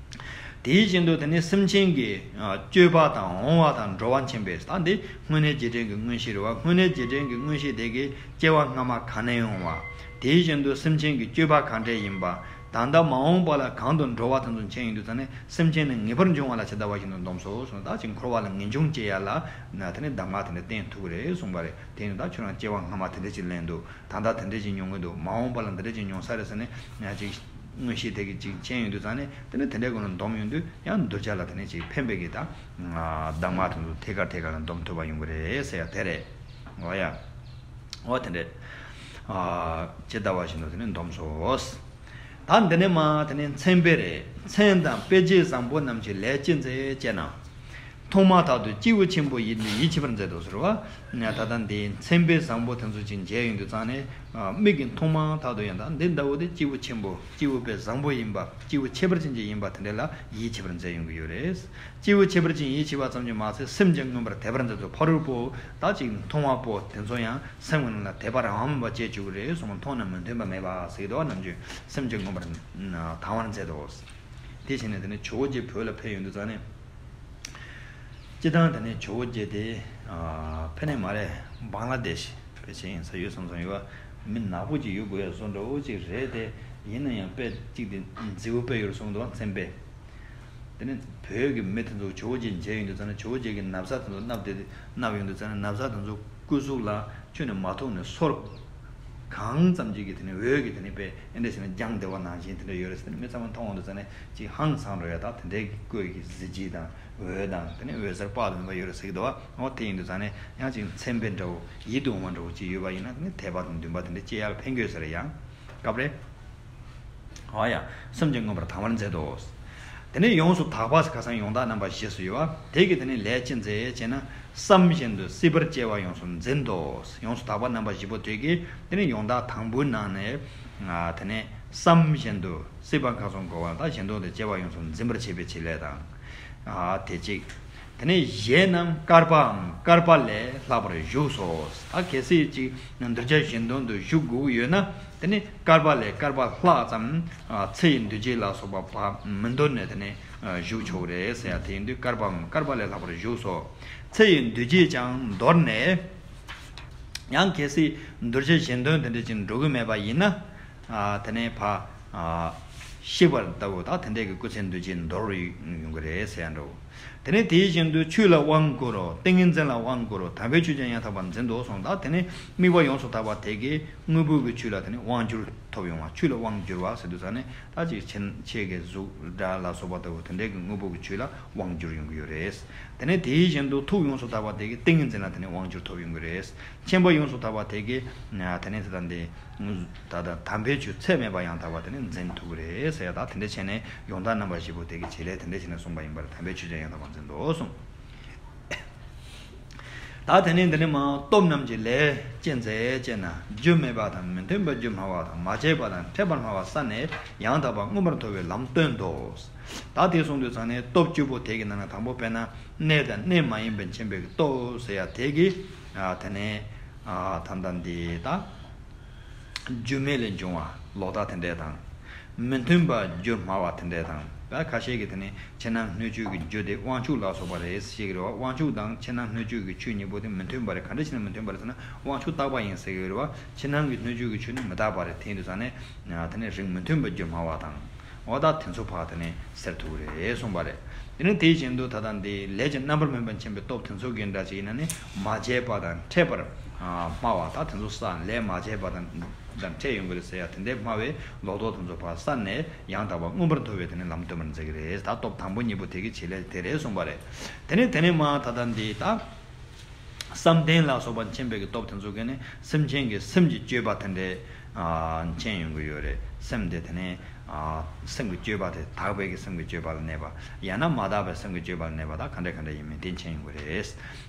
དེ་བཞིན་དུ་དེ་ནི་སེམས་ཅན་གྱི་སྤྱོད་པ་དང་འོང་བ་དང་འགྲོ་བ་མཁྱེན་པས། ད་འདི་དངོས་གནས་རྗེས་དྲན་གྱི་མངོན་ཤེས་རེད་བ། དངོས་གནས་རྗེས་དྲན་གྱི་མངོན་ཤེས་དེ་གིས་སྐྱེ་བ་སྔ་མ་གང་ནས་འོང་བ། དེ་བཞིན་དུ་སེམས་ཅན་གྱི་སྤྱོད་པ་གང་འདྲ་ཡིན་པ། ད་ལྟ་མ་འོངས་པ་ལ་གང་དུ་འགྲོ་བ་དེ་ཚོ་མཁྱེན་ཡོང་དུས་ཙང་ནས་སེམས་ཅན་ནི་ངེས་པར་འབྱུང་བ་ལ་ཇི་ལྟ་བ་བཞིན་དུ་འདོམས་སོ་གསུངས། ད་ཅིག་འཁོར་བ་ལ་ངེས་འབྱུང་སྐྱེ་ཡ་ལ་ན་དེ་ནི་གདམས་ངག་དེ་འདྲ་བསྟན་ཐུབ་ཀྱི་རེད་གསུངས་པ་རེད། དེ་ཡིན་ད་ཁྱོད་རང་སྐྱེ་བ་སྔ་མ་དེ་འདྲ་ཅིག་ལེན་འདུག་ད་ལྟ་དེ་འདྲ་ཅིག་མྱོང་གི་འདུག་མ་འོངས་པ་ལ་འདི་འདྲ་ཅིག་མྱོང་ས་རེད་ཟེར་ནས་ཡང་ཅིག་མངོན་ཤེས་དེ་གི་ཅིག་མཁྱེན་ཡོང་དུས་ཙང་ནས་དེ་ནས་དེ་འདྲའི་སྒོ་ནས་འདོམས་ཡོང་དུས་ཡང་གདུལ་བྱ་ལ་དེ་ནས་ཅིག་ཕན་པའི་གི་ད་གདམས་ངག་དེ་ཚོ་ཐད་ཀར་ཐད་ཀར་ལ་འདོམས་ཐུབ་པ་ཡོང་གི་རེད་ཟེར་ཡ་དེ་རེད། འོ་ཡ། འོ་དེ་འདྲས། ཇི་ལྟ་བ་བཞིན་དུ་དེ་ནས་འདོམས་སོ། ད་འདི་ནས་མ་དེ་ནས་མཚན་དཔེ་རེད། མཚན་དང་དཔེ་བྱད་བཟང་པོ་རྣམས་ཀྱི་ལས་ཅི་མཛད་ཅེ་ན། མཐོང་མ་ཐག་ཏུ་སྐྱེས་བུ་ཆེན་པོ་ཡིན་དུས་ཡིད་ཆེས་པར་མཛད་དོ་ཟེར་བ། ད་ལྟ་འདི་མཚན་དཔེ་བཟང་པོ་དེ་ཚོ་ཅིག་མཇལ་ཡོང་དུས་ཙང་ནས་མིག་གིས་མཐོང་མ་ཐག་ཏུ་ཡང་ད་འདི་ལྟ་བུ་དེ་སྐྱེས་བུ་ཆེན་པོ་སྐྱེས་བུ་དཔེ་བཟང་པོ་ཡིན་པ་སྐྱེས་བུ་ཁྱད་པར་ཅན་ཅིག་ཡིན་པ་དེ་འདྲ་ལ་ཡིད་ཆེས་པར་མཛད་ཡོང་གི་ཡོད་རེད། སྐྱེས་བུ་ཁྱད་པར་ཅན་ཡིད་ཆེས་པ་ཙམ་གྱིས་མ་ཚད་སེམས་ཀྱང་མངོན་པར་དད་པར་མཛད་དོ། ཕ་རོལ་པོ་ད་ཅིག་མཐོང་བ་པོ་དེ་ཚོ་ཡང་སེམས་ཀྱི་ནང་ལ་དད་པ་རང་དབང་མེད་པ་སྐྱེ་བཅུག་གི་རེད་གསུངས། མཐོང་ན་མི་མཐུན་པ་མེད་པ་ཟེར་གྱི་འདུག་ནམ་རྒྱུན་སེམས་ཀྱང་མངོན་པར་དང་བར་མཛད་དོ། དེ་བྱས་ནས་དེ་ནས་ཇོ་བོ་རྗེ་བོད་ལ་ཕེབས་ཡོང་དུས་ཙང་ནས། སྤྱིར་བཏང་དེ་ནས་ཇོ་བོ་རྗེ་དེ་ཕེབས་ནས་མ་རེད། བང་ལ་དེ་ཤི་ཕེབས་ཆེན་ཡིན་ས་ཡོད་བསམ་བསམ་ཡོད་པ། མི་ནག་པོ་ཅིག་ཡོད་དགོས་ཡ་བཟོ་འདྲ་བོ་ཅིག་རེད་དེ། ཡིན་ན་ཡང་དཔེ་གཅིག་དེ་མཛེས་པོ་དཔེ་ཡོད་རེད་གསུངས་འདུག་མཚན་དཔེ། དེ་ནས་བོད་ཀྱི་མི་དེ་ཚོ་ཇོ་བོ་རྗེ་མཇལ་ཡོང་དུས་ཙང་ནས་ཇོ་བོ་རྗེ་གི་ན་བཟའ་དེ་ཚོ་མནབས་ཏེ་མནབས་ཡོང་དུས་ཙང་ནས་ན་བཟའ་དེ་ཚོ་སྐུ་གཟུགས་ལ་ཁྱོན་ནས་མ་ཐུག་ནས་སོར་གང་ཙམ་ཅིག་གིས་དེ་ནས་འོད་ཀྱིས་དེ་ནས་དཔེ་ཨེ་འདྲ་བྱས་ནས་རྒྱང་བསྡད་པ་ནང་བཞིན་དེ་འདྲ་ཡོད་རེད་ཟེར་ནས་མི་ཚང་མ་མཐོང་ཡོང་དུས་ཙང་ནས་ཅིག་ཧང་སང་འགྲོ་ཡ། ད་དེ་འདྲའི་གི་སྐུ་ཡི་གཟི་བརྗིད་དང་འོད་དང་དེ་ནས་འོད་ཟེར་དཔག་ཏུ་མེད་པ་ཡོད་རེད་ཟེར་གྱི་འདུག་བ། འོ་དེ་ཡིན་དུས་ཙང་ནས་ཡང་ཅིག་མཚན་དཔེ་འདྲ་བོ་ཡིད་དུ་འོང་བ་འདྲ་བོ་ཅིག་ཡོད་པ་ཡིན་ན་དེ་ནས་དད་པ་དང་འདུན་པ་དེ་འདྲ་སྐྱེ་ཡ་ལ་ཕན་གྱི་ཡོད་ས་རེད། ཡང་སྐབས་རེ། འོ་ཡ། སེམས་ཀྱང་མངོན་པར་དང་བར་མཛད་དོ། དེ་ནས་ཡོངས་སུ་དག་པ་ཟེར་ཁ་སང་ཡོངས་དག་རྣམ་པ་བཞི་སུ་ཡོད་པ། དེ་གིས་དེ་ནས་ལས་ཅི་མཛད་ཅེ་ན། བསམ་བཞིན་དུ་སྲིད་པར་སྐྱེ་བ་ཡོངས་སུ་འཛིན་ཏོ། ཡོངས་སུ་དག་པ་རྣམ་པ་བཞི་པོ་དེ་གིས་དེ་ནས་ཡོངས་དག་དང་པོའི་ནང་ནས། དེ་ནས་བསམ་བཞིན་དུ་སྲིད་པ་ཁ་སང་འཁོར་བ་དང་གཞན་དོན་དུ་སྐྱེ་བ་ཡོངས་སུ་འཛིན་པར་བྱེད་པའི་བྱེད་ལས་དང་། དེ་གཅིག་དེ་ནས་གཞན་རྣམས་བསྐལ་པའམ་བསྐལ་པ་ལས་ལྷག་པར་བཞུགས་སོ། ད་གལ་སྲིད་ཅིག་གདུལ་བྱ་གཞན་དོན་དུ་བཞུགས་དགོས་ཀྱི་ཡོད་ན། དེ་ནི་བསྐལ་པ་ལས་བསྐལ་པ་ལྷག་ཙམ། ཚེ་ཡི་འདུ་བྱེད་ལ་སོགས་པ་བ་མི་འདོར་ནས་དེ་ནི་བཞུགས་ཆོག་རེད་ཟེར་ཡ་དེ་ཡིན་དུས་བསྐལ་པའམ་བསྐལ་པ་ལས་ལྷག་པར་བཞུགས་སོ། ཚེ་ཡི་འདུ་བྱེད་ཀྱང་འདོར་ནས། ཡང་གལ་སྲིད་གདུལ་བྱ་གཞན་དོན་དེ་འདྲ་ཅིག་འགྲོ་གི་མེད་པ་ཡིན་ན། དེ་ནས་ཕ། ཤི་བར་ལྟ་བུ་དང་དེ་འདྲའི་གི་སྐུ་ཚེ་འདུ་བྱེད་འདོར་ཡོང་གི་རེད་ཟེར་ཡ་འདྲ་བོ། དེ་ནས་དེ་བཞིན་དུ་ཆོས་ལ་དབང་བསྐུར་རོ། ཏིང་ངེ་འཛིན་ལ་དབང་བསྐུར་རོ། དམ་པའི་ཆོས་ཀྱང་ཡང་དག་པར་འཛིན་ཏོ་གསུངས། ད་དེ་ནས་དམིགས་པ་ཡོངས་སུ་དག་པ་དེ་གིས་དངོས་པོ་གི་ཆོས་ལ་དེ་ནས་དབང་བསྒྱུར་ཐོབ་ཡོང་བ། ཆོས་ལ་དབང་བསྒྱུར་བ་ཟེར་དུས་ཙང་ནས་ད་ཅིག་ཆེན་ཆེ་གི་གཟུགས་སྒྲ་ལ་སོགས་པ་ལྟ་བུ་དེ་འདྲའི་གི་དངོས་པོ་གི་ཆོས་ལ་དབང་བསྒྱུར་ཡོང་གི་ཡོད་རེད། དེ་ནས་དེ་བཞིན་དུ་ཐུགས་ཡོངས་སུ་དག་པ་དེ་གིས་ཏིང་ངེ་འཛིན་ལ་དེ་ནས་དབང་བསྒྱུར་ཐོབ་ཡོང་གི་རེད། མཁྱེན་པ་ཡོངས་སུ་དག་པ་དེ་གིས་དེ་ནས་དེ་ལྟ་འདི། ད་ལྟ་དམ་པའི་ཆོས་ཚད་མེད་པ་ཡང་དག་པ་དེ་ནི་འཛིན་ཐུབ་ཀྱི་རེད་ཟེར་ཡ། ད་དེ་འདྲ་བྱས་ནས་ཡོངས་དག་རྣམ་པ་བཞི་པོ་དེ་གི་བྱེད་ལས་དེ་འདྲ་བྱས་ནས་གསུངས་པ་ཡིན་པར། དམ་པའི་ཆོས་ཀྱང་ཡང་དག་པར་འཛིན་ཏོ་གསུངས། ད་དེ་ནས་འདི་ནས་མ་སྟོབས་རྣམས་ཀྱི་ལས་ཅི་མཛད་ཅེ་ན། རྒྱུ་མེད་པ་དང་མི་མཐུན་པར་རྒྱུ་སྨྲ་བ་དང་། མ་བྱས་པ་དང་ཕྲད་པར་སྨྲ་བ་ས་ནས་ཡང་དག་པར་མངོན་པར་མཐོ་བའི་ལམ་སྟོན་ཏོ། ད་དེ་གསུངས་དུས་ཙང་ནས་སྟོབས་བཅུ་པོ་དེ་གི་ནང་ན་དང་པོ་དཔེར་ན་གནས་དང་གནས་མ་ཡིན་པའི་མཁྱེན་པའི་སྟོབས་ཟེར་ཡ་དེ་གི་དེ་ནས་ད་ལྟ་འདི་ད། རྒྱུ་མེད་ལས་འབྱུང་བ་ལོག་ལྟ་དེ་འདྲས་དང་། མི་མཐུན་པ་རྒྱུ་སྨྲ་བ་དེ་འདྲས་དང་། ད་ཁ་ཤས་ཀྱིས་དེ་ནི་ཕྱི་ནང་སྣོད་བཅུད་ཀྱི་རྒྱུ་དེ་དབང་ཕྱུག་ལ་སོགས་པ་རེད་ཟེར་གྱི་རེད་བ། དབང་ཕྱུག་དང་ཕྱི་ནང་སྣོད་བཅུད་ཀྱི་ཆོས་གཉིས་པོ་དེ་མི་མཐུན་པ་རེད། ག་འདྲ་བྱས་ནས་མི་མཐུན་པ་རེད་ཟེར་ན་དབང་ཕྱུག་རྟག་པ་ཡིན་ཟེར་གྱི་རེད་བ། ཕྱི་ནང་གི་སྣོད་བཅུད་ཀྱི་ཆོས་ནི་མི་རྟག་པ་རེད། དེ་ཡིན་དུས་ཙང་ནས་དེ་ནི་རིགས་མི་མཐུན་པ་རྒྱུ་སྨྲ་བ་དང་། འོ་ད་དེ་ཚོ་ཕར་དེ་ནི་སེལ་ཐུབ་ཀྱི་རེད་གསུངས་པ་རེད། དེ་ནི་དེ་བཞིན་དུ་ད་ལྟ་འདི་ལས་ཀྱི་རྣམ་པར་སྨིན་པ་མཁྱེན་པའི་སྟོབས་དེ་ཚོ་གི་འདྲ་ཅིག་ཡིན་ན་ནི་མ་བྱས་པ་དང་འཕྲད་པར་ཨ་སྨྲ་བ། ད་དེ་ཚོ་ས་ལས་མ་བྱས་པ་དང་དང་འཕྲད་ཡོང་གི་རེད་ཟེར་ཡ་དེ་འདྲའི་སྨྲ་བའི་ལོག་རྟོག་དེ་ཚོ་ཕར་བསལ་ནས་ཡང་དག་པར་མངོན་པར་མཐོ་བའི་དེ་ནི་ལམ་སྟོན་པར་མཛད་ཀྱི་རེད། ད་སྟོབས་དང་པོ་གཉིས་པོ་དེ་གི་བྱེད་ལས་དེ་རེད་གསུངས་པ་རེད། དེ་ནི་དེ་ནི་མ་ད་ལྟ་འདི་ད། བསམ་གཏན་ལ་སོགས་པ་མཁྱེན་པའི་གི་སྟོབས་དེ་ཚོ་གིས་ནི་སེམས་ཅན་གྱི་སེམས་ཀྱི་སྤྱོད་པ་དེ་འདྲའི་ཨ་མཁྱེན་ཡོང་གི་ཡོད་རེད། སེམས་དེ་དེ་ནས་ཨ་སེམས་ཀྱི་སྤྱོད་པ་དེ་དག་པའི་གི་སེམས་ཀྱི་སྤྱོད་པ་ལ་གནས་པ། ཡང་ན་མ་དག་པའི་སེམས་ཀྱི་སྤྱོད་པ་ལ་གནས་པ་དག་ག་འདྲ་ག་འདྲ་ཡིན་མིན་དེ་མཁྱེན་ཡོང་གི་རེད།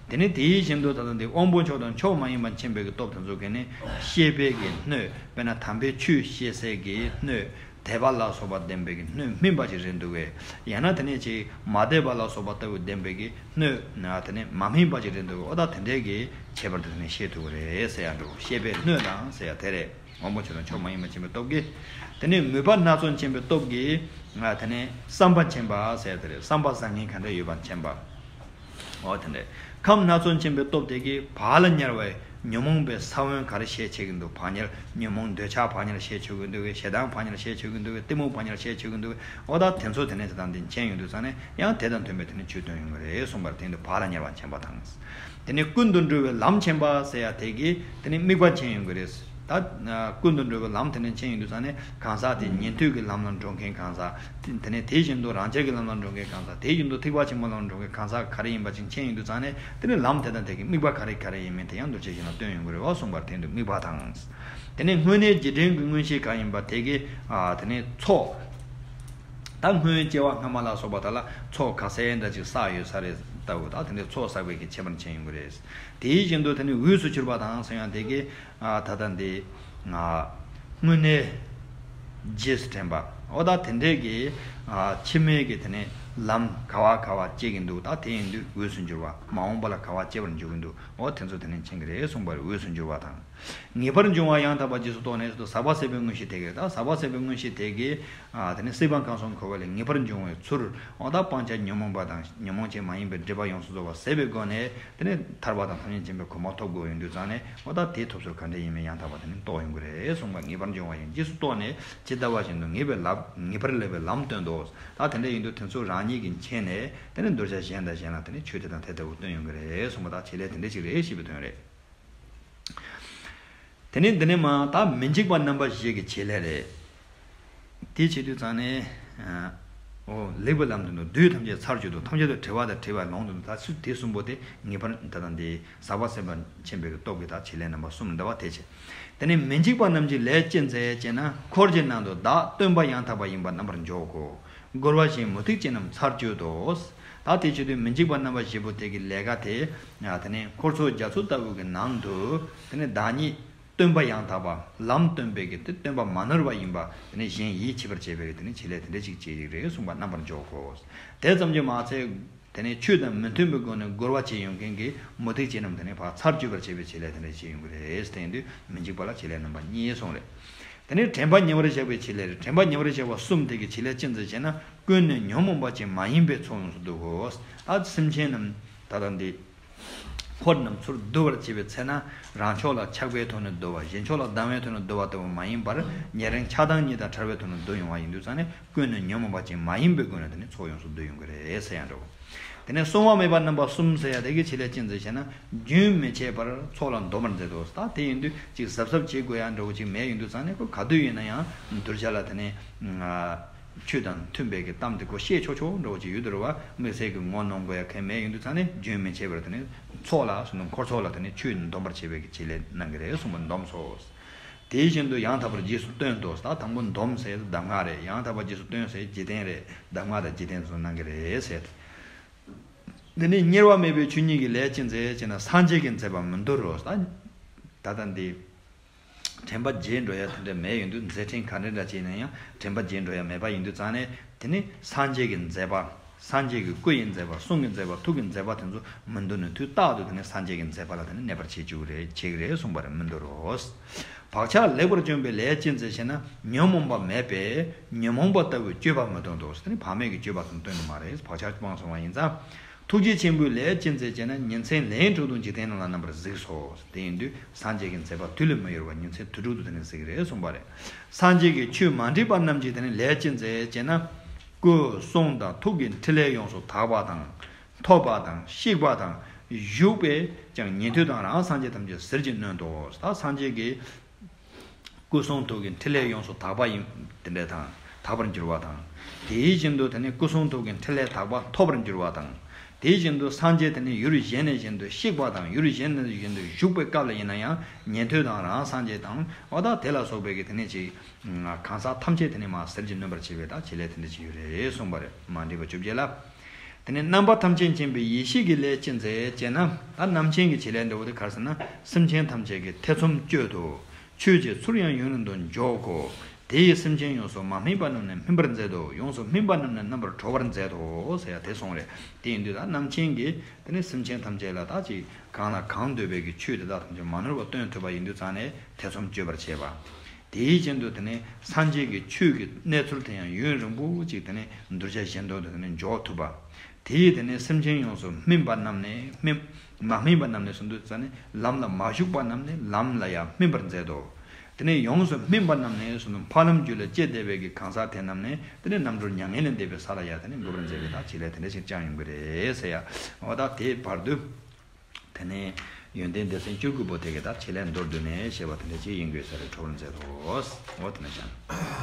དེ་ནས་དེ་བཞིན་དུ་ད་ལྟ་འདི་དབང་པོ་མཆོག་དང་མཆོག་མ་ཡིན་པ་མཁྱེན་པའི་གི་སྟོབས་དེ་ཚོ་གིས་ནི་ཤེས་པའི་གི་སྣོད། དཔེར་ན་དམ་པའི་ཆོས་ཤེས་སའི་གི་སྣོད། དད་པ་ལ་སོགས་པ་ལྡན་པའི་གི་སྣོད་སྨིན་པ་ཅིག་རེད་འདུག་གས། ཡང་ན་དེ་ནས་ཅིག་མ་དད་པ་ལ་སོགས་པ་ལྟ་བུ་ལྡན་པའི་གི་སྣོད་ན་དེ་ནས་མ་སྨིན་པ་ཅིག་རེད་འདུག་གས། འོ་ད་དེ་འདྲའི་གི་ཁྱད་པར་དེ་ནས་ཤེས་ཐུབ་ཀྱི་རེད་ཟེར་ཡ་འདུག་ཤེས་པའི་སྣོད་དང་ཟེར་ཡ་དེ་རེད། དབང་པོ་མཆོག་དང་མཆོག་མ་ཡིན་པ་མཁྱེན་པའི་སྟོབས་ཀྱིས། དེ་ནས་མོས་པ་སྣ་ཚོགས་མཁྱེན་པའི་སྟོབས་ཀྱིས་ང་དེ་ནས་བསམ་པ་མཁྱེན་པ་ཟེར་ཡ་དེ་རེད། བསམ་པ་བཟང་ངན་ག་འདྲ་ཡོད་པ་མཁྱེན་པ། འོ་དེ་འདྲ། ཁམས་སྣ་ཚོགས་མཁྱེན་པའི་སྟོབས་དེ་གིས་བག་ལ་ཉལ་བའི་ཉོན་མོངས་པའི་ས་བོན་ག་རེ་ཤས་ཆེ་གི་འདུག་བག་ཉལ་ཉོན་མོངས་འདོད་ཆགས་བག་ཉལ་ཤས་ཆེ་གི་འདུག་གས། ཞེ་སྡང་བག་ཉལ་ཤས་ཆེ་གི་འདུག་གས། གཏི་མུག་བག་ཉལ་ཤས་ཆེ་གི་འདུག་གས། འོ་ད་དེ་ཚོ་དེ་ནས་དེ་དང་དེ་མཁྱེན་ཡོང་དུས་ཙང་ནས་ཡང་དེ་དང་མཐུན་པའི་དེ་ནས་ཆོས་སྟོན་ཡོང་གི་རེད་གསུངས་པར་དེ་འདུག་བག་ལ་ཉལ་བ་མཁྱེན་པ་དང་། དེ་ནས་ཀུན་ཏུ་འགྲོ་བའི་ལམ་མཁྱེན་པ་ཟེར་ཡ་དེ་གིས་དེ་ནས་དམིགས་པ་མཁྱེན་ཡོང་གི་རེད། ད་ཀུན་ཏུ་འགྲོ་བའི་ལམ་དེ་ནས་མཁྱེན་ཡོང་དུས་ཙང་ནས་གང་ཟག་དེ་ཉན་ཐོས་ཀྱི་ལམ་ལ་འགྲོ་མཁན་གང་ཟག་དེ་དེ་ནས་དེ་བཞིན་དུ་རང་རྒྱལ་གྱི་ལམ་ལ་འགྲོ་མཁན་གང་ཟག་དེ་བཞིན་དུ་ཐེག་པ་ཆེན་པོ་ལམ་ལ་འགྲོ་མཁན་གང་ཟག་ག་རེ་ཡིན་པ་ཅིག་མཁྱེན་ཡོང་དུས་ཙང་ནས་དེ་ནས་ལམ་དེ་དང་དེ་གི་དམིགས་པ་ག་རེ་ག་རེ་ཡིན་མིན་དེ་ཡང་གདུལ་བྱ་གཞན་ལ་སྟོན་ཡོང་གི་རེད་བ་གསུངས་པར་དེ་འདུག་དམིགས་པ་དང་། དེ་ནས་སྔོན་གནས་རྗེས་དྲན་གྱི་མངོན་ཤེས་གང་ཡིན་པ་དེ་གིས་ཨ་དེ་ནས་ཚོགས། ད་སྔོན་སྐྱེ་བ་སྔ་མ་ལ་སོགས་པ་དག་ལ་ཚོགས་ག་ཚད་འདྲ་ཅིག་བསགས་ཡོད་ས་རེད་ལྟ་བུ་དང་དེ་འདྲའི་ཚོགས་བསགས་པའི་གི་ཁྱད་པར་མཁྱེན་ཡོང་གི་རེད། དེ་བཞིན་དུ་དེ་ནི་འོས་སུ་གྱུར་པ་དང་ཟེར་ཡང་དེ་གི་ཨ་ད་ལྟ་འདི་ཨ་སྔོན་གནས་རྗེས་སུ་དྲན་པ། འོ་ད་དེ་འདྲའི་གི་ཨ་ཕྱི་མའི་གི་དེ་ནི་ལམ་ག་བ་ག་བ་སྐྱེ་གི་འདུག་ད་དེ་ཡིན་དུས་འོས་སུ་གྱུར་པ། མ་འོངས་པ་ལ་ག་བ་སྐྱེ་བར་འགྱུར་གི་འདུག་འོ་དེ་ཚོ་དེ་ནི་མཁྱེན་གི་རེད་གསུངས་པ་རེད། འོས་སུ་གྱུར་པ་དང་། ངེས་པར་འབྱུང་བ་ཡང་དག་པར་རྗེས་སུ་རྟོགས་ནས་ཟེར་དུས་ཟག་པ་ཟད་པའི་མངོན་ཤེས་དེ་གིས། ད་ཟག་པ་ཟད་པའི་མངོན་ཤེས་དེ་གིས་ཨ་དེ་ནི་སྲིད་པ་གང་སོང་འཁོར་བ་ལས་ངེས་པར་འབྱུང་བའི་ཚུལ། འོ་ད་སྤང་བྱ་ཉོན་མོངས་པ་དང་ཉོན་མོངས་ཅན་མ་ཡིན་པའི་སྒྲིབ་པ་ཡོངས་སུ་རྫོགས་པ་ཟད་པའི་སྒོ་ནས་དེ་ནི་ཐར་པ་དང་ཐམས་ཅད་མཁྱེན་པའི་གོ་འཕང་ཐོབ་དགོས་ཡོང་དུས་ཙང་ནས་འོ་ད་དེ་ཐོབ་ཚུལ་ག་འདྲ་ཡིན་མིན་ཡང་དག་པར་དེ་ནི་རྟོགས་ཡོང་གི་རེད་གསུངས་པ། ངེས་པར་འབྱུང་བ་ཡང་རྗེས་སུ་རྟོགས་ནས་ཇི་ལྟ་བ་བཞིན་དུ་ངེས་པའི་ལམ་ངེས་པར་སླེབས་པའི་ལམ་སྟོན་ཏོ། ད་དེ་འདྲ་ཡིན་དུས་དེ་ཚོ་རང་ཉིད་ཀྱིས་མཁྱེན་ནས་དེ་ནི་གདུལ་བྱ་གཞན་དང་གཞན་ལ་དེ་ནི་ཆོས་དེ་དང་དེ་ལྟ་བུ་སྟོན་ཡོང་གི་རེད་གསུངས་པ། ད་བྱེད་ལས་དེ་འདྲ་ཞིག་རེད་ཞེས་པའི་དོན་རེད། དེ་ནས་འདི་ནས་མ་ད་མི་འཇིགས་པ་རྣམ་པ་བཞི་གི་བྱེད་ལས་རེད། དེ་བྱེད་དུས་ཙང་ནས་ཨ་འོ་ལེགས་པའི་ལམ་དུ་འདུག་བདུད་ཐམས་ཅད་ཚར་གཅོད་དོ། ཐམས་ཅད་དུ་བྲལ་བ་དང་བྲལ་བའི་ལོང་དུ་འདུག་ད་ཚུལ་དེ་གསུམ་པོ་དེ་ངེས་པར་ད་ལྟ་འདི་ཟག་པ་ཟད་པ་མཁྱེན་པའི་སྟོབས་ཀྱིས་ད་བྱེད་ལས་རྣམ་པ་གསུམ་འདི་བ་དེ་བྱེད། དེ་ནས་མི་འཇིགས་པ་རྣམས་ཀྱི་ལས་ཅི་མཛད་ཅེ་ན། འཁོར་གྱི་ནང་དུ་བདག་སྟོན་པ་ཡང་དག་པ་ཡིན་པ་རྣམ་པར་འཇོག་གོ། རྒོལ་བ་གཞན་མུ་སྟེགས་ཅན་རྣམས་ཚར་གཅོད་དོ། ད་དེ་བྱེད་དུས་མི་འཇིགས་པ་རྣམ་པ་བཞི་པོ་དེ་གི་ལས་ཀ་དེ། ཡང་དེ་ནས་འཁོར་ཚོགས་རྒྱ་མཚོ་ལྟ་བུ་གི་ནང་དུ་དེ་ནས་བདག་ཉིད་སྟོན་པ་ཡང་དག་པ་ལམ་སྟོན་པའི་གི་དེ་སྟོན་པ་མ་ནོར་བ་ཡིན་པ་དེ་ནས་གཞན་ཡིད་ཆེས་པར་བྱེད་པའི་གི་དེ་ནས་བྱེད་ལས་དེ་འདྲ་ཅིག་བྱེད་ཀྱི་རེད་གསུངས་པ་རྣམ་པར་འཇོག་གོ། དེ་ཙམ་གྱིས་མ་ཚད། དེ་ནས་ཆོས་དང་མི་མཐུན་པའི་སྒོ་ནས་རྒོལ་བ་བྱེད་ཡོང་མཁན་གྱི་མུ་སྟེགས་ཅན་རྣམས་དེ་ནས་ཕར་ཚར་གཅོད་པར་བྱེད་པའི་བྱེད་ལས་དེ་འདྲ་བྱེད་ཡོང་གི་རེད། དེ་ཡིན་དུས་མི་འཇིགས་པ་ལ་བྱེད་ལས་རྣམ་པ་གཉིས་གསུངས་རེད། དེ་ནས་དྲན་པ་ཉེ་བར་བཞག་པའི་བྱེད་ལས་རེད། དྲན་པ་ཉེ་བར་བཞག་པ་གསུམ་དེ་གི་བྱེད་ལས་ཅི་མཛད་ཅེ་ན། ཀུན་ནས་ཉོན་མོངས་པ་ཅན་མ་ཡིན་པའི་ཚོགས་ཡོངས་སུ་བསྡུ་དགོས། ད་སེམས་ཅན་རྣམས་ད་ལྟ་འདི་འཁོར་རྣམས་ཚུར་བསྡུ་བར་བྱེད་པའི་ཚེ་ན་རང་ཕྱོགས་ལ་ཆགས་པའི་ཐོག་ནས་བསྡུ་བ། གཞན་ཕྱོགས་ལ་སྡང་བའི་ཐོག་ནས་བསྡུ་བ་ལྟ་བུ་མ་ཡིན་པར་ཉེ་རིང་ཆགས་སྡང་གཉིས་དང་བྲལ་བའི་ཐོག་ནས་བསྡུ་ཡོང་བ་ཡིན་དུས་ཙང་ནས། ཀུན་ནས་ཉོན་མོངས་པ་ཅན་མ་ཡིན་པའི་སྒོ་ནས་དེ་ནི་ཚོགས་ཡོངས་སུ་བསྡུ་ཡོང་གི་རེད་ཟེར་ཡང་འགྲོ། དེ་ནས་སྲུང་བ་མེད་པ་རྣམ་པ་གསུམ་ཟེར་ཡ་དེ་གི་བྱེད་ལས་ཅི་མཛད་ཅེ་ན། རྒྱུན་མི་འཆད་པར་ཚོགས་ལ་འདོམས་པར་མཛད་དོ། ད་དེ་ཡིན་དུས་ཅིག་གཟབ་གཟབ་བྱེད་དགོས་ཡ་འདྲ་བོ་ཅིག་མེད་ཡོང་དུས་ཙང་ནས་ཁོ་ག་དུས་ཡིན་ན་ཡང་གདུལ་བྱ་ལ་དེ་ནས་ཆོས་དང་མཐུན་པའི་གི་གཏམ་དེ་ཁོ་བཤད་ཆོག་ཆོག་འདྲ་བོ་ཅིག་ཡོད་དོ་རེད་བ། དམིགས་བསལ་གྱི་ངོ་གནོང་དགོས་ཡ་གང་མེད་ཡོང་དུས་ཙང་ནས་རྒྱུན་མི་འཆད་པར་དེ་ནས་ཚོགས་ལ་སོ་ནམ་འཁོར་ཚོགས་ལ་དེ་ནས་ཆོས་འདོམས་པར་བྱེད་པའི་གི་བྱེད་ལས་གནང་གི་རེད་གསུངས་པ་འདོམས་སོ། དེ་བཞིན་དུ་ཡང་དག་པར་རྗེས་སུ་སྟོན་ཏོ། ད་དང་པོ་འདོམས་ཟེར་གདམས་ངག་རེད། ཡང་དག་པར་རྗེས་སུ་སྟོན་ཟེར་རྗེས་བསྟན་རེད། གདམས་ངག་དང་རྗེས་བསྟན་སོགས་གནང་གི་རེད་ཟེར། འདི་ནི་གཉེར་བ་མེད་པའི་ཆོས་ཉིད་ཀྱི་ལས་ཅི་མཛད་ཅེ་ན། སངས་རྒྱས་ཀྱི་མཛད་པ་མི་འདོར་རོ། ད་ད་ལྟ་འདི་དྲན་པ་བརྗེད་འགྲོ་ཡ་དེ་འདྲ་མེད་ཡོང་དུས། མཛད་འཕྲིན་ག་འདྲ་འདྲ་བྱས་ན་ཡང་དྲན་པ་བརྗེད་འགྲོ་ཡ་མེད་པ་ཡིན་དུས་ཙང་ནས། དེ་ནི་སངས་རྒྱས་ཀྱི་མཛད་པ། སངས་རྒྱས་ཀྱི་སྐུ་ཡི་མཛད་པ། གསུང་གི་མཛད་པ། ཐུགས་ཀྱི་མཛད་པ་དེ་ཚོ་མི་འདོར་ནས་དུས་རྟག་ཏུ་དེ་ནི་སངས་རྒྱས་ཀྱི་མཛད་པ་ལ་དེ་ནི་གནས་པར་བྱེད་བཅུག་རེད། བྱེད་ཀྱི་རེད་གསུངས་པ་རེད། མི་འདོར་རོ། བག་ཆགས་ལེགས་པར་འཇོམས་པའི་ལས་ཅི་མཛད་ཅེ་ན། ཉོན་མོངས་པ་མེད་པས་ཉོན་མོངས་པ་ལྟ་བུའི་སྤྱོད་པ་མི་སྟོན་ཏོ། དེ་ནི་བག་མེད་ཀྱི་སྤྱོད་པ་དེ་སྟོན་ནི་མ་རེད། བག་ཆགས་སྤངས་སོང་བ་ཡིན་ཙང་། ཐུགས་རྗེ་ཆེན་པོའི་ལས་ཅི་མཛད་ཅེ་ན། ཉིན་མཚན་ལན་དྲུག་ཏུ་འཇིག་རྟེན་རྣམས་ལ་རྣམ་པར་གཟིགས་སོ། དེ་ཡིན་དུས་སངས་རྒྱས་ཀྱི་མཛད་པ་དུས་ལས་མི་ཡོལ་བར་ཉིན་མཚན་དུས་དྲུག་ཏུ་དེ་ནི་གཟིགས་རེད་གསུངས་པ་རེད། སངས་རྒྱས་ཀྱི་ཆོས་མ་འདྲེས་པ་རྣམས་ཀྱི་དེ་ནི་ལས་ཅི་མཛད་ཅེ་ན། སྐུ་གསུང་དང་ཐུགས་ཀྱི་ཕྲིན་ལས་ཡོངས་སུ་དག་པ་དང་། ཐོབ་པ་དང་གཤེགས་པ་དང་བཞུགས་པས་ཀྱང་ཉན་ཐོས་དང་རང་སངས་རྒྱས་ཐམས་ཅད་ཟིལ་གྱིས་གནོན་ཏོ། ད་སངས་རྒྱས་ཀྱི་སྐུ་གསུང་ཐུགས་ཀྱི་ཕྲིན་ལས་ཡོངས་སུ་དག་པ་ཡིན་དེ་འདྲ་དང་། དག་པར་འགྱུར་བ་དང་། དེ་བཞིན་དུ་དེ་ནི་སྐུ་གསུང་ཐུགས་ཀྱི་ཕྲིན་ལས་དག་པ་ཐོབ་པར་འགྱུར་བ་དང་། དེ་བཞིན་དུ་སངས་རྒྱས་དེ་ནི་ཡུལ་གཞན་ནས་གཞན་དུ་གཤེགས་པ་དང་ཡུལ་གཞན་ནས་གཞན་དུ་བཞུགས་པའི་སྐབས་ལ་ཡིན་ན་ཡང་ཉན་ཐོས་དང་རང་སངས་རྒྱས་དང་འོ་ད་དེ་ལ་སོགས་པའི་གི་དེ་ནི་ཅིག་གང་ཟག་ཐམས་ཅད་དེ་ནི་མ་ཟིལ་གྱིས་གནོན་པར་བྱེད་པའི་ད་བྱེད་ལས་དེ་འདྲ་ཅིག་ཡོད་རེད་གསུངས་པ་རེད། མ་འདྲིས་པ་བཅོ་བརྒྱད་ལ། དེ་ནས་རྣམ་པ་ཐམས་ཅད་མཁྱེན་པའི་ཡེ་ཤེས་ཀྱི་ལས་ཅི་མཛད་ཅེ་ན། ད་རྣམ་མཁྱེན་གྱི་བྱེད་ལས་འདྲ་བོ་དེ་ག་རེ་ཟེར་ན། སེམས་ཅན་ཐམས་ཅད་ཀྱི་ཐེ་ཚོམ་གཅོད་དོ། ཆོས་ཀྱི་ཚུལ་ཡང་ཡུན་རིང་དུ་འཇོག་གོ། དེ་ཡིས་སེམས་ཅན་ཡོངས་སུ་མ་སྨིན་པ་རྣམས་ནི་སྨིན་པར་མཛད་དོ། ཡོངས་སུ་སྨིན་པ་རྣམས་ནི་རྣམ་པར་གྲོལ་བར་མཛད་དོ་ཟེར་ཡ་དེ་གསུངས་རེད། དེ་ཡིན་དུས་ད་རྣམ་མཁྱེན་གྱིས་དེ་ནི་སེམས་ཅན་ཐམས་ཅད་ལ་ད་ཅིག་གང་ལ་གང་འདོད་པའི་གི་ཆོས་དེ་དག་ཐམས་ཅད་མ་ནོར་བ་སྟོན་ཐུབ་པ་ཡིན་དུས་ཙང་ནས་ཐེ་ཚོམ་གཅོད་པར་བྱེད་པ། དེའི་རྐྱེན་དུ་དེ་ནས་སངས་རྒྱས་ཀྱི་ཆོས་ཀྱི་གནས་ཚུལ་དེ་ཡང་ཡུན་རིང་པོ་ཅིག་དེ་ནས་གདུལ་བྱ་གཞན་དུ་དེ་ནས་འཇོག་ཐུབ་པ། དེའི་དེ་ནས་སེམས་ཅན་ཡོངས་སུ་སྨིན་པ་རྣམས་ནི་སྨིན། མ་སྨིན་པ་རྣམས་ནི་གསུངས་དུས་ཙ་ནས་ལམ་ལ་མ་ཞུགས་པ་རྣམས་ནི་ལམ་ལ་ཡང་སྨིན་པར་མཛད་དོ། དེ་ནས་ཡོངས་སུ་སྨིན་པ་རྣམས་ནི་གསུངས་དུས་འཕགས་ལམ་རྒྱུད་ལ་སྐྱེས་བསྡད་པའི་གི་གང་ཟག་དེ་རྣམས་ནི་དེ་ནས་རྣམ་གྲོལ་མྱ་ངན་ལས་འདས་པའི་ས་ལ་ཡང་དེ་ནས་འགོད་པར་མཛད་པའི་ད་བྱེད་ལས་དེ་འདྲ་ཞིག་ཀྱང་ཡོང་གི་རེད་ཟེར་ཡ། འོ་ད་དེའི་བར་དུ། དེ་ནས་ཡོན་ཏན་སྡེ་ཚན་བཅུ་དགུ་པོ་དེ་གའི་ད་བྱེད་ལས་མདོར་བསྡུས་ནས་བཤད་པ་དེ་འདྲ་ཅིག་ཡིན་དགོས་ས་རེད། གྲོགས་མཛད་དོ། འོ་དེ་ནས་བྱ།